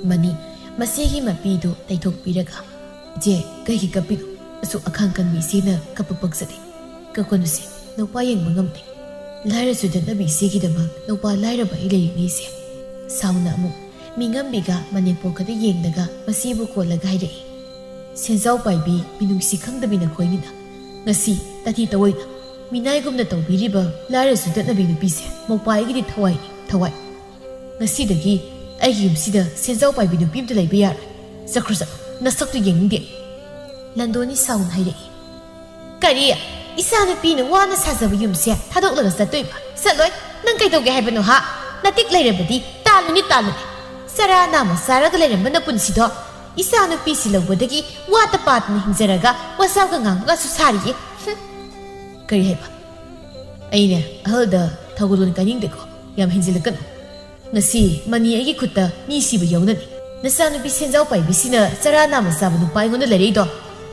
ꯃꯅꯤ ꯃꯆꯦꯒꯤ ꯃꯄꯤꯗꯨ ꯇꯩꯊꯣꯛꯄꯤꯔꯒ, "ꯏꯆꯦ, ꯀꯩꯒꯤ ꯀꯞꯄꯤꯅꯣ? ꯑꯁꯨꯛ ꯑꯈꯥꯡ ꯀꯟꯕꯤ ꯏꯆꯦꯅ ꯀꯞꯄ ꯄꯛꯆꯗꯦ꯫ ꯀꯞꯀꯅꯨꯁꯦ, ꯅꯧꯄꯥ ꯌꯦꯡꯕ ꯉꯝꯗꯦ꯫ ꯂꯥꯏꯔ ꯆꯨꯗꯠꯅꯕꯤ ꯏꯆꯦꯒꯤꯗꯃꯛ ꯅꯧꯄꯥ ꯂꯥꯏꯔꯕ ꯑꯩ ꯂꯩꯔꯤꯅꯦ ꯏꯆꯦ꯫" ꯁꯥꯎꯅ ꯑꯃꯨꯛ ꯃꯤꯉꯝꯕꯤꯒ ꯃꯅꯦꯝꯄꯣꯛꯀꯗ ꯌꯦꯡꯂꯒ ꯃꯆꯦꯕꯨ ꯀꯣꯜꯂꯒ ꯍꯥꯏꯔꯛꯏ, "ꯁꯦꯟꯖꯥꯎ ꯄꯥꯏꯕꯤ, ꯃꯤꯅꯨꯡꯁꯤ ꯈꯪꯗꯕꯤ ꯅꯈꯣꯏꯅꯤꯅ ꯉꯁꯤ ꯇꯥꯊꯤ ꯇꯑꯣꯏꯅ ꯃꯤꯅꯥꯏꯒꯨꯝꯅ ꯇꯧꯕꯤꯔꯤꯕ ꯂꯥꯏꯔ ꯆꯨꯗꯠꯅꯕꯤ ꯅꯨꯄꯤꯁꯦ ꯃꯧꯄꯥ ꯑꯩꯒꯤꯗꯤ ꯊꯋꯥꯏꯅꯤ, ꯊꯋꯥꯏ꯫ ꯉꯁꯤꯗꯒꯤ ꯑꯩꯒꯤ ꯌꯨꯝꯁꯤꯗ ꯁꯦꯟꯖꯥꯎ ꯄꯥꯏꯕꯤ ꯅꯨꯄꯤ ꯑꯝꯇ ꯂꯩꯕ ꯌꯥꯔꯣꯏ꯫ ꯆꯠꯈ꯭ꯔꯣ ꯆꯠꯂꯣ, ꯅꯁꯛꯇꯨ ꯌꯦꯡꯅꯤꯡꯗꯦ꯫" ꯂꯟꯗꯣꯅꯤ ꯁꯥꯎꯅ ꯍꯥꯏꯔꯛꯏ, "ꯀꯔꯤ? ꯏꯆꯥꯅꯨꯄꯤꯅ ꯋꯥꯅ ꯁꯥꯖꯕ ꯌꯨꯝꯁꯦ ꯊꯥꯗꯣꯛꯂꯒ ꯆꯠꯇꯣꯏꯕ? ꯆꯠꯂꯣꯏ꯫ ꯅꯪ ꯀꯩꯗꯧꯒꯦ ꯍꯥꯏꯕꯅꯣ ꯍꯥ? ꯅꯇꯤꯛ ꯂꯩꯔꯕꯗꯤ ꯇꯥꯜꯂꯨꯅꯤ, ꯇꯥꯜꯂꯨꯅꯤ꯫ ꯆꯔꯥ ꯅꯥꯝꯃ ꯆꯥꯔꯒ ꯂꯩꯔꯝꯕ ꯅꯄꯨꯟꯁꯤꯗꯣ ꯏꯆꯥꯅꯨꯄꯤꯁꯤ ꯂꯧꯕꯗꯒꯤ ꯋꯥꯇ ꯄꯥꯠꯇꯅ ꯍꯤꯡꯖꯔꯒ ꯋꯥꯖꯥꯎꯒ ꯉꯥꯡꯕꯒꯁꯨ ꯁꯥꯔꯤꯌꯦ꯫ ꯍꯨꯝ꯫ ꯀꯔꯤ ꯍꯥꯏꯕ? ꯑꯩꯅꯦ ꯑꯍꯜꯗ ꯊꯧꯒꯜꯂꯣꯟ ꯀꯥꯏꯅꯤꯡꯗꯦꯀꯣ꯫ ꯌꯥꯝ ꯍꯦꯟꯖꯤꯜꯂꯛꯀꯅꯨ꯫ ꯉꯁꯤ ꯃꯅꯤ ꯑꯩꯒꯤ ꯈꯨꯠꯇ ꯃꯤ ꯁꯤꯕ ꯌꯧꯅꯅꯤ꯫ ꯅꯆꯥꯅꯨꯄꯤ ꯁꯦꯟꯖꯥꯎ ꯄꯥꯏꯕꯤꯁꯤꯅ ꯆꯔꯥ ꯅꯥꯝꯃ ꯆꯥꯕ ꯅꯨꯄꯥ ꯑꯩꯉꯣꯟꯗ ꯂꯩꯔꯛꯏꯗꯣ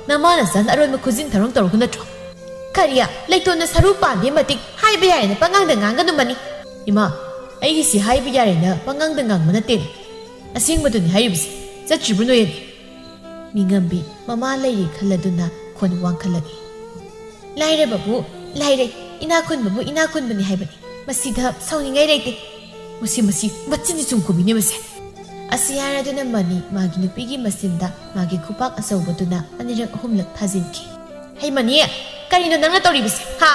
ꯅꯃꯥ ꯅꯆꯥꯅ ꯑꯔꯣꯟꯕ ꯈꯨꯖꯤꯟ ꯊꯧꯔꯥꯡ ꯇꯧꯔꯒ ꯅꯠꯇ꯭ꯔꯣ?" "ꯀꯔꯤ? ꯂꯩꯇꯣꯟꯗ ꯁꯔꯨ ꯄꯥꯟꯗꯦ ꯃꯇꯤꯛ ꯍꯥꯏꯕ ꯌꯥꯏꯅ ꯄꯉꯥꯡꯗ ꯉꯥꯡꯒꯅꯨ ꯃꯅꯤ꯫" "ꯏꯃꯥ, ꯑꯩꯒꯤꯁꯤ ꯍꯥꯏꯕ ꯌꯥꯔꯦꯅ ꯄꯉꯥꯡꯗ ꯉꯥꯡꯕ ꯅꯠꯇꯦꯅꯦ꯫ ꯑꯁꯦꯡꯕꯗꯨꯅꯤ ꯍꯥꯏꯔꯤꯕꯁꯦ꯫ ꯆꯠꯇ꯭ꯔꯤꯕ꯭ꯔꯣ ꯅꯣꯏ ꯑꯅꯤ?" ꯃꯤꯉꯝꯕꯤ ꯃꯃꯥ ꯂꯩꯔꯤ ꯈꯜꯂꯗꯨꯅ ꯈꯣꯟ ꯋꯥꯡꯈꯠꯂꯛꯏ꯫ "ꯂꯥꯏꯔꯕꯕꯨ ꯂꯥꯏꯔꯩ, ꯏꯅꯥꯛ ꯈꯨꯟꯕꯕꯨ ꯏꯅꯥꯛ ꯈꯨꯟꯕꯅꯤ ꯍꯥꯏꯕꯅꯤ꯫ ꯃꯁꯤꯗ ꯁꯥꯎꯅꯤꯡꯉꯥꯏ ꯂꯩꯇꯦ꯫" "ꯃꯁꯤ, ꯃꯁꯤ ꯃꯆꯤꯟꯗꯤ ꯆꯨꯝ ꯈꯨꯝꯃꯤꯅꯦ ꯃꯁꯦ꯫" ꯑꯁꯤ ꯍꯥꯏꯔꯗꯨꯅ ꯃꯅꯤ ꯃꯥꯒꯤ ꯅꯨꯄꯤꯒꯤ ꯃꯆꯤꯟꯗ ꯃꯥꯒꯤ ꯈꯨꯄꯥꯛ ꯑꯆꯧꯕꯗꯨꯅ ꯑꯅꯤꯔꯛ ꯑꯍꯨꯝꯂꯛ ꯊꯥꯖꯤꯟꯈꯤ꯫ "ꯍꯩ ꯃꯅꯤ, ꯀꯔꯤꯅꯣ ꯅꯪꯅ ꯇꯧꯔꯤꯕꯁꯦ? ꯍꯥ?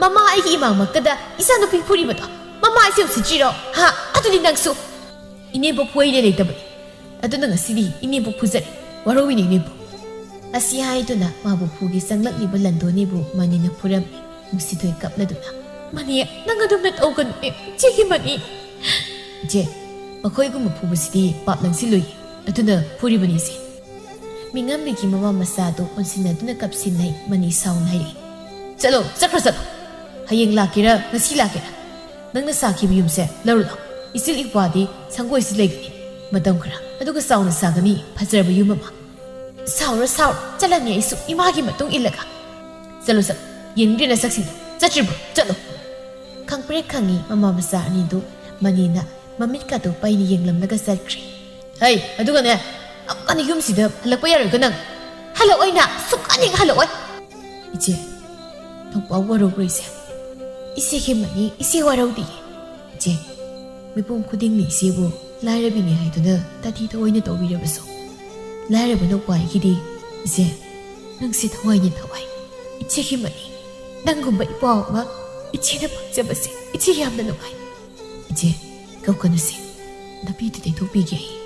ꯃꯃꯥ ꯑꯩꯒꯤ ꯏꯃꯥꯡꯃꯛꯇꯗ ꯏꯆꯥꯅꯨꯄꯤ ꯐꯨꯔꯤꯕꯗꯣ ꯃꯃꯥ ꯑꯩꯁꯦ ꯎꯁꯤꯠꯇ꯭ꯔꯤꯔꯣ? ꯍꯥ? ꯑꯗꯨꯗꯤ ꯅꯪꯁꯨ?" "ꯏꯅꯦꯕꯣꯛ ꯐꯨꯏꯅꯦ ꯂꯩꯇꯕꯅꯤ꯫ ꯑꯗꯨꯅ ꯉꯁꯤꯗꯤ ꯏꯅꯦꯕꯣꯛ ꯐꯨꯖꯔꯦ꯫ ꯋꯥꯔꯧꯏꯅꯦ ꯏꯅꯦꯕꯣꯛ꯫" ꯑꯁꯤ ꯍꯥꯏꯗꯨꯅ ꯃꯥꯕꯨ ꯐꯨꯒꯦ ꯆꯪꯂꯛꯂꯤꯕ ꯂꯟꯗꯣꯅꯤꯕꯨ ꯃꯅꯤꯅ ꯐꯨꯔꯝꯃꯤ꯫ ꯅꯨꯡꯁꯤꯊꯣꯏ ꯀꯞꯂꯗꯨꯅ, "ꯃꯅꯤ, ꯅꯪ ꯑꯗꯨꯝꯅ ꯇꯧꯒꯅꯨꯅꯦ, ꯏꯆꯦꯒꯤ ꯃꯅꯤ꯫" "ꯏꯆꯦ, ꯃꯈꯣꯏꯒꯨꯝꯕ ꯐꯨꯕꯁꯤꯗꯤ ꯄꯥꯞ ꯂꯪꯁꯤꯜꯂꯣꯏꯌꯦ꯫ ꯑꯗꯨꯅ ꯐꯨꯔꯤꯕꯅꯤ ꯏꯆꯦ꯫" ꯃꯤꯉꯝꯕꯤꯒꯤ ꯃꯃꯥ ꯃꯆꯥꯗꯨ ꯑꯣꯟꯁꯤꯟꯅꯗꯨꯅ ꯀꯞꯁꯤꯟꯅꯩ꯫ ꯃꯅꯤ ꯁꯥꯎꯅ ꯍꯥꯏꯔꯛꯏ, "ꯆꯠꯂꯣ, ꯆꯠꯈ꯭ꯔꯣ, ꯆꯠꯂꯣ꯫ ꯍꯌꯦꯡ ꯂꯥꯛꯀꯦꯔꯥ, ꯉꯁꯤ ꯂꯥꯛꯀꯦꯔꯥ, ꯅꯪꯅ ꯁꯥꯈꯤꯕ ꯌꯨꯝꯁꯦ ꯂꯧꯔꯨ ꯂꯥꯎ꯫ ꯏꯆꯤꯜ ꯏꯄ꯭ꯋꯥꯗꯤ ꯁꯪꯒꯣꯏꯁꯤ ꯂꯩꯒꯅꯤ꯫ ꯃꯇꯝ ꯈꯔ, ꯑꯗꯨꯒ ꯆꯥꯎꯅ ꯁꯥꯒꯅꯤ ꯐꯖꯔꯕ ꯌꯨꯝ ꯑꯃ꯫" "ꯁꯥꯎꯔꯣ, ꯁꯥꯎꯔꯣ, ꯆꯠꯂꯅꯤ ꯑꯩꯁꯨ ꯏꯃꯥꯒꯤ ꯃꯇꯨꯡ ꯏꯜꯂꯒ꯫" "ꯆꯠꯂꯣ, ꯆꯠꯂꯣ꯫ ꯌꯦꯡꯅꯤꯡꯗ꯭ꯔꯦ ꯅꯁꯛꯁꯤꯡꯗꯣ꯫ ꯆꯠꯇ꯭ꯔꯤꯕ꯭ꯔꯣ? ꯆꯠꯂꯣ꯫" ꯈꯪꯄ꯭ꯔꯦꯛ ꯈꯪꯉꯤ ꯃꯃꯥ ꯃꯆꯥ ꯑꯅꯤꯗꯨ꯫ ꯃꯅꯤꯅ ꯃꯃꯤꯠꯀꯗꯨ ꯄꯩꯅ ꯌꯦꯡꯂꯝꯂꯒ ꯆꯠꯈ꯭ꯔꯦ꯫ "ꯍꯩ, ꯑꯗꯨꯒꯅꯦ, ꯑꯃꯨꯛꯀꯅꯦ ꯌꯨꯝꯁꯤꯗ ꯍꯜꯂꯛꯄ ꯌꯥꯔꯣꯏꯀꯣ ꯅꯪ꯫ ꯍꯜꯂꯛꯑꯣꯏ ꯅꯪ, ꯁꯨꯛꯍꯟ ꯍꯦꯛ ꯍꯜꯂꯛꯑꯣꯏ꯫" "ꯏꯆꯦ, ꯅꯧꯄꯥ ꯋꯥꯔꯧꯕ꯭ꯔꯣ ꯏꯆꯦ?" "ꯏꯆꯦꯒꯤ ꯃꯅꯤ, ꯏꯆꯦ ꯋꯥꯔꯧꯗꯤꯌꯦ꯫ ꯏꯆꯦ, ꯃꯤꯄꯨꯝ ꯈꯨꯗꯤꯡꯅ ꯏꯆꯦꯕꯨ ꯂꯥꯏꯔꯕꯤꯅꯤ ꯍꯥꯏꯗꯨꯅ ꯇꯥꯊꯤ ꯇꯥꯑꯣꯏꯅ ꯇꯧꯕꯤꯔꯕꯁꯨ, ꯂꯥꯏꯔꯕ ꯅꯧꯄꯥ ꯑꯩꯒꯤꯗꯤ, ꯏꯆꯦ, ꯅꯪꯁꯦ ꯊꯋꯥꯏꯅꯤ ꯊꯋꯥꯏ꯫ ꯏꯆꯦꯒꯤ ꯃꯅꯤ, ꯅꯪꯒꯨꯝꯕ ꯏꯄ꯭ꯋꯥ ꯑꯃ ꯏꯆꯦꯅ ꯐꯪꯖꯕꯁꯦ ꯏꯆꯦ ꯌꯥꯝꯅ ꯅꯨꯡꯉꯥꯏ꯫ ꯏꯆꯦ, ꯀꯞꯀꯅꯨꯁꯦ, ꯅꯥꯄꯤꯗꯨ ꯇꯩꯊꯣꯛꯄꯤꯒꯦ ꯑꯩ꯫"